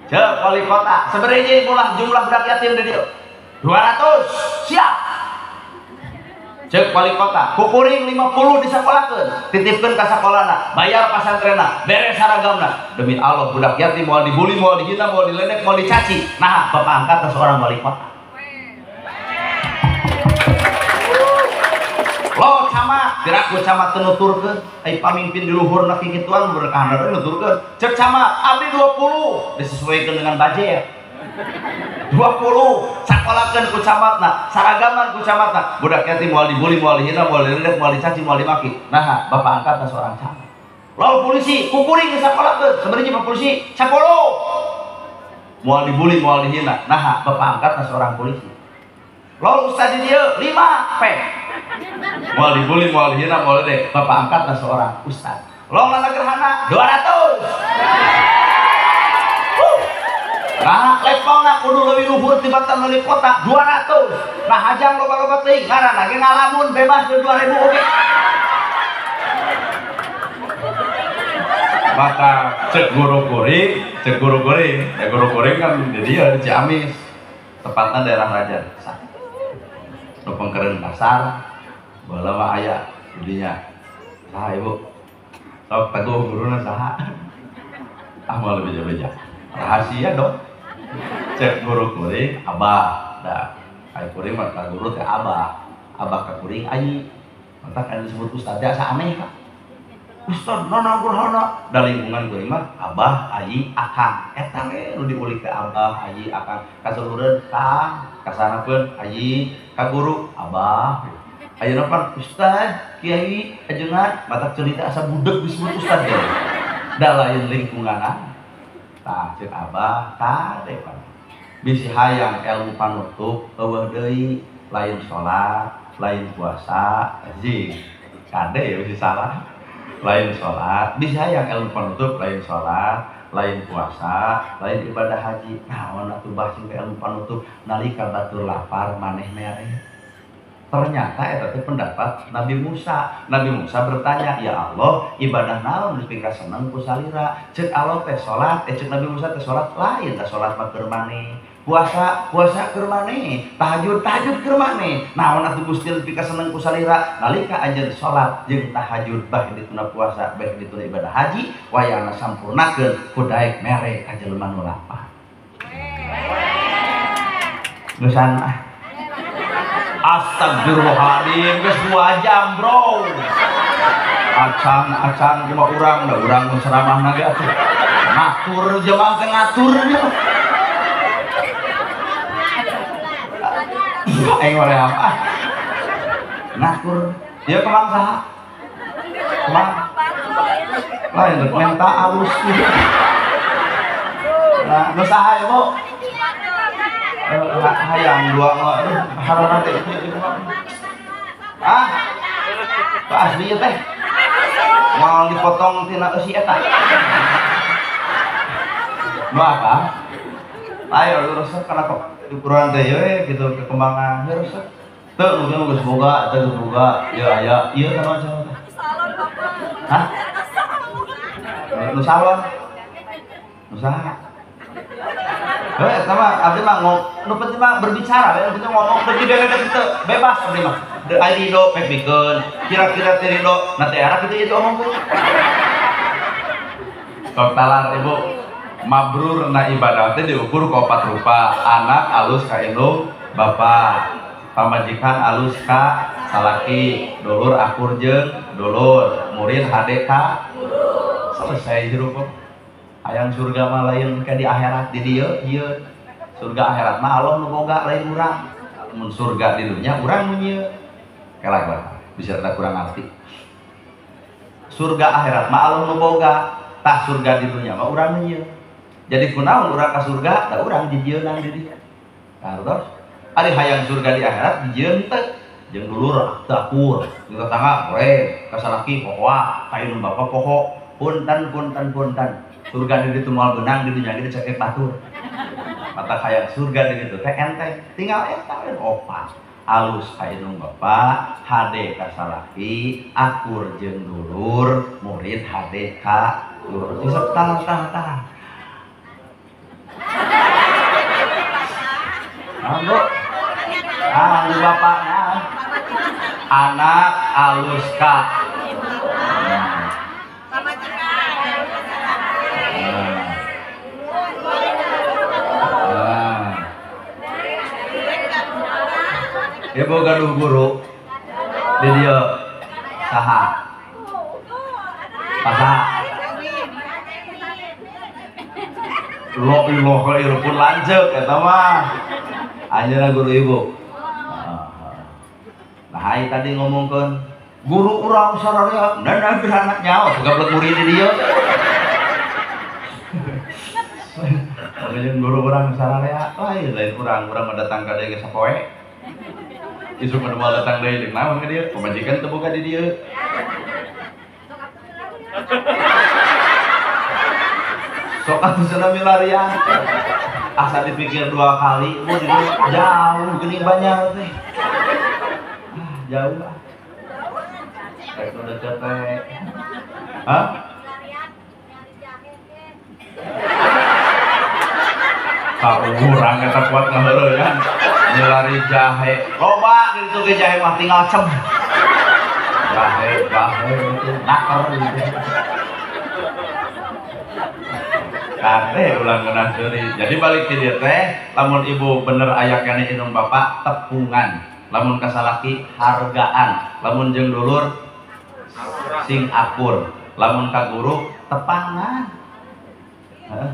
Cek wali kota, sebenarnya jumlah budak yatim di dieu 200, siap. Cek wali kota, kukuring 50 disakolahkeun, titipkeun ka sakolana, bayar pasantrenna, beres saragamna. Demi Allah budak yatim moal dibully, moal dihina, moal diledek, moal dicaci. Nah, bapak angkat seorang wali kota. Lo camat, gerak camat teu nuturkeun, ai pamimpin di luhurna kikituan berkahana teh nuturkeun. Cek camat, abdi 20, disesuaikan dengan budget. 20 sakolakeun ku camatna, saragaman ku camatna. Budak yatim moal dibully, moal dihina, moal diledek, moal dicaci, moal dimaki. Nah, bapak angkatna seorang camat. Lalu polisi, kukuring disakolakeun, sebenarnya pak polisi 10. Moal dibully, moal dihina. Nah, bapak angkatna seorang polisi. Lalu ustaz di dieu 5 P. Moal dibully, moal dihina, moal diledek. Bapak angkatna seorang ustaz. Lalu nana gerhana 200. Nah, levelna kudu leuwih luhur tibatan wali kota 200. Nah, hajang loba-loba teuing ngaranna ge ngalamun bebas 2000 oge. Maka cek guru kuring, ya guru kuring kan di dieu di Ciamis. Tepatna daerah Raja. Nu pengkeureun pasar baheula mah aya didinya. Saha ibu? Sok teguh guruna saha? Ah moal beja-beja. Rahasia dong. Cek guru kuring abah dah. Ai kuring mah ka guru teh abah. Abah ka kuring ai. Mantap kan disebut ustaz teh asa aneh ka. Ustaz nana gurhana. Da lingkungan kuring mah abah, ai, akang. Eta we nu diulik teh abah, ai, akang. Ka salureun kang, ka sanapeun ai, ka guru abah. Ayeuna pan ustaz, kiai, ajengan, matak cerita asa budeg disebut ustaz teh. Da lain lingkungan. Tah cek abah kade pan. Bisi hayang ilmu panutup eueuh deui, lain salat, lain puasa, anjing. Kade ya bisi salah. Lain salat, bisi hayang ilmu panutup lain salat, lain puasa, lain ibadah haji. Naon atuh bah sing ilmu panutup nalika batur lapar maneh mere. Ternyata eta teh pendapat Nabi Musa. Nabi Musa bertanya, "Ya Allah, ibadah naon dipika seneng ku salira?" Cek Allah teh salat, cek Nabi Musa teh salat lain, teh salat mah keur maneh. Puasa, puasa keur maneh. Tahajud, tahajud keur maneh. Naon atuh Gusti dipika seneng ku salira? Nalika anjeun salat jeung tahajud bah dituna puasa, bah dituna ibadah haji, wayahna sampurnakeun ku daek mere ka jelema nu lapar. Geus ah. Astagfirullahaladzim, geus 2 jam bro. Acan-acan cuma urang, da urang mun ceramahna ge atuh. Ngatur jemaah teh ngatur nya. Aing hoream ah. Ngatur. Ieu kemang saha? Kemang. Lain rek menta alus. Nah, nu saha ieu, Bu? Hayang dua aduh harana teh itu ah asli teh Moal dipotong tina eusi eta. Nu akang. Ayo resep kana ukuran teh ye gitu perkembangan ya resep. Teu nu geus boga, teu geus boga. Ya aya, ieu kana macam teh. Salon Bapak. Hah? Nu salon. Nu saha? Heuh, eta mah abdi mah nu penting mah berbicara, nu penting ngomong teu dibere teu bebas abdi mah. Teu aya ridho pek bikeun, kira-kira teu ridho, na teh era kitu ieu diomongkeun. Tok talar ibu, mabrur na ibadah teh diukur ku opat rupa, anak alus ka indung bapak, pamajikan alus ka salaki, dulur akur jeung dulur, murid hade ka guru. Selesai hirup. Hayang surga mah lain ka di akhirat di dieu ieu. Surga akhirat mah Allah nu boga lain urang. Mun surga di dunya urang nu nyieun. Kela kela bisa rada kurang ngarti. Surga akhirat mah Allah nu boga, tah surga di dunya mah urang nu nyieun. Jadi kunaon urang ka surga da urang dijieunang di dieu. Tah terus ari hayang surga di akhirat dijieun teh jeung dulur teu akur, jeung tetangga goreng, ka salaki pohoa, ka indung bapa poho, punten punten punten. Surga di ditu moal beunang di dunya ge dicekek batur. Mata hayang surga di ditu teh enteng, tinggal eta we opat. Alus ka indung bapa, hade ka salaki, akur jeung dulur, murid hade ka guru. Sok tah tah tah. Anu, ah, bapakna. Anak alus ka ibu gaduh guru di dieu saha? Saha? Lo iloh ieu pun lanceuk eta mah. Anjeunna guru ibu. Nah, hai tadi ngomongkeun guru urang sararea dan anak nyawa gablek murid di dieu. Jeung guru urang sararea lain lain urang urang mah datang ka dieu ge sapoe. Isuk anu moal datang deui jeung naon ka dieu? Pamajikan teu boga di dieu. Sok atuh cenah milarian. Asa dipikir dua kali, bu di jauh geuning banyak teh. Ah, jauh ah. Rek nu deket teh. Hah? Ka urang eta kuat ngaheureuyan. Nyelari jahe. Loba gitu ge jahe mah tinggal cem. Jahe, jahe itu naker gitu. Kate ulang ngeunah seuri. Jadi balik ke dieu teh, lamun ibu bener aya keneh indung bapak tepungan, lamun ka salaki hargaan, lamun jeung dulur sing akur, lamun ka guru tepangan. Heeh.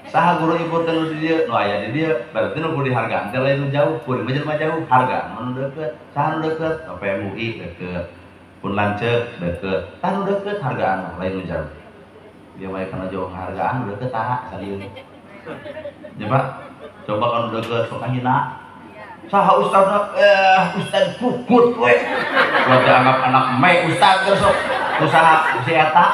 Saha guru ibu teh nu di dieu? Nu aya di dieu. Berarti nu kudu dihargaan teh lain nu jauh, kuring mah jelema jauh, hargaan mah nu deukeut. Saha nu deukeut? PMUI deukeut. Pun lanceuk deukeut. Tah nu deukeut hargaan mah lain nu jauh. Dia mah kana jauh hargaan nu deukeut tah salieu. Ya Pak, coba kan nu deukeut sok hina. Saha ustadna? Ustad kukut we. Ulah dianggap anak me ustad geus sok. Usaha si eta.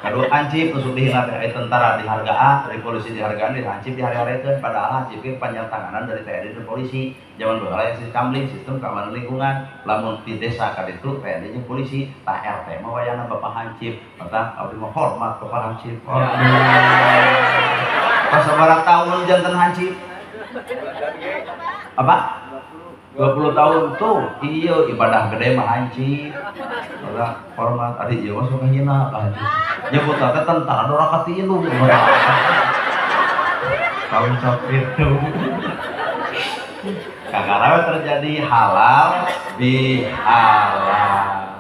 Kadua hansip nusuk dihina teh tentara dihargaan, dari polisi dihargaan, di hansip dihari-harikeun, padahal hansip ge panjang tanganan dari TNI dan polisi. Zaman baheula aya sistem sistem keamanan lingkungan, lamun di desa ka ditu TNI jeung polisi, tah RT mah wayahna bapak hansip, mata abdi mah hormat bapak hansip. Pas sabaraha tahun janten hansip? Apa? 20 tahun tuh, iya ibadah gede mah hansip. Ora hormat, ari ieu mah sok hina lah hansip. Nyebut teh tentara dora ka tilu. Tahun sok itu. Kakara terjadi halal bihalal.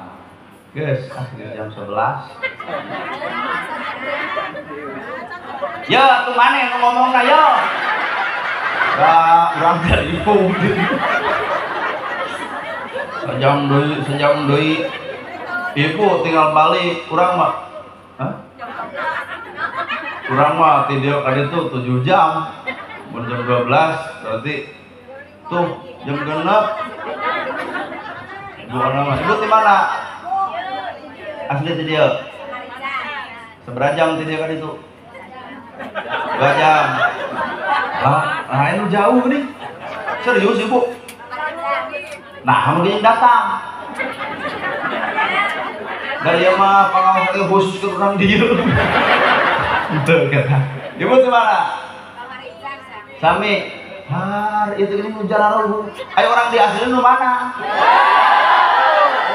Geus, jam 11. Ya, tuh maneh nu ngomongna yo. Da urang dari ibu. Sejam deui. Ibu tinggal balik, urang mah. Hah? Urang mah ti dieu ka ditu 7 jam. Mun jam 12 berarti tuh jam 6. Ibu orang mah. Ibu di mana? Asli ti dieu. Seberapa jam ti dieu ka ditu? 2 jam. Lah, nah ini jauh nih. Serius ibu? Nah, mungkin datang. Dari ieu mah pangaos khusus ke urang dieu. Henteu kata. Ibu di mana? Sami. Har, itu ini nu jararol. Ayo orang di asli nu mana?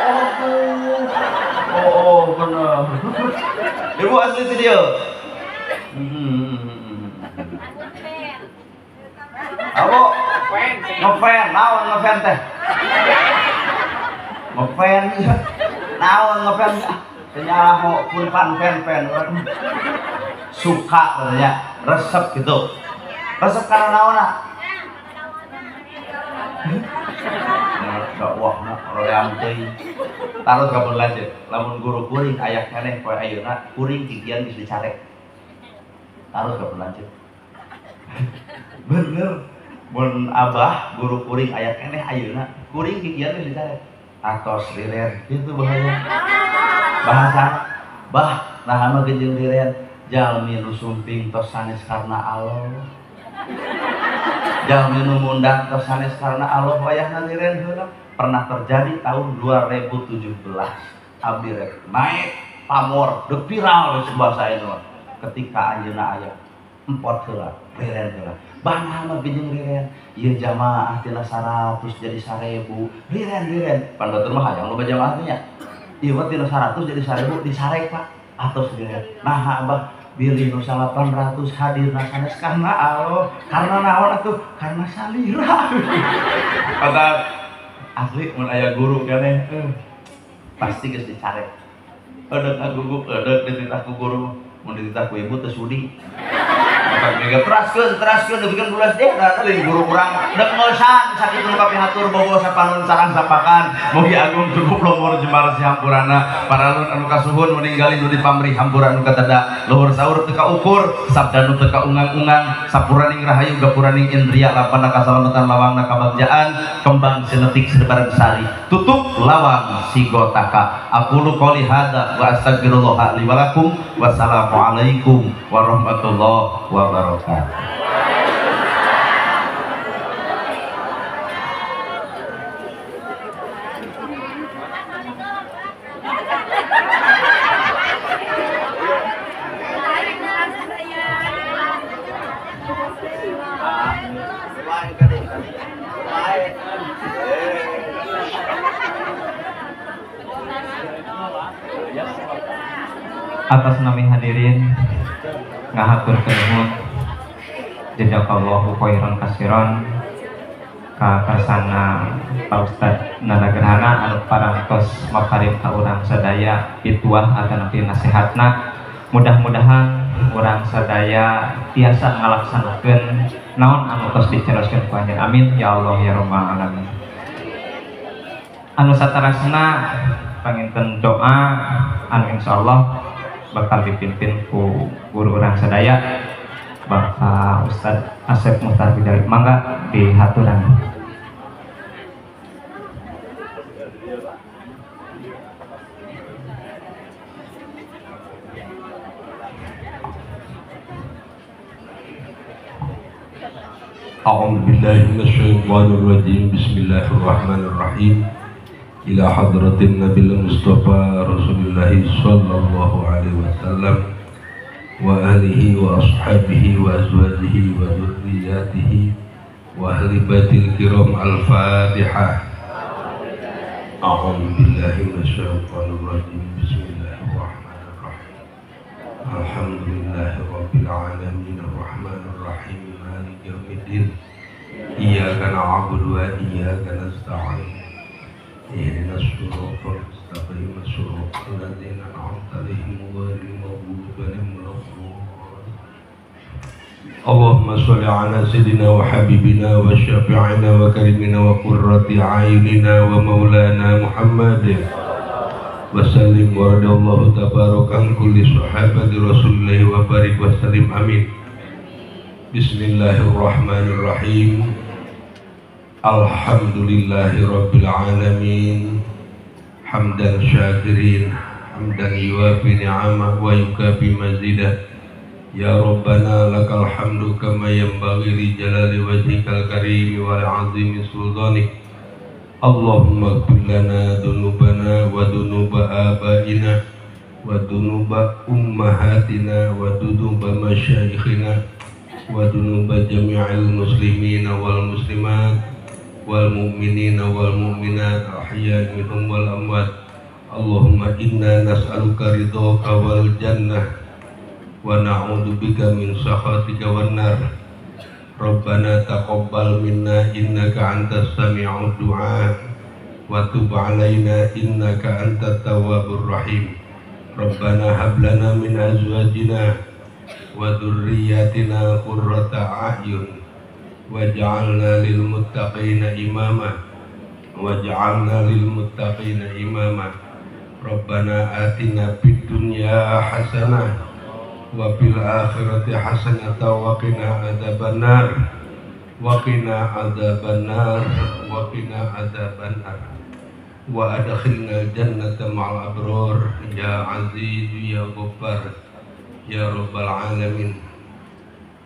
Oh, tuh. Oh, bener. Ibu asli ti dieu. Apa? Ngefan, naon ngefan teh? Ngefan, naon ngefan? Ternyata pun pan fan fan. Suka katanya, resep gitu. Resep karena naon ah? Dakwah na roleam teuing. Taruh kabun lanjut. Lamun guru kuring aya keneh poe ayeuna kuring gigian geus dicarek. Taruh kabun lanjut. Bener. Mun abah guru kuring aya keneh ayeuna kuring gigian geus dicarek. Atos liren kitu bahaya. Bahasa bah nah mah jeung liren jalmi nu sumping tos sanes karena Allah. Jalmi nu mundang tos sanes karena Allah wayahna liren heula. Pernah terjadi tahun 2017. Abdi rek naik pamor dek viral geus bahasa ieu ketika anjeunna aya empot heula liren heula. Bah mah jeung liren ieu jamaah tina 100 jadi 1000 liren-liren pan batur mah hayang loba jamaah teh nya. Ieu mah tina 100 jadi 1000 disarek Pak atos liren. Nah abah bilih nu 800 hadirna sanes karena Allah, karena naon atuh? Karena salira. Kata asli mun aya guru keneh pasti geus dicarek. Eudeuh ngagugup, eudeuh dititah ku guru, mun dititah ku ibu teu sudi. Mega teraskeun, teraskeun dugikeun bulas deh, da lain guru urang dek ngeusan sakitu nu kapihatur bogo sapanun sarang sapakan. Mugi agung cukup lomor jembar sihampurana, paralun anu kasuhun meninggali nu dipamrih hampura anu kateda, luhur saur teu kaukur, sabda nu teu kaungang-ungang, sapuraning rahayu gapuraning indria lapana kasalamatan lawangna kabagjaan, kembang sinetik sedebaran sari, tutup lawang sigotaka. Aqulu qouli hadza wa astaghfirullah li wa lakum. Wassalamualaikum warahmatullahi wabarakatuh. Atas nami hadirin ngahatur nuhun jazakallahu khairan kasiron ka karsana Pak Ustad Nanda Gerhana anu parantos maparin ka urang sadaya pituah atanapi nasihatna. Mudah-mudahan urang sadaya tiasa ngalaksanakeun naon anu tos dicaroskeun ku anjeun. Amin ya Allah ya rabbal alamin. Anu satarasna panginten doa anu insyaallah bakal dipimpin ku guru urang sadaya Bapak Ustad Asep Muhtar Bidari. Mangga dihaturan. A'udzu billahi minasyaitonir rajim. Bismillahirrahmanirrahim. Ila hadratin Nabil Mustafa Rasulullah sallallahu alaihi wasallam wa ahlihi wa ashabihi wa azwajihi wa dzurriyyatihi wa ahli baitil kiram. Al-Fatihah. A'udzu billahi minasyaitonir rajim. Bismillahirrahmanirrahim. Alhamdulillahi rabbil alamin arrahmanir rahim maliki yaumiddin. Iyyaka na'budu wa iyyaka nasta'in. Ihdinas siratal mustaqim siratal ladzina an'amta 'alaihim ghairil maghdubi 'alaihim waladdallin. Allahumma shalli ala sayyidina wa habibina wa syafi'ina wa karimina wa qurrati a'yunina wa maulana Muhammad wa sallim wa radiyallahu tabaraka an kulli sahabati rasulillah wa barik wa sallim. Amin. Bismillahirrahmanirrahim. Alhamdulillahi rabbil alamin. Hamdan syakirin, hamdan yuwafi ni'amah wa yukafi mazidah. Ya Rabbana lakal hamdu kama yanbaghi li jalali wajhikal karim wa li 'azimi sultanik. Allahumma ighfir lana dzunubana wa dzunuba abaina wa dzunuba ummahatina wa dzunuba masyayikhina wa dzunuba jami'il muslimina wal muslimat wal mu'minina wal mu'minat ahya'i minhum wal amwat. Allahumma inna nas'aluka ridhaka wal jannah wa na'udzubika min sakhatika wan nar. Rabbana taqabbal minna innaka antas sami'ud du'a wa tub 'alaina innaka antat tawwabur rahim. Rabbana hab lana min azwajina wa dhurriyyatina qurrata a'yun waj'alna lil muttaqina imama waj'alna lil muttaqina imama. Rabbana atina fid dunya hasanah wa fil akhirati hasanatan wa qina adzabannar wa qina adzabannar wa qina adzabannar wa adkhilna jannata ma'al abrar ya aziz ya ghaffar ya rabbal alamin.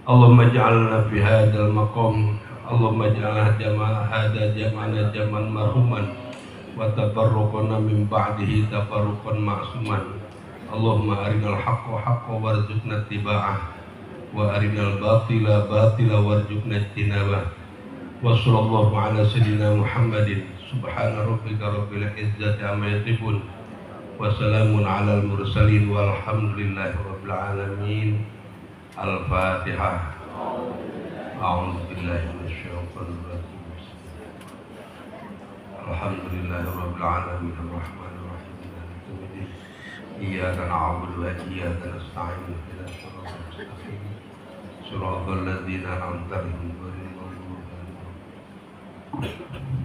Allahumma ij'alna fi hadzal maqam, Allahumma ij'alna jama'a hadza jama'ana jam'an marhuman wa tafarruqna min ba'dihi tafarruqan ma'suman. Allahumma arinal haqqa haqqa warzuqna ittiba'ah wa arinal batila batila warzuqna ijtinabah. Wa sallallahu ala sayyidina Muhammadin. Subhana rabbika rabbil izzati amma yasifun wa salamun alal mursalin walhamdulillahi rabbil alamin. Al-Fatihah. A'udzu billahi minasyaitonir rajim. Alhamdulillahi rabbil alamin arrahmanir rahim maliki yaumiddin. Iyyaka na'budu wa iyyaka nasta'in ihdinas siratal mustaqim siratal ladzina an'amta 'alaihim ghairil maghdubi 'alaihim.